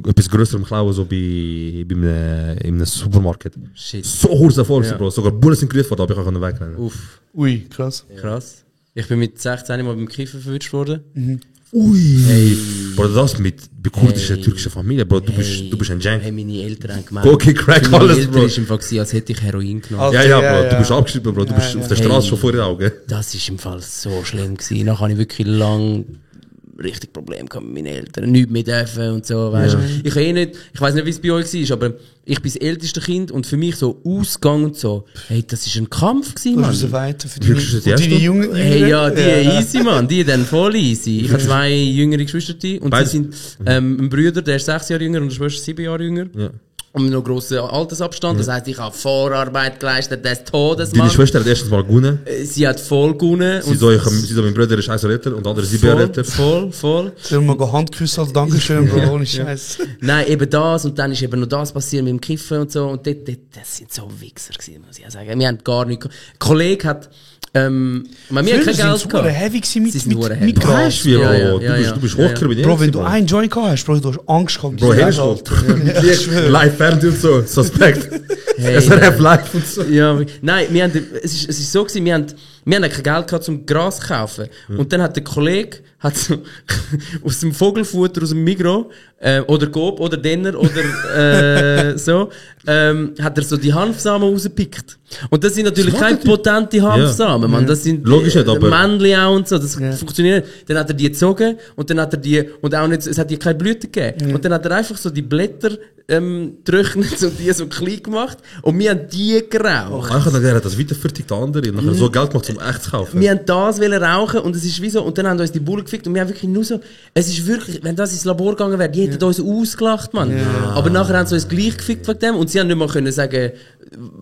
etwas größerem Klauen, so in einem Supermarkt. Shit. So kurz davor gewesen, Ja. Bro. Sogar Bullen sind gerufen worden, aber ich kann wegrennen. Uff. Ui, krass. Krass. Ich bin mit 16 mal beim Kiffen verwünscht worden. Ui! Hey. Bro, das mit kurdischen, türkischen Familie, Bro, du bist ein Jank. Hey, meine Eltern haben gemeint. Okay, crack meine alles, Eltern Bro. ist im Fall gewesen, als hätte ich Heroin genommen. Also, Ja, Bro, ja. du bist abgeschrieben, Bro, du bist auf der Straße schon vor den Augen. Das ist im Fall so schlimm gewesen. Nachher habe ich wirklich lang richtig Probleme gehabt mit meinen Eltern. Nichts mehr dürfen und so, weißt du. Ich weiß nicht, wie es bei euch war, aber ich bin das älteste Kind und für mich so Ausgang und so, hey, das ist ein Kampf gewesen, Du Mann. bist weiter für Wirklich, das deine, erste? deine Jungen. Hey, ja, die easy, Mann. Die dann voll easy. Ich habe 2 jüngere Geschwister und Beides. sie sind, ein Bruder, der ist 6 Jahre jünger und eine Schwester 7 Jahre jünger. Ja. Und noch grossen Altersabstand. Das heisst, ich habe Vorarbeit geleistet, des Todes, Deine Mann. Schwester hat erstens mal gewonnen. Sie hat voll gewonnen. Sie so, mein Bruder ist 1 Jahr älter und der andere 7 Jahre älter. voll. Sollen wir mal Handküssen als Dankeschön, Bro, ohne Scheiß. Nein, eben das und dann ist eben noch das passiert mit dem Kiffen und so und dort das sind so Wichser gewesen, muss ich auch sagen. Wir haben gar nicht... Ein Kollege hat... wir haben kein Früher Geld sind sie gehabt. heavy gewesen Sie sind mit hure heavy. mit Gras. Weißt du, wie, Bro? Ja, Du bist hochkriminell. Bro, wenn du Bro. einen Joint gehabt hast, Bro, du hast Angst gehabt. Bro, Herrschuld. Live Fernsehen und so, suspekt. Hey, SRF live und so. Ja, nein, es ist so gewesen, wir haben kein Geld gehabt, um Gras zu kaufen. Und dann hat der Kollege so, aus dem Vogelfutter, aus dem Migros, oder Coop, oder Denner, oder so, hat er so die Hanfsamen rausgepickt. Und das sind natürlich keine potente Hanfsamen, man. Das sind Logisch nicht, aber- Männchen auch und so, das funktioniert nicht. Dann hat er die gezogen und dann hat er die, und auch nicht, es hat die keine Blüten gegeben. Und dann hat er einfach so die Blätter getrocknet und die so klein gemacht und wir haben die geraucht. Ich habe gedacht, das weitervertickt der andere und nachher so Geld gemacht, um echt zu kaufen. Wir haben das wollen rauchen und es ist wie so, und dann haben uns die Bullen gefickt und wir haben wirklich nur so, es ist wirklich, wenn das ins Labor gegangen wäre, die hätten uns ausgelacht, Mann. Aber nachher haben sie uns gleich gefickt wegen dem und sie haben nicht mehr können sagen,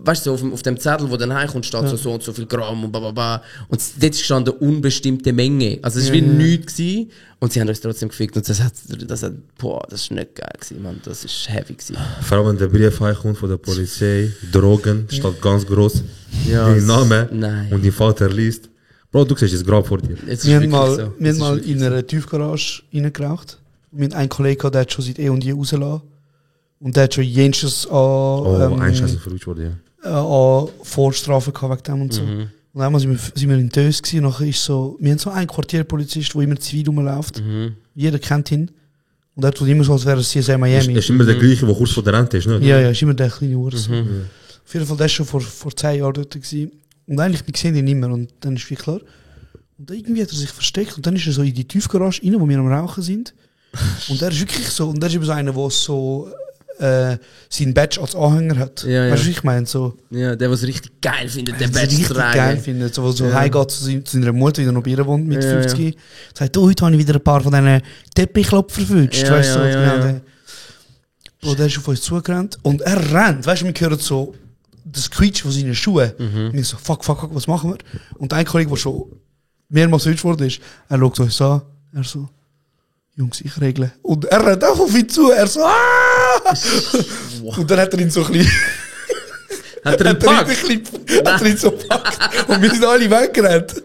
weißt du, so auf dem Zettel, wo dann heimkommt, steht so und so viel Gramm und bababa. Und dort ist gestanden unbestimmte Menge. Also es war wie nichts gewesen. Und sie haben uns trotzdem gefickt und das ist nicht geil gewesen, Mann. Das ist heavy gewesen. Vor allem, wenn der Brief kommt von der Polizei, Drogen, steht ganz groß. Ja, den Namen nein. und dein Vater liest. Bro, du siehst das Grab vor dir. Es ist Wir haben wirklich mal, so. wir Es haben ist mal wirklich in einer Tiefgarage reingeraucht. Wir haben einen Kollegen gehabt, der hat schon seit je rausgelassen. Und der hat schon jensches Ein Scheiß ist verrutscht worden, ja. an Vorstrafen gehabt wegen dem und so. Und einmal sind wir in Dös gewesen, und nachher ist so, wir haben so einen Quartierpolizist, der immer zivil rumläuft. Jeder kennt ihn. Und er tut immer so, als wäre es CSI Miami. Ist immer der gleiche, der kurz vor der Rente ist, ne? Ja, ist immer der kleine Urs. Auf jeden Fall, der war schon vor 10 Jahren dort gewesen. Und eigentlich, wir sehen ihn nicht mehr. Und dann ist wie klar. Und dann irgendwie hat er sich versteckt. Und dann ist er so in die Tiefgarage rein, wo wir am Rauchen sind. Und er ist wirklich so, und der ist eben so einer, der so seinen Badge als Anhänger hat. Ja, ja. Weißt du, was ich meine? So, Ja, der, was richtig geil findet, der der Badge richtig tragen. geil findet. So Ja. heimgeht zu seiner Mutter, die noch bei ihr wohnt, mit Ja, 50. Sagt, oh, heute habe ich wieder ein paar von diesen Teppichklopfer verwünscht. Ja, Weißt du, ja, so, ja, genau, ja. der- Bro, der ist auf uns zugerannt. Und er rennt. Weißt du, wir hören so das Quietsch von seinen Schuhen. Und ich so, fuck, was machen wir? Und ein Kollege, der schon mehrmals deutsch worden ist, er schaut uns an. Er so, Jungs, ich regle. Und er rennt auch auf ihn zu. Er so, Und dann hat er ihn so ein bisschen... Hat er einen Pack? Hat er ihn so gepackt. Und wir sind alle weggerannt.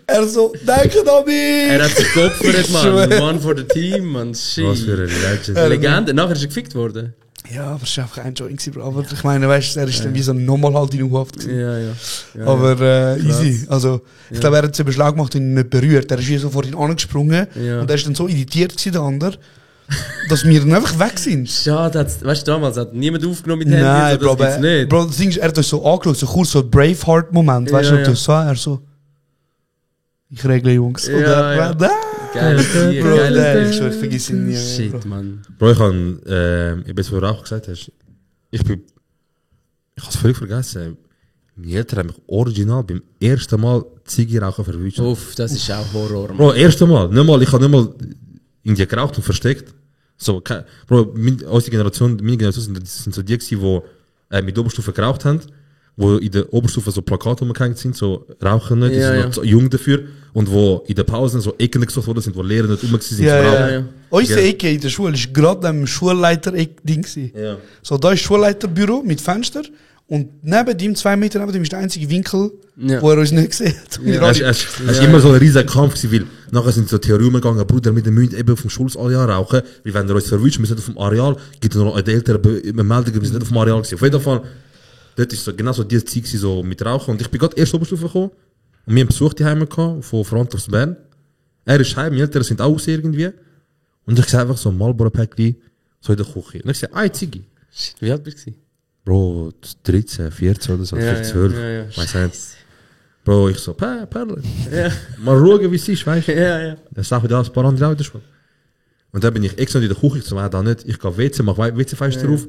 Er so, denke an mich! Er hat sich geopfert, Mann. Schwör. One for the team, Mann. Shit. Was für ein Legend. Legende. Nachher ist er gefickt worden. Ja, aber es war einfach ein Joint, Bro. Aber ich meine, weißt du, er ist dann wie so nochmal halt in U-Haft gewesen. Ja. Aber easy. Also, ich glaube, er hat den Beschlag gemacht und ihn nicht berührt. Er ist wie so vor ihn angesprungen. Ja. Und er ist dann so irritiert gewesen, der andere, dass wir dann einfach weg sind. Schade, weißt du, damals hat niemand aufgenommen mit Handy. Nein, so, das Bro, gibt's nicht. Bro, das Ding ist, er hat uns so angeschaut, so kurz so ein Braveheart-Moment. Weißt du, Ja, ob das so, er so, ich regle, Jungs. Und Ja, er, ja. da, Geiles Tier, Bro, geiles der, Tier. ich schwör, ich vergesse ihn nie mehr. Shit, Bro. Mann. Bro, ich habe, ich was auch gesagt hast, ich habe es völlig vergessen. Meine Eltern haben mich original beim ersten Mal Zigarrauchen verwünscht. Uff, das ist auch Horror, Mann. Bro, erste Mal. Ich habe nicht mal irgendwie geraucht und versteckt. So, Bro, meine Generation sind so die gewesen, die mit der Oberstufe geraucht haben, wo in der Oberstufe so Plakate umgehängt sind, so rauchen nicht, die Ja, sind ja. noch so jung dafür, und wo in den Pausen so Ecken gesucht worden sind, wo Lehrer nicht rum sind Ja, zu ja, rauchen. ja. Unsere Ja. Ecke in der Schule ist gerade am Schulleiter-Ding gewesen. Ja. So, da ist das Schulleiterbüro mit Fenster und neben ihm, 2 Meter neben ihm, ist der einzige Winkel, Ja. wo er uns nicht gesehen hat. Und wir Es alle- ist immer so ein riesiger Kampf gewesen, weil nachher sind so Theorien umgegangen, Bruder, mit dem Münd eben auf dem Schulsareal rauchen, weil wenn er uns verwünscht, wir sind auf dem Areal, gibt es noch eine ältere Meldung, wir sind nicht auf dem Areal gewesen. Auf jeden Fall, dort ist so, genau so diese Zeit gewesen, so mit Rauchen, und ich bin gerade erst Oberstufe gekommen, und wir haben Besuch die Heime gehabt, von Front aus Bern. Er ist heim, meine Eltern sind auch aus irgendwie, und ich sehe einfach so ein Marlboro-Päckchen, so in der Küche. Und ich sage, Ziggy. Shit, wie alt bist du? Bro, 13, 14 oder so, Ja, vielleicht ja, 12. ja, ja. Weiss nicht. Bro, ich so, Perle. Ja. Mal schauen, wie es ist, weißt du? Ja. Dann sag ich dir, ein paar andere Autos schon. Und dann bin ich extra in der Küche, so, da nicht. Ich gehe WC, mach WC-Fenster drauf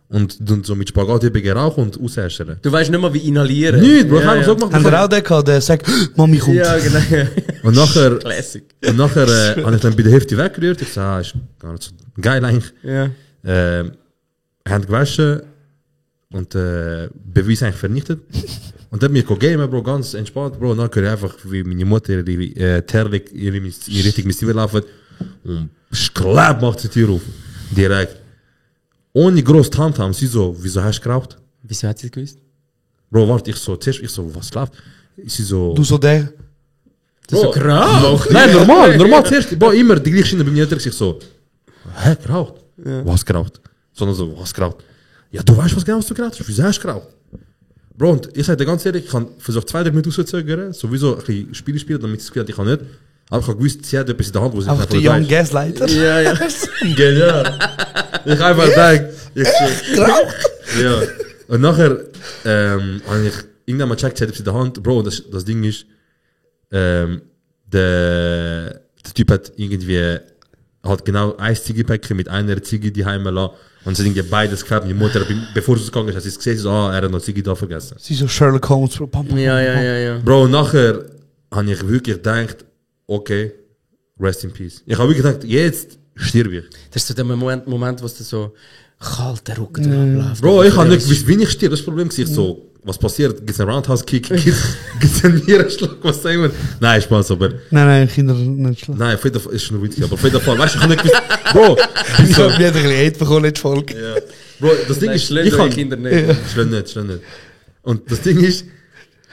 und dann so mit Spagatübige rauchen und ausäschern. Du weißt nicht mal, wie inhalieren. Nicht, Bro, ich ja, habe ja. so gemacht. Haben wir auch den gehabt, der sagt, Mami kommt. Ja, genau. Und nachher, Classic. habe ich dann bei der Hälfte weggerührt. Ich sag, ist gar nicht so geil eigentlich. Ja. Hände gewaschen und Beweis eigentlich vernichtet. Und dann bin ich gamen, Bro, ganz entspannt, Bro. Und dann höre ich einfach, wie meine Mutter ihre Terlik in Richtung mit Zwiebeln laufen. Und schklapp macht sie die Tür auf. Direkt. Ohne groß Tamtam. Sie so, wieso hast du geraucht? Wieso hat sie es gewusst? Bro, warte, ich so, was läuft? Sie so, Du so der. Das ist so grau. Nein, normal zuerst. Bro, immer die gleiche Schiene bei mir. Ich so, hä, geraucht? Was geraucht? Sondern so, was geraucht? Ja, du weißt, was genau du geraucht hast. Wieso hast du geraucht? Bro, und ich sage dir ganz ehrlich, ich habe versucht 2-3 Minuten rauszuzögern, sowieso ein bisschen Spiele spielen, damit ich das Gefühl hatte, ich kann nicht. Aber ich habe gewusst, sie hat etwas in der Hand, wo sie Auch der Young Gaslighter. Ja. Genial. Ich einfach gedacht, ja. Und nachher habe ich irgendwann mal gecheckt, sie hat etwas in der Hand. Bro, das Ding ist, der Typ hat irgendwie halt genau ein Ziegepäckchen mit einer Ziege die Heime lassen. Und sie hat irgendwie beides gefärbt. Die Mutter, bevor sie gegangen ist, hat sie es gesehen, so, er hat noch Ziege da vergessen. Sie so Sherlock Holmes, Bro. Pam, pam, pam, pam. Ja. Bro, nachher habe ich wirklich gedacht, okay, rest in peace. Ich habe wirklich gedacht, jetzt stirb ich. Das ist so der Moment, wo es so kalter Rücken durchläuft. Bro, ich habe nicht gewusst, wie ich stirb. Das Problem war so, was passiert? Gibt es einen Roundhouse-Kick? Gibt es einen Nierenschlag? Was sagen wir? Nein, Spaß, aber... Nein, Kinder nicht schlecht. Nein, auf jeden Fall ist schon witzig, aber auf jeden Fall, weißt du, ich habe nicht gewusst, Bro, Ich habe mir ein bisschen Hate bekommen, letzte Folge. ja. Bro, das Ding Nein, ist, schlägt ich eure kann... Kinder nicht. Schlägt nicht. Und das Ding ist,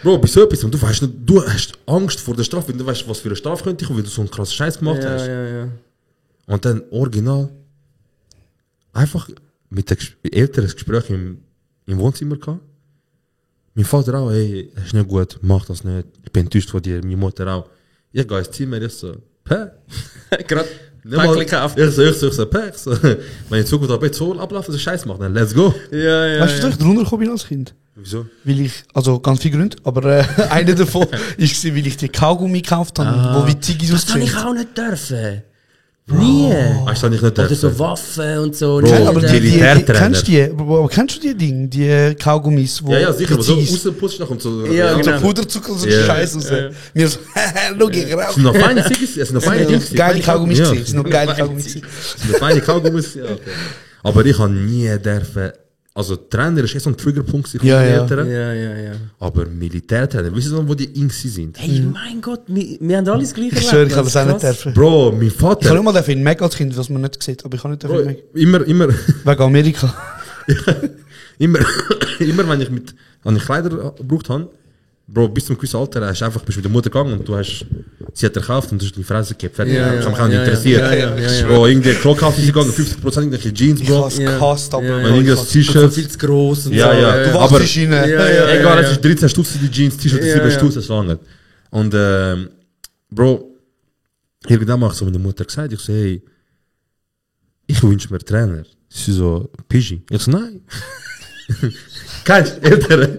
Bro, bei so etwas, und du weißt nicht, du hast Angst vor der Strafe, weil du weißt, was für eine Strafe könnte kommen, weil du so einen krassen Scheiß gemacht hast. Ja. Und dann original einfach mit den Eltern ein Gespräch im Wohnzimmer gehabt. Mein Vater auch, ey, das ist nicht gut, mach das nicht, ich bin enttäuscht von dir, meine Mutter auch. Ich gehe ins Zimmer, ich so, hä? Gerade Päckchen gekauft. Ich so, hä? So, wenn ich so gut Arbeit so ablaufen, so Scheiß machen, dann let's go. Ja. Weißt du, dass ich drunter gekommen bin als Kind? Wieso? Weil ich, also ganz viele Gründe, aber einer davon ist, weil ich die Kaugummi gekauft habe, wo wie Ziggis Das kann aussehen. ich auch nicht dürfen. Nie. Weißt du, nicht Oder dürfen. so Waffen und so. Bro, Aber die kennst du die Dinge, die Kaugummis, wo Ja, sicher, aber so Ziggis- rausputzt noch und so. Ja, und so genau. Puderzucker und so Ja. Scheiß raus. Mir so, schau, ich Es rauche. sind noch feine Ziggis, es sind noch feine Dings. Geile Kaugummis Ja. gewesen, es sind noch geile Kaugummis gewesen. Es sind noch feine Kaugummis, ja, okay. Aber ich habe nie dürfen, also Trainer ist so ein Triggerpunkt für Ja, die ja. Eltern. Ja. Aber Militärtrainer, wissen Sie noch, wo die Insi sind? Hey, mein Gott, wir haben alles gleich Ich schwöre, ich habe das auch nicht dürfen. Bro, mein Ich habe Vater, nicht mal in Mac als Kind, was man nicht sieht, aber ich habe nicht Bro, in Mac. immer, Wegen Amerika. immer, wenn ich Kleider gebraucht habe, Bro, bis zum gewissen Alter bist du mit der Mutter gegangen und sie hat gekauft und du hast die Fresse gegeben. Fertig. Ja, Ich habe mich auch ja, nicht ja, interessiert. ja. Bro, irgendwie Klokauf ist gegangen, 50% irgendwelche Jeans, Ich Bro. habe es gehasst, aber Wenn irgendwas T-Shirt. Viel zu gross und Ja, so. ja. du aber- warst rein. Egal, es ist 13 Stutz die Jeans, T-Shirt, Ja, 7 ja. Stutz, es lange. Und, Bro, irgendwann habe ich so meine Mutter gesagt, ich so, hey, ich wünsche mir einen Trainer. Sie so, Pidgey. Ich so, nein. Kennst du, Ältere?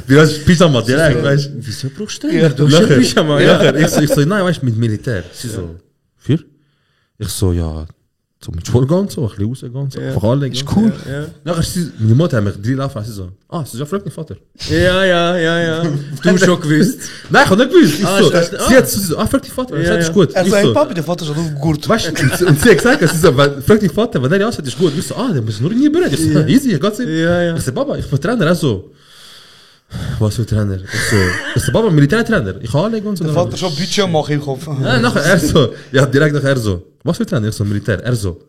Wie heißt Pyjama direkt, weißt du? Wieso brauchst du den? Du hast schon Nachher, Pyjama, ja. nachher, ich so, nein, weißt du, mit Militär. Sie so, für? Ich so, ja, so mit Schule gehen, so, ein bisschen rausgehen, so, einfach anlegen. Ist cool. Ja. Nachher, meine Mutter hat mich 3 laufen, sie so, das ist ja fragt mein Vater. Ja. Du hast schon gewusst. Nein, ich hab nicht gewusst. Ich Ah, so, ist das- sie hat so, fragt dein Vater, ich Ja, sag, ist ja. gut. Er Ich sagt, so, Papi, der Vater ist auf Gurt. weißt du, und sie hat gesagt, sie so, fragt dein Vater, wenn der aussieht, ist gut. Ich so, der muss nur nie berühren. Ich so, easy, ich geht's nicht. Ja. Ich so, Baba, ich bin Trainer, er so, was für Trainer? Ich so, Baba, Militärtrainer, ich kann anlegen und so. Der Vater schon Budget machen im Kopf. Ja, nachher er so, ja, direkt nachher er so, was für Trainer? Ich so, Militär. Er so,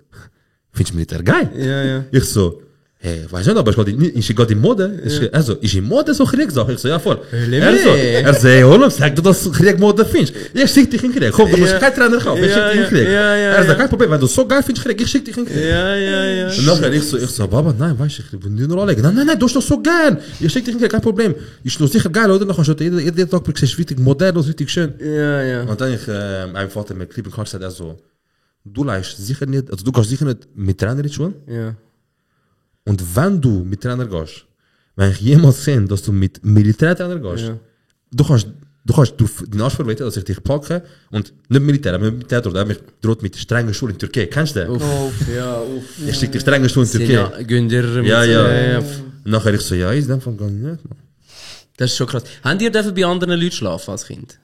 findest du Militär geil? Ja. Ich so, hey, weiß nicht, aber ich gehe in Mode. Er so, ist in Mode so Kriegssache? Ich so, ja, voll. Er so, hey, Olaf, sag du, dass du Kriegmode findest. Ich schick dich in Krieg. Komm, du musst keinen Trainer kaufen, ich schick dich in Krieg. Er so, kein Problem, wenn du so geil findest Krieg, ich schick dich in Krieg. Ja. Und nachher ich so, Baba, nein, weißt du, ich will dir nur anlegen. Nein, du hast doch so gern. Ich schick dich in Krieg, kein Problem. Ist noch sicher geil, oder? Nachher schon jeden Tag, du siehst richtig modern und richtig schön. Ja. Und dann ich, mein Vater mir klipp und klar gesagt, er so, du leist sicher nicht, also du gehst sicher nicht mit Trainer in die Schule. Ja. Und wenn du mit Trainer gehst, wenn ich jemals sehe, dass du mit Militärtrainer gehst, Ja. du kannst den Arsch verweten, dass ich dich packe und nicht Militär, aber Militär droht, er mich droht mit strengen Schulen in Türkei. Kennst du den? Uff. Ich schicke dich strengen Schulen in Türkei. Ja, Günther. Ja. Und nachher ich so, ja, ist dem von gar nicht, Mann. Das ist schon krass. Habt ihr dürfen bei anderen Leuten schlafen als Kind?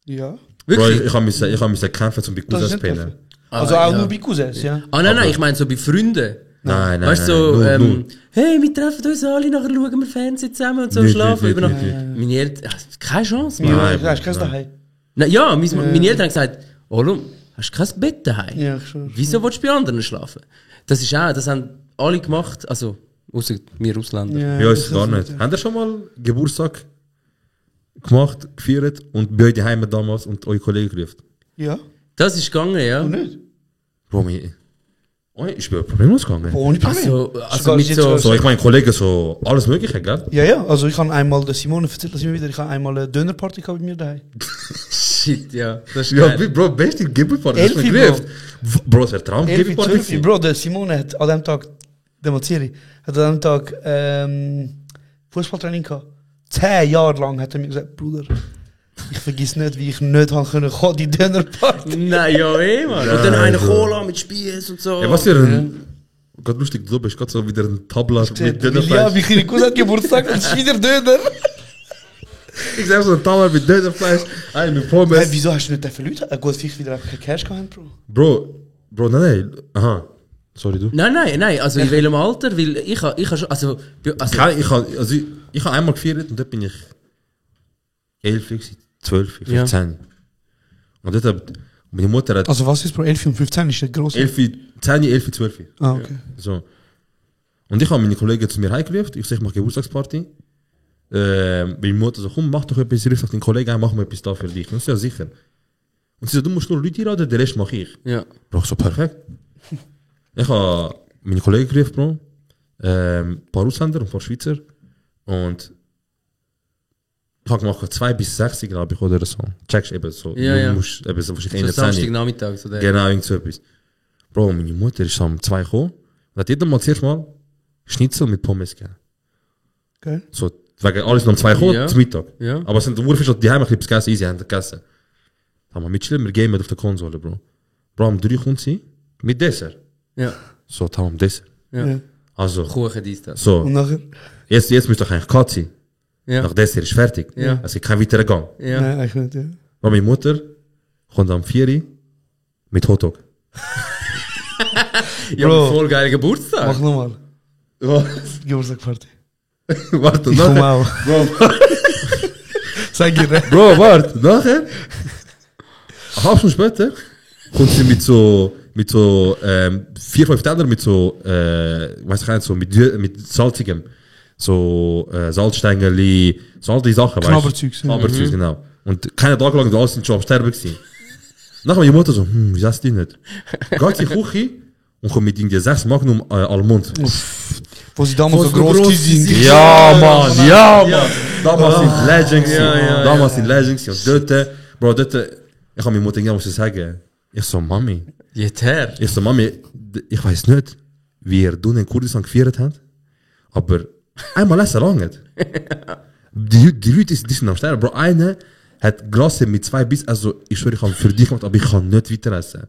Ja. Bro, Wirklich? ich habe kämpfen, um bei Das ist Cousins nicht pennen. dürfen. Also auch nur bei Cousins, ja. Nein, ich meine so bei Freunden. Nein, Weißt du, so, nur. hey, wir treffen uns alle, nachher schauen wir Fernsehen zusammen und so Nicht, schlafen nicht, über Nacht. nicht, Meine Eltern, keine Chance, Mann. Ja, hast du keins daheim? Ja, meine Eltern haben gesagt, Olum, hast du kein Bett daheim? Ja, schon. Wieso willst du bei anderen schlafen? Das haben alle gemacht, also, außer wir Ausländer. Ja, ist gar nicht. Habt ihr schon mal Geburtstag gemacht, gefeiert und bei euch daheim damals und eure Kollegen gerufen? Ja. Das ist gegangen, ja. Und nicht? Bro, ich bin problemlos gegangen. Ohne Problem. Also mit so, So, ich meine, Kollegen, so alles Mögliche, gell? Ja, also ich habe einmal der Simone erzählt, dass ich habe einmal eine Dönerparty gehabt bei mir daheim. shit, ja. Das ist Ja, geil. Bro, beste Geburtstag, das ist Elfi, mir gerufen. Bro, es wäre Traum, 11, Geburtstag. 12, Bro, der Simone hat an dem Tag, demonstriere, hat an dem Tag Fußballtraining gehabt. 10 Jahre lang hat er mir gesagt, Bruder, ich vergiss nicht, wie ich nicht haben können, die Dönerparty. Nein, ja, Mann. Und dann eine Cola mit Spieß und so. Ja, was für ein... Gerade lustig, du bist gerade so wieder ein Tabla mit Ja, Dönerfleisch. wie kleine Cousin hat Geburtstag und es ist wieder Döner. Ich sag so ein Tabla mit Dönerfleisch, ein mit Pommes. Hey, wieso hast du nicht dafür Leute? Gut, vielleicht wieder einfach kein Cash gehabt, Bro. Bro, nein. Aha. Sorry, du. Nein, also in welchem Alter? Weil ich habe schon, also Ich habe einmal gefeiert und dort bin ich 11, 12, 15. Und dort hat meine Mutter hat Also was ist, Bro, 11 und 15 ist nicht gross? 10, 11, 12. Ah, okay. So. Und ich habe meine Kollegen zu mir heimgerufen, ich sage, ich mache Geburtstagsparty. meine Mutter so, komm, mach doch etwas, ruf auf den Kollegen ein, mach mal etwas da für dich. Und ich so, ja, sicher. Und sie so, du musst nur Leute einladen, den Rest mache ich. Ja. Bro, ich so, perfekt. Ich habe meine Kollegen gerufen, Bro. Ein paar Ausländer und ein paar Schweizer. Und ich habe gemacht 2 bis 6, glaube ich, oder so. Checkst eben so. Ja, ja. Du musst eben so wahrscheinlich So Samstagnachmittag. So Genau, irgend so etwas. Bro, meine Mutter ist um 2 gekommen und hat jedem Mal zuerst mal Schnitzel mit Pommes gegeben. Geil. So, wegen alles noch um 2 gekommen, Ja. zum Mittag. Ja. Aber es sind Urfisch, die haben ein bisschen gegessen, easy, haben gegessen. Haben wir mitchillen, wir gamen auf der Konsole, Bro. Bro, um 3 kommt sie mit Dessert. Ja. So, haben wir Dessert. Ja. Ja. Also, Kuchen, dies, das. so, Und nachher? jetzt müsste doch eigentlich Cut sein. Ja. Nach Dessert ist fertig. Ja. Es gibt keinen weiteren Gang. Ja. Nein, eigentlich nicht, ja. Bro, meine Mutter kommt am 4 Uhr mit Hotdog. Ja, Bro. aber voll geiler Geburtstag. Mach nochmal. Was? Geburtstagparty. Warte, Ich komme nachher. auch. Sag ihr, Bro, warte, nachher. Eine halbe Stunde später kommt sie mit so 4, 5 Teller mit so, weiß ich nicht, so mit salzigem. So, Salzstängeli, so all die Sachen, weißt du? Knabberzeugs, ja. Knabberzeugs, genau. Und keine Tag lang, alles sind schon am Sterben gewesen. Nachher meine Mutter so, wie sagst du die nicht? Geht sie in die Küche und kommt mit irgendwie 6 Magnum Almond. Wo sie damals so So groß groß sind. Ja, Mann, ja, Mann. Damals sind Legends. ja, Damals sind Legends. Und dort, Bro, dort, ich habe meine Mutter irgendwann sagen. Ich so, Mami. Jetzt her. Ich so, Mami, ich weiß nicht, wie ihr in Kurdistan gefeiert habt, aber einmal essen langt. Die Leute die sind am Sterben. Bro, einer hat Glasse mit 2 Biss, also ich schwöre, ich habe für dich gemacht, aber ich kann nicht weiter essen.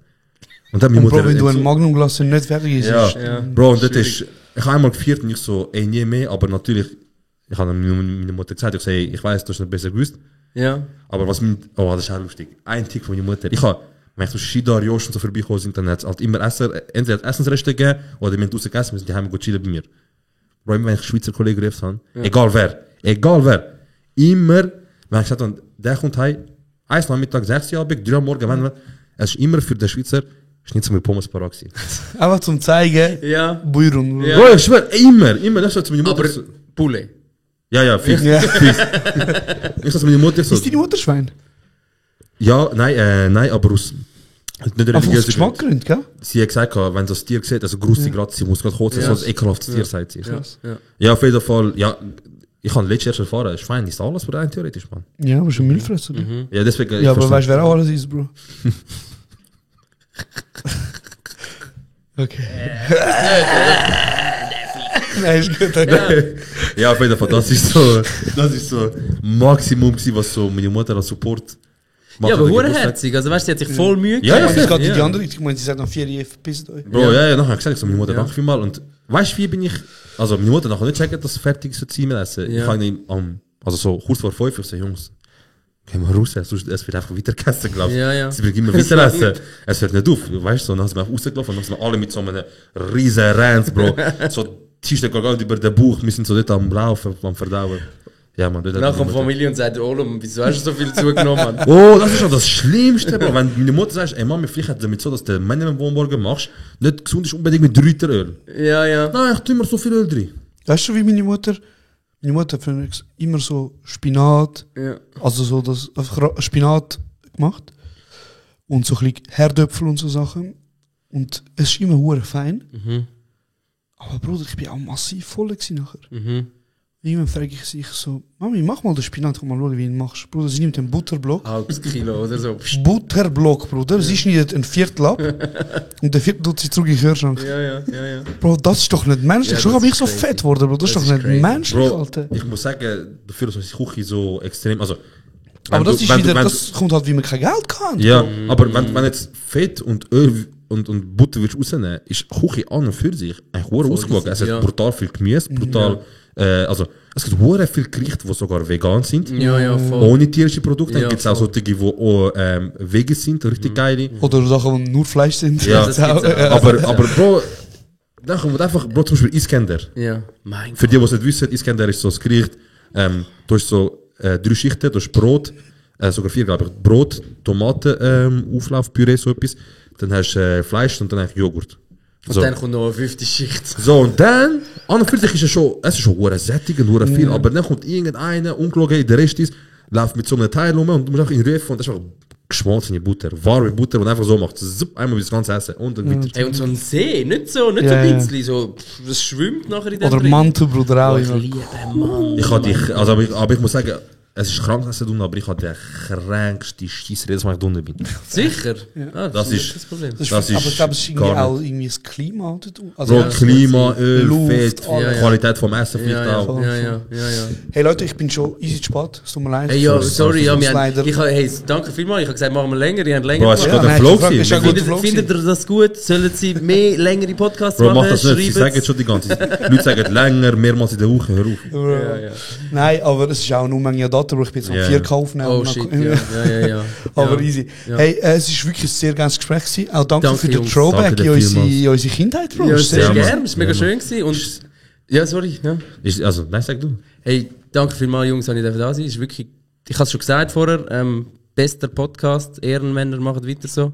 Und dann meine Und Bro, wenn du so- ein Magnumglas nicht fertig ist, ja, ist Bro, und das ist, ich habe einmal gefeiert und ich so, ey, nie mehr, aber natürlich, ich habe meine Mutter gesagt, ich so, ey, ich weiß, du hast nicht besser gewusst, Ja. aber was mein, oh, das ist auch lustig, ein Tick von meiner Mutter, ich habe, wenn ich so Shidar, Josh und so vorbeigekommen sind, dann hat es halt immer entweder hat Essensreste gegeben, oder wenn du gegessen, wir sind die Heime gut chillen bei mir. Bro, immer wenn ich Schweizer Kollegen gerufen habe, egal wer, immer, wenn ich gesagt habe, der kommt heim, 1 Nachmittag, 6 Uhr Abend, 3 Uhr morgen, wenn wir, es ist immer für den Schweizer Schnitzel mit Pommes parat gewesen. einfach zum zeigen, Ja. Beuron. Bro. Ja. Bro, ich schwör, immer, das ist zu meiner Mutter. Aber Poulet. Ja, fix. Ja. fix. Ich sag meine Mutter so. Ist deine Mutter Schwein? Ja, nein, aber aus nicht Einfach aus religiösen Geschmackgründen, gell? Sie hat gesagt, wenn das Tier sieht, also grusig gerade, sie muss gerade kurz so ein ekelhaftes Tier sein. Ja. Ja, auf jeden Fall, ja, ich habe letztes Jahr erfahren, Schwein ist alles für einen theoretisch, Mann. Ja, aber schon Müllfresser. Ja, deswegen. ich Ja, aber verstehe- weißt du, wer auch alles ist, Bro? Okay. Nein, ist gut. Ja, auf jeden Fall, das ist so Maximum gewesen, was so meine Mutter als Support macht. Ja, aber an der hure Geburtstag. herzig. Also weißt du, sie hat sich voll Mühe Ja, Ich meine, fair. es geht in die Ja. andere Richtung. Ich meine, sie sagt nach 4 Jahren, verpisst euch. Bro, ja, nachher habe ich gesagt, so meine Mutter, danke vielmals. Und weißt du, wie bin ich, also meine Mutter nachher nicht checken, dass es fertig ist zu ziehen essen. Ja. Ich habe ihn also so kurz vor 5, ich so, Jungs, gehen wir raus, sonst es wird einfach weiter gegessen, glaube ich. Ja. Sie wird immer weiter essen. Es hört nicht auf, weißt du, so, dann sind wir einfach rausgelaufen und dann sind wir alle mit so einem riesen Rand, Bro. So, Tisch geht über den Bauch, wir sind so dort am Laufen, am Verdauen. Ja, man, dort hat Dann meine kommt Mutter- Familie und sagt, Olum, wieso hast du so viel zugenommen? Oh, das ist schon das Schlimmste, Bro. Wenn meine Mutter sagt, ey Mami, vielleicht hat es damit so, dass der Minimum, den du morgen machst, nicht gesund ist unbedingt mit Rüteröl. Ja. Nein, ich tue immer so viel Öl drin. Weißt du, wie meine Mutter hat für mich immer so Spinat, Ja. also so das einfach Spinat gemacht und so ein bisschen Herdöpfel und so Sachen. Und es ist immer hure fein. Aber Bruder, ich bin auch massiv voll gewesen nachher. Irgendwann frage ich sie so, Mami, mach mal den Spinat, komm mal schauen, wie du ihn machst. Bruder, sie nimmt einen Butterblock. Halbes Kilo oder so. Butterblock, Bruder. Sie schneidet ein Viertel ab und der Viertel tut sie zurück in den Kühlschrank. Ja. Bro, das ist doch nicht menschlich. Ja, Schon das habe ich ist so crazy. fett geworden, Bro. Das ist Das doch ist nicht crazy. menschlich, Bro, Alter. ich muss sagen, dafür, dass unsere Küche so extrem, also... Aber das ist wieder, wenn das kommt halt, wie man kein Geld kann. ja, aber wenn jetzt Fett und Öl und Butter willst rausnehmen, ist Küche an und für sich eigentlich hure ausgewogen. Es hat ja. brutal viel Gemüse, brutal... also, es gibt hure viele Gerichte, die sogar vegan sind. Ja, voll. Ohne tierische Produkte. Dann Ja, gibt es auch voll. solche, die auch vegan sind, richtig geile. Oder Sachen, die nur Fleisch sind. Ja, das gibt's auch. aber Bro, dann kommt einfach, Bro, zum Beispiel Iskender. Ja. Mein Für die, die es nicht wissen, Iskender ist so das Gericht, du hast so 3 Schichten, du hast Brot, sogar 4, glaube ich, Brot, Tomaten, Auflaufpüree, so etwas, dann hast du Fleisch und dann eigentlich Joghurt. Und So. dann kommt noch eine 5. Schicht. So, und dann, an und für sich ist es ist schon hure sättigend, hure viel, aber dann kommt irgendeiner, ungelogen, der Rest ist, läuft mit so einem Teil rum und du musst einfach ihn rufen und das ist einfach geschmolzene Butter, warme Butter und einfach so macht, zup, einmal das ganze Essen und dann weiter. Ey, und so ein See, nicht so ein bisschen, so, das schwimmt nachher in dem Oder Ring. Mantelbruder auch Ich immer. liebe Mann. Ich habe dich, also aber ich muss sagen, es ist krank, dass ich unten, aber ich habe den kränksten Scheiss, jedes Mal, ich unten bin. Sicher? Ah, Das ist- das Problem. Das Das ist, aber ist ich glaube, es ist irgendwie gar auch irgendwie das Klima. Oder? Bro, Klima, Öl, Luft, Fett, alles. Qualität vom Essen vielleicht Ja, ja, auch. ja. Hey Leute, ich bin schon easy zu spät. Es tut mir leid. Hey, ja, sorry, ja, wir haben, Leider. hey, danke vielmals, ich habe gesagt, machen wir länger, die haben länger Bro, es ist gemacht. gerade ein nein, Flow ich frag mich gewesen. auch gut. Flow Findet ihr das gut? Sollen sie mehr längere Podcasts Bro, machen? mach das nicht, sie Schreiben's. sagen schon die ganze Zeit. Die Leute sagen länger, mehrmals in der Woche, hör auf. Nein, aber es ist auch nur Menge Daten, wo ich bin jetzt Ja. am 4K aufnehmen. Oh und shit, dann- ja. Aber Ja. easy. Ja. Hey, es ist wirklich ein sehr geiles Gespräch gewesen. Auch danke, Danke, für den Jungs. Throwback Danke in dir unsere, vielmals. in unsere Kindheit, Bro. Ja, Ist sehr Ja, Mann. gerne, es war mega Ja, schön gewesen und, ja, sorry, ja. Also, nein, sag du. Hey, danke vielmals, Jungs, dass ich da sein. Ist wirklich, ich habe es schon gesagt vorher, bester Podcast, Ehrenmänner machen weiter so.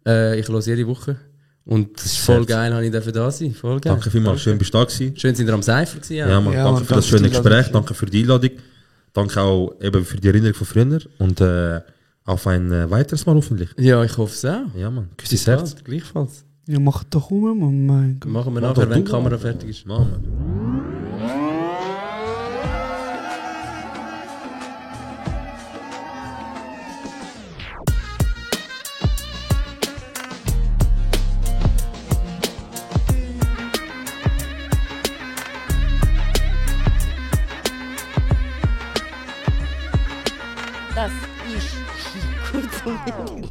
Ich höre jede Woche. Und es ist voll geil, dass ich da sein. Voll geil. Danke vielmals, schön bist du da gewesen. Schön, sind ihr am Cypher gewesen. Ja, Mann, Ja, danke Mann, für das danke für schöne die Einladung. Gespräch, danke für die Einladung. Danke auch eben für die Erinnerung von früher und auf ein weiteres Mal hoffentlich. Ja, ich hoffe es auch. Ja, Mann, küss dein Herz. Ja, gleichfalls. Ja, mach doch um, Mann. Mein Gott. Machen wir Mach nachher, doch wenn du, die Kamera Mann. fertig ist. Machen wir. Das ist kurz und bündig.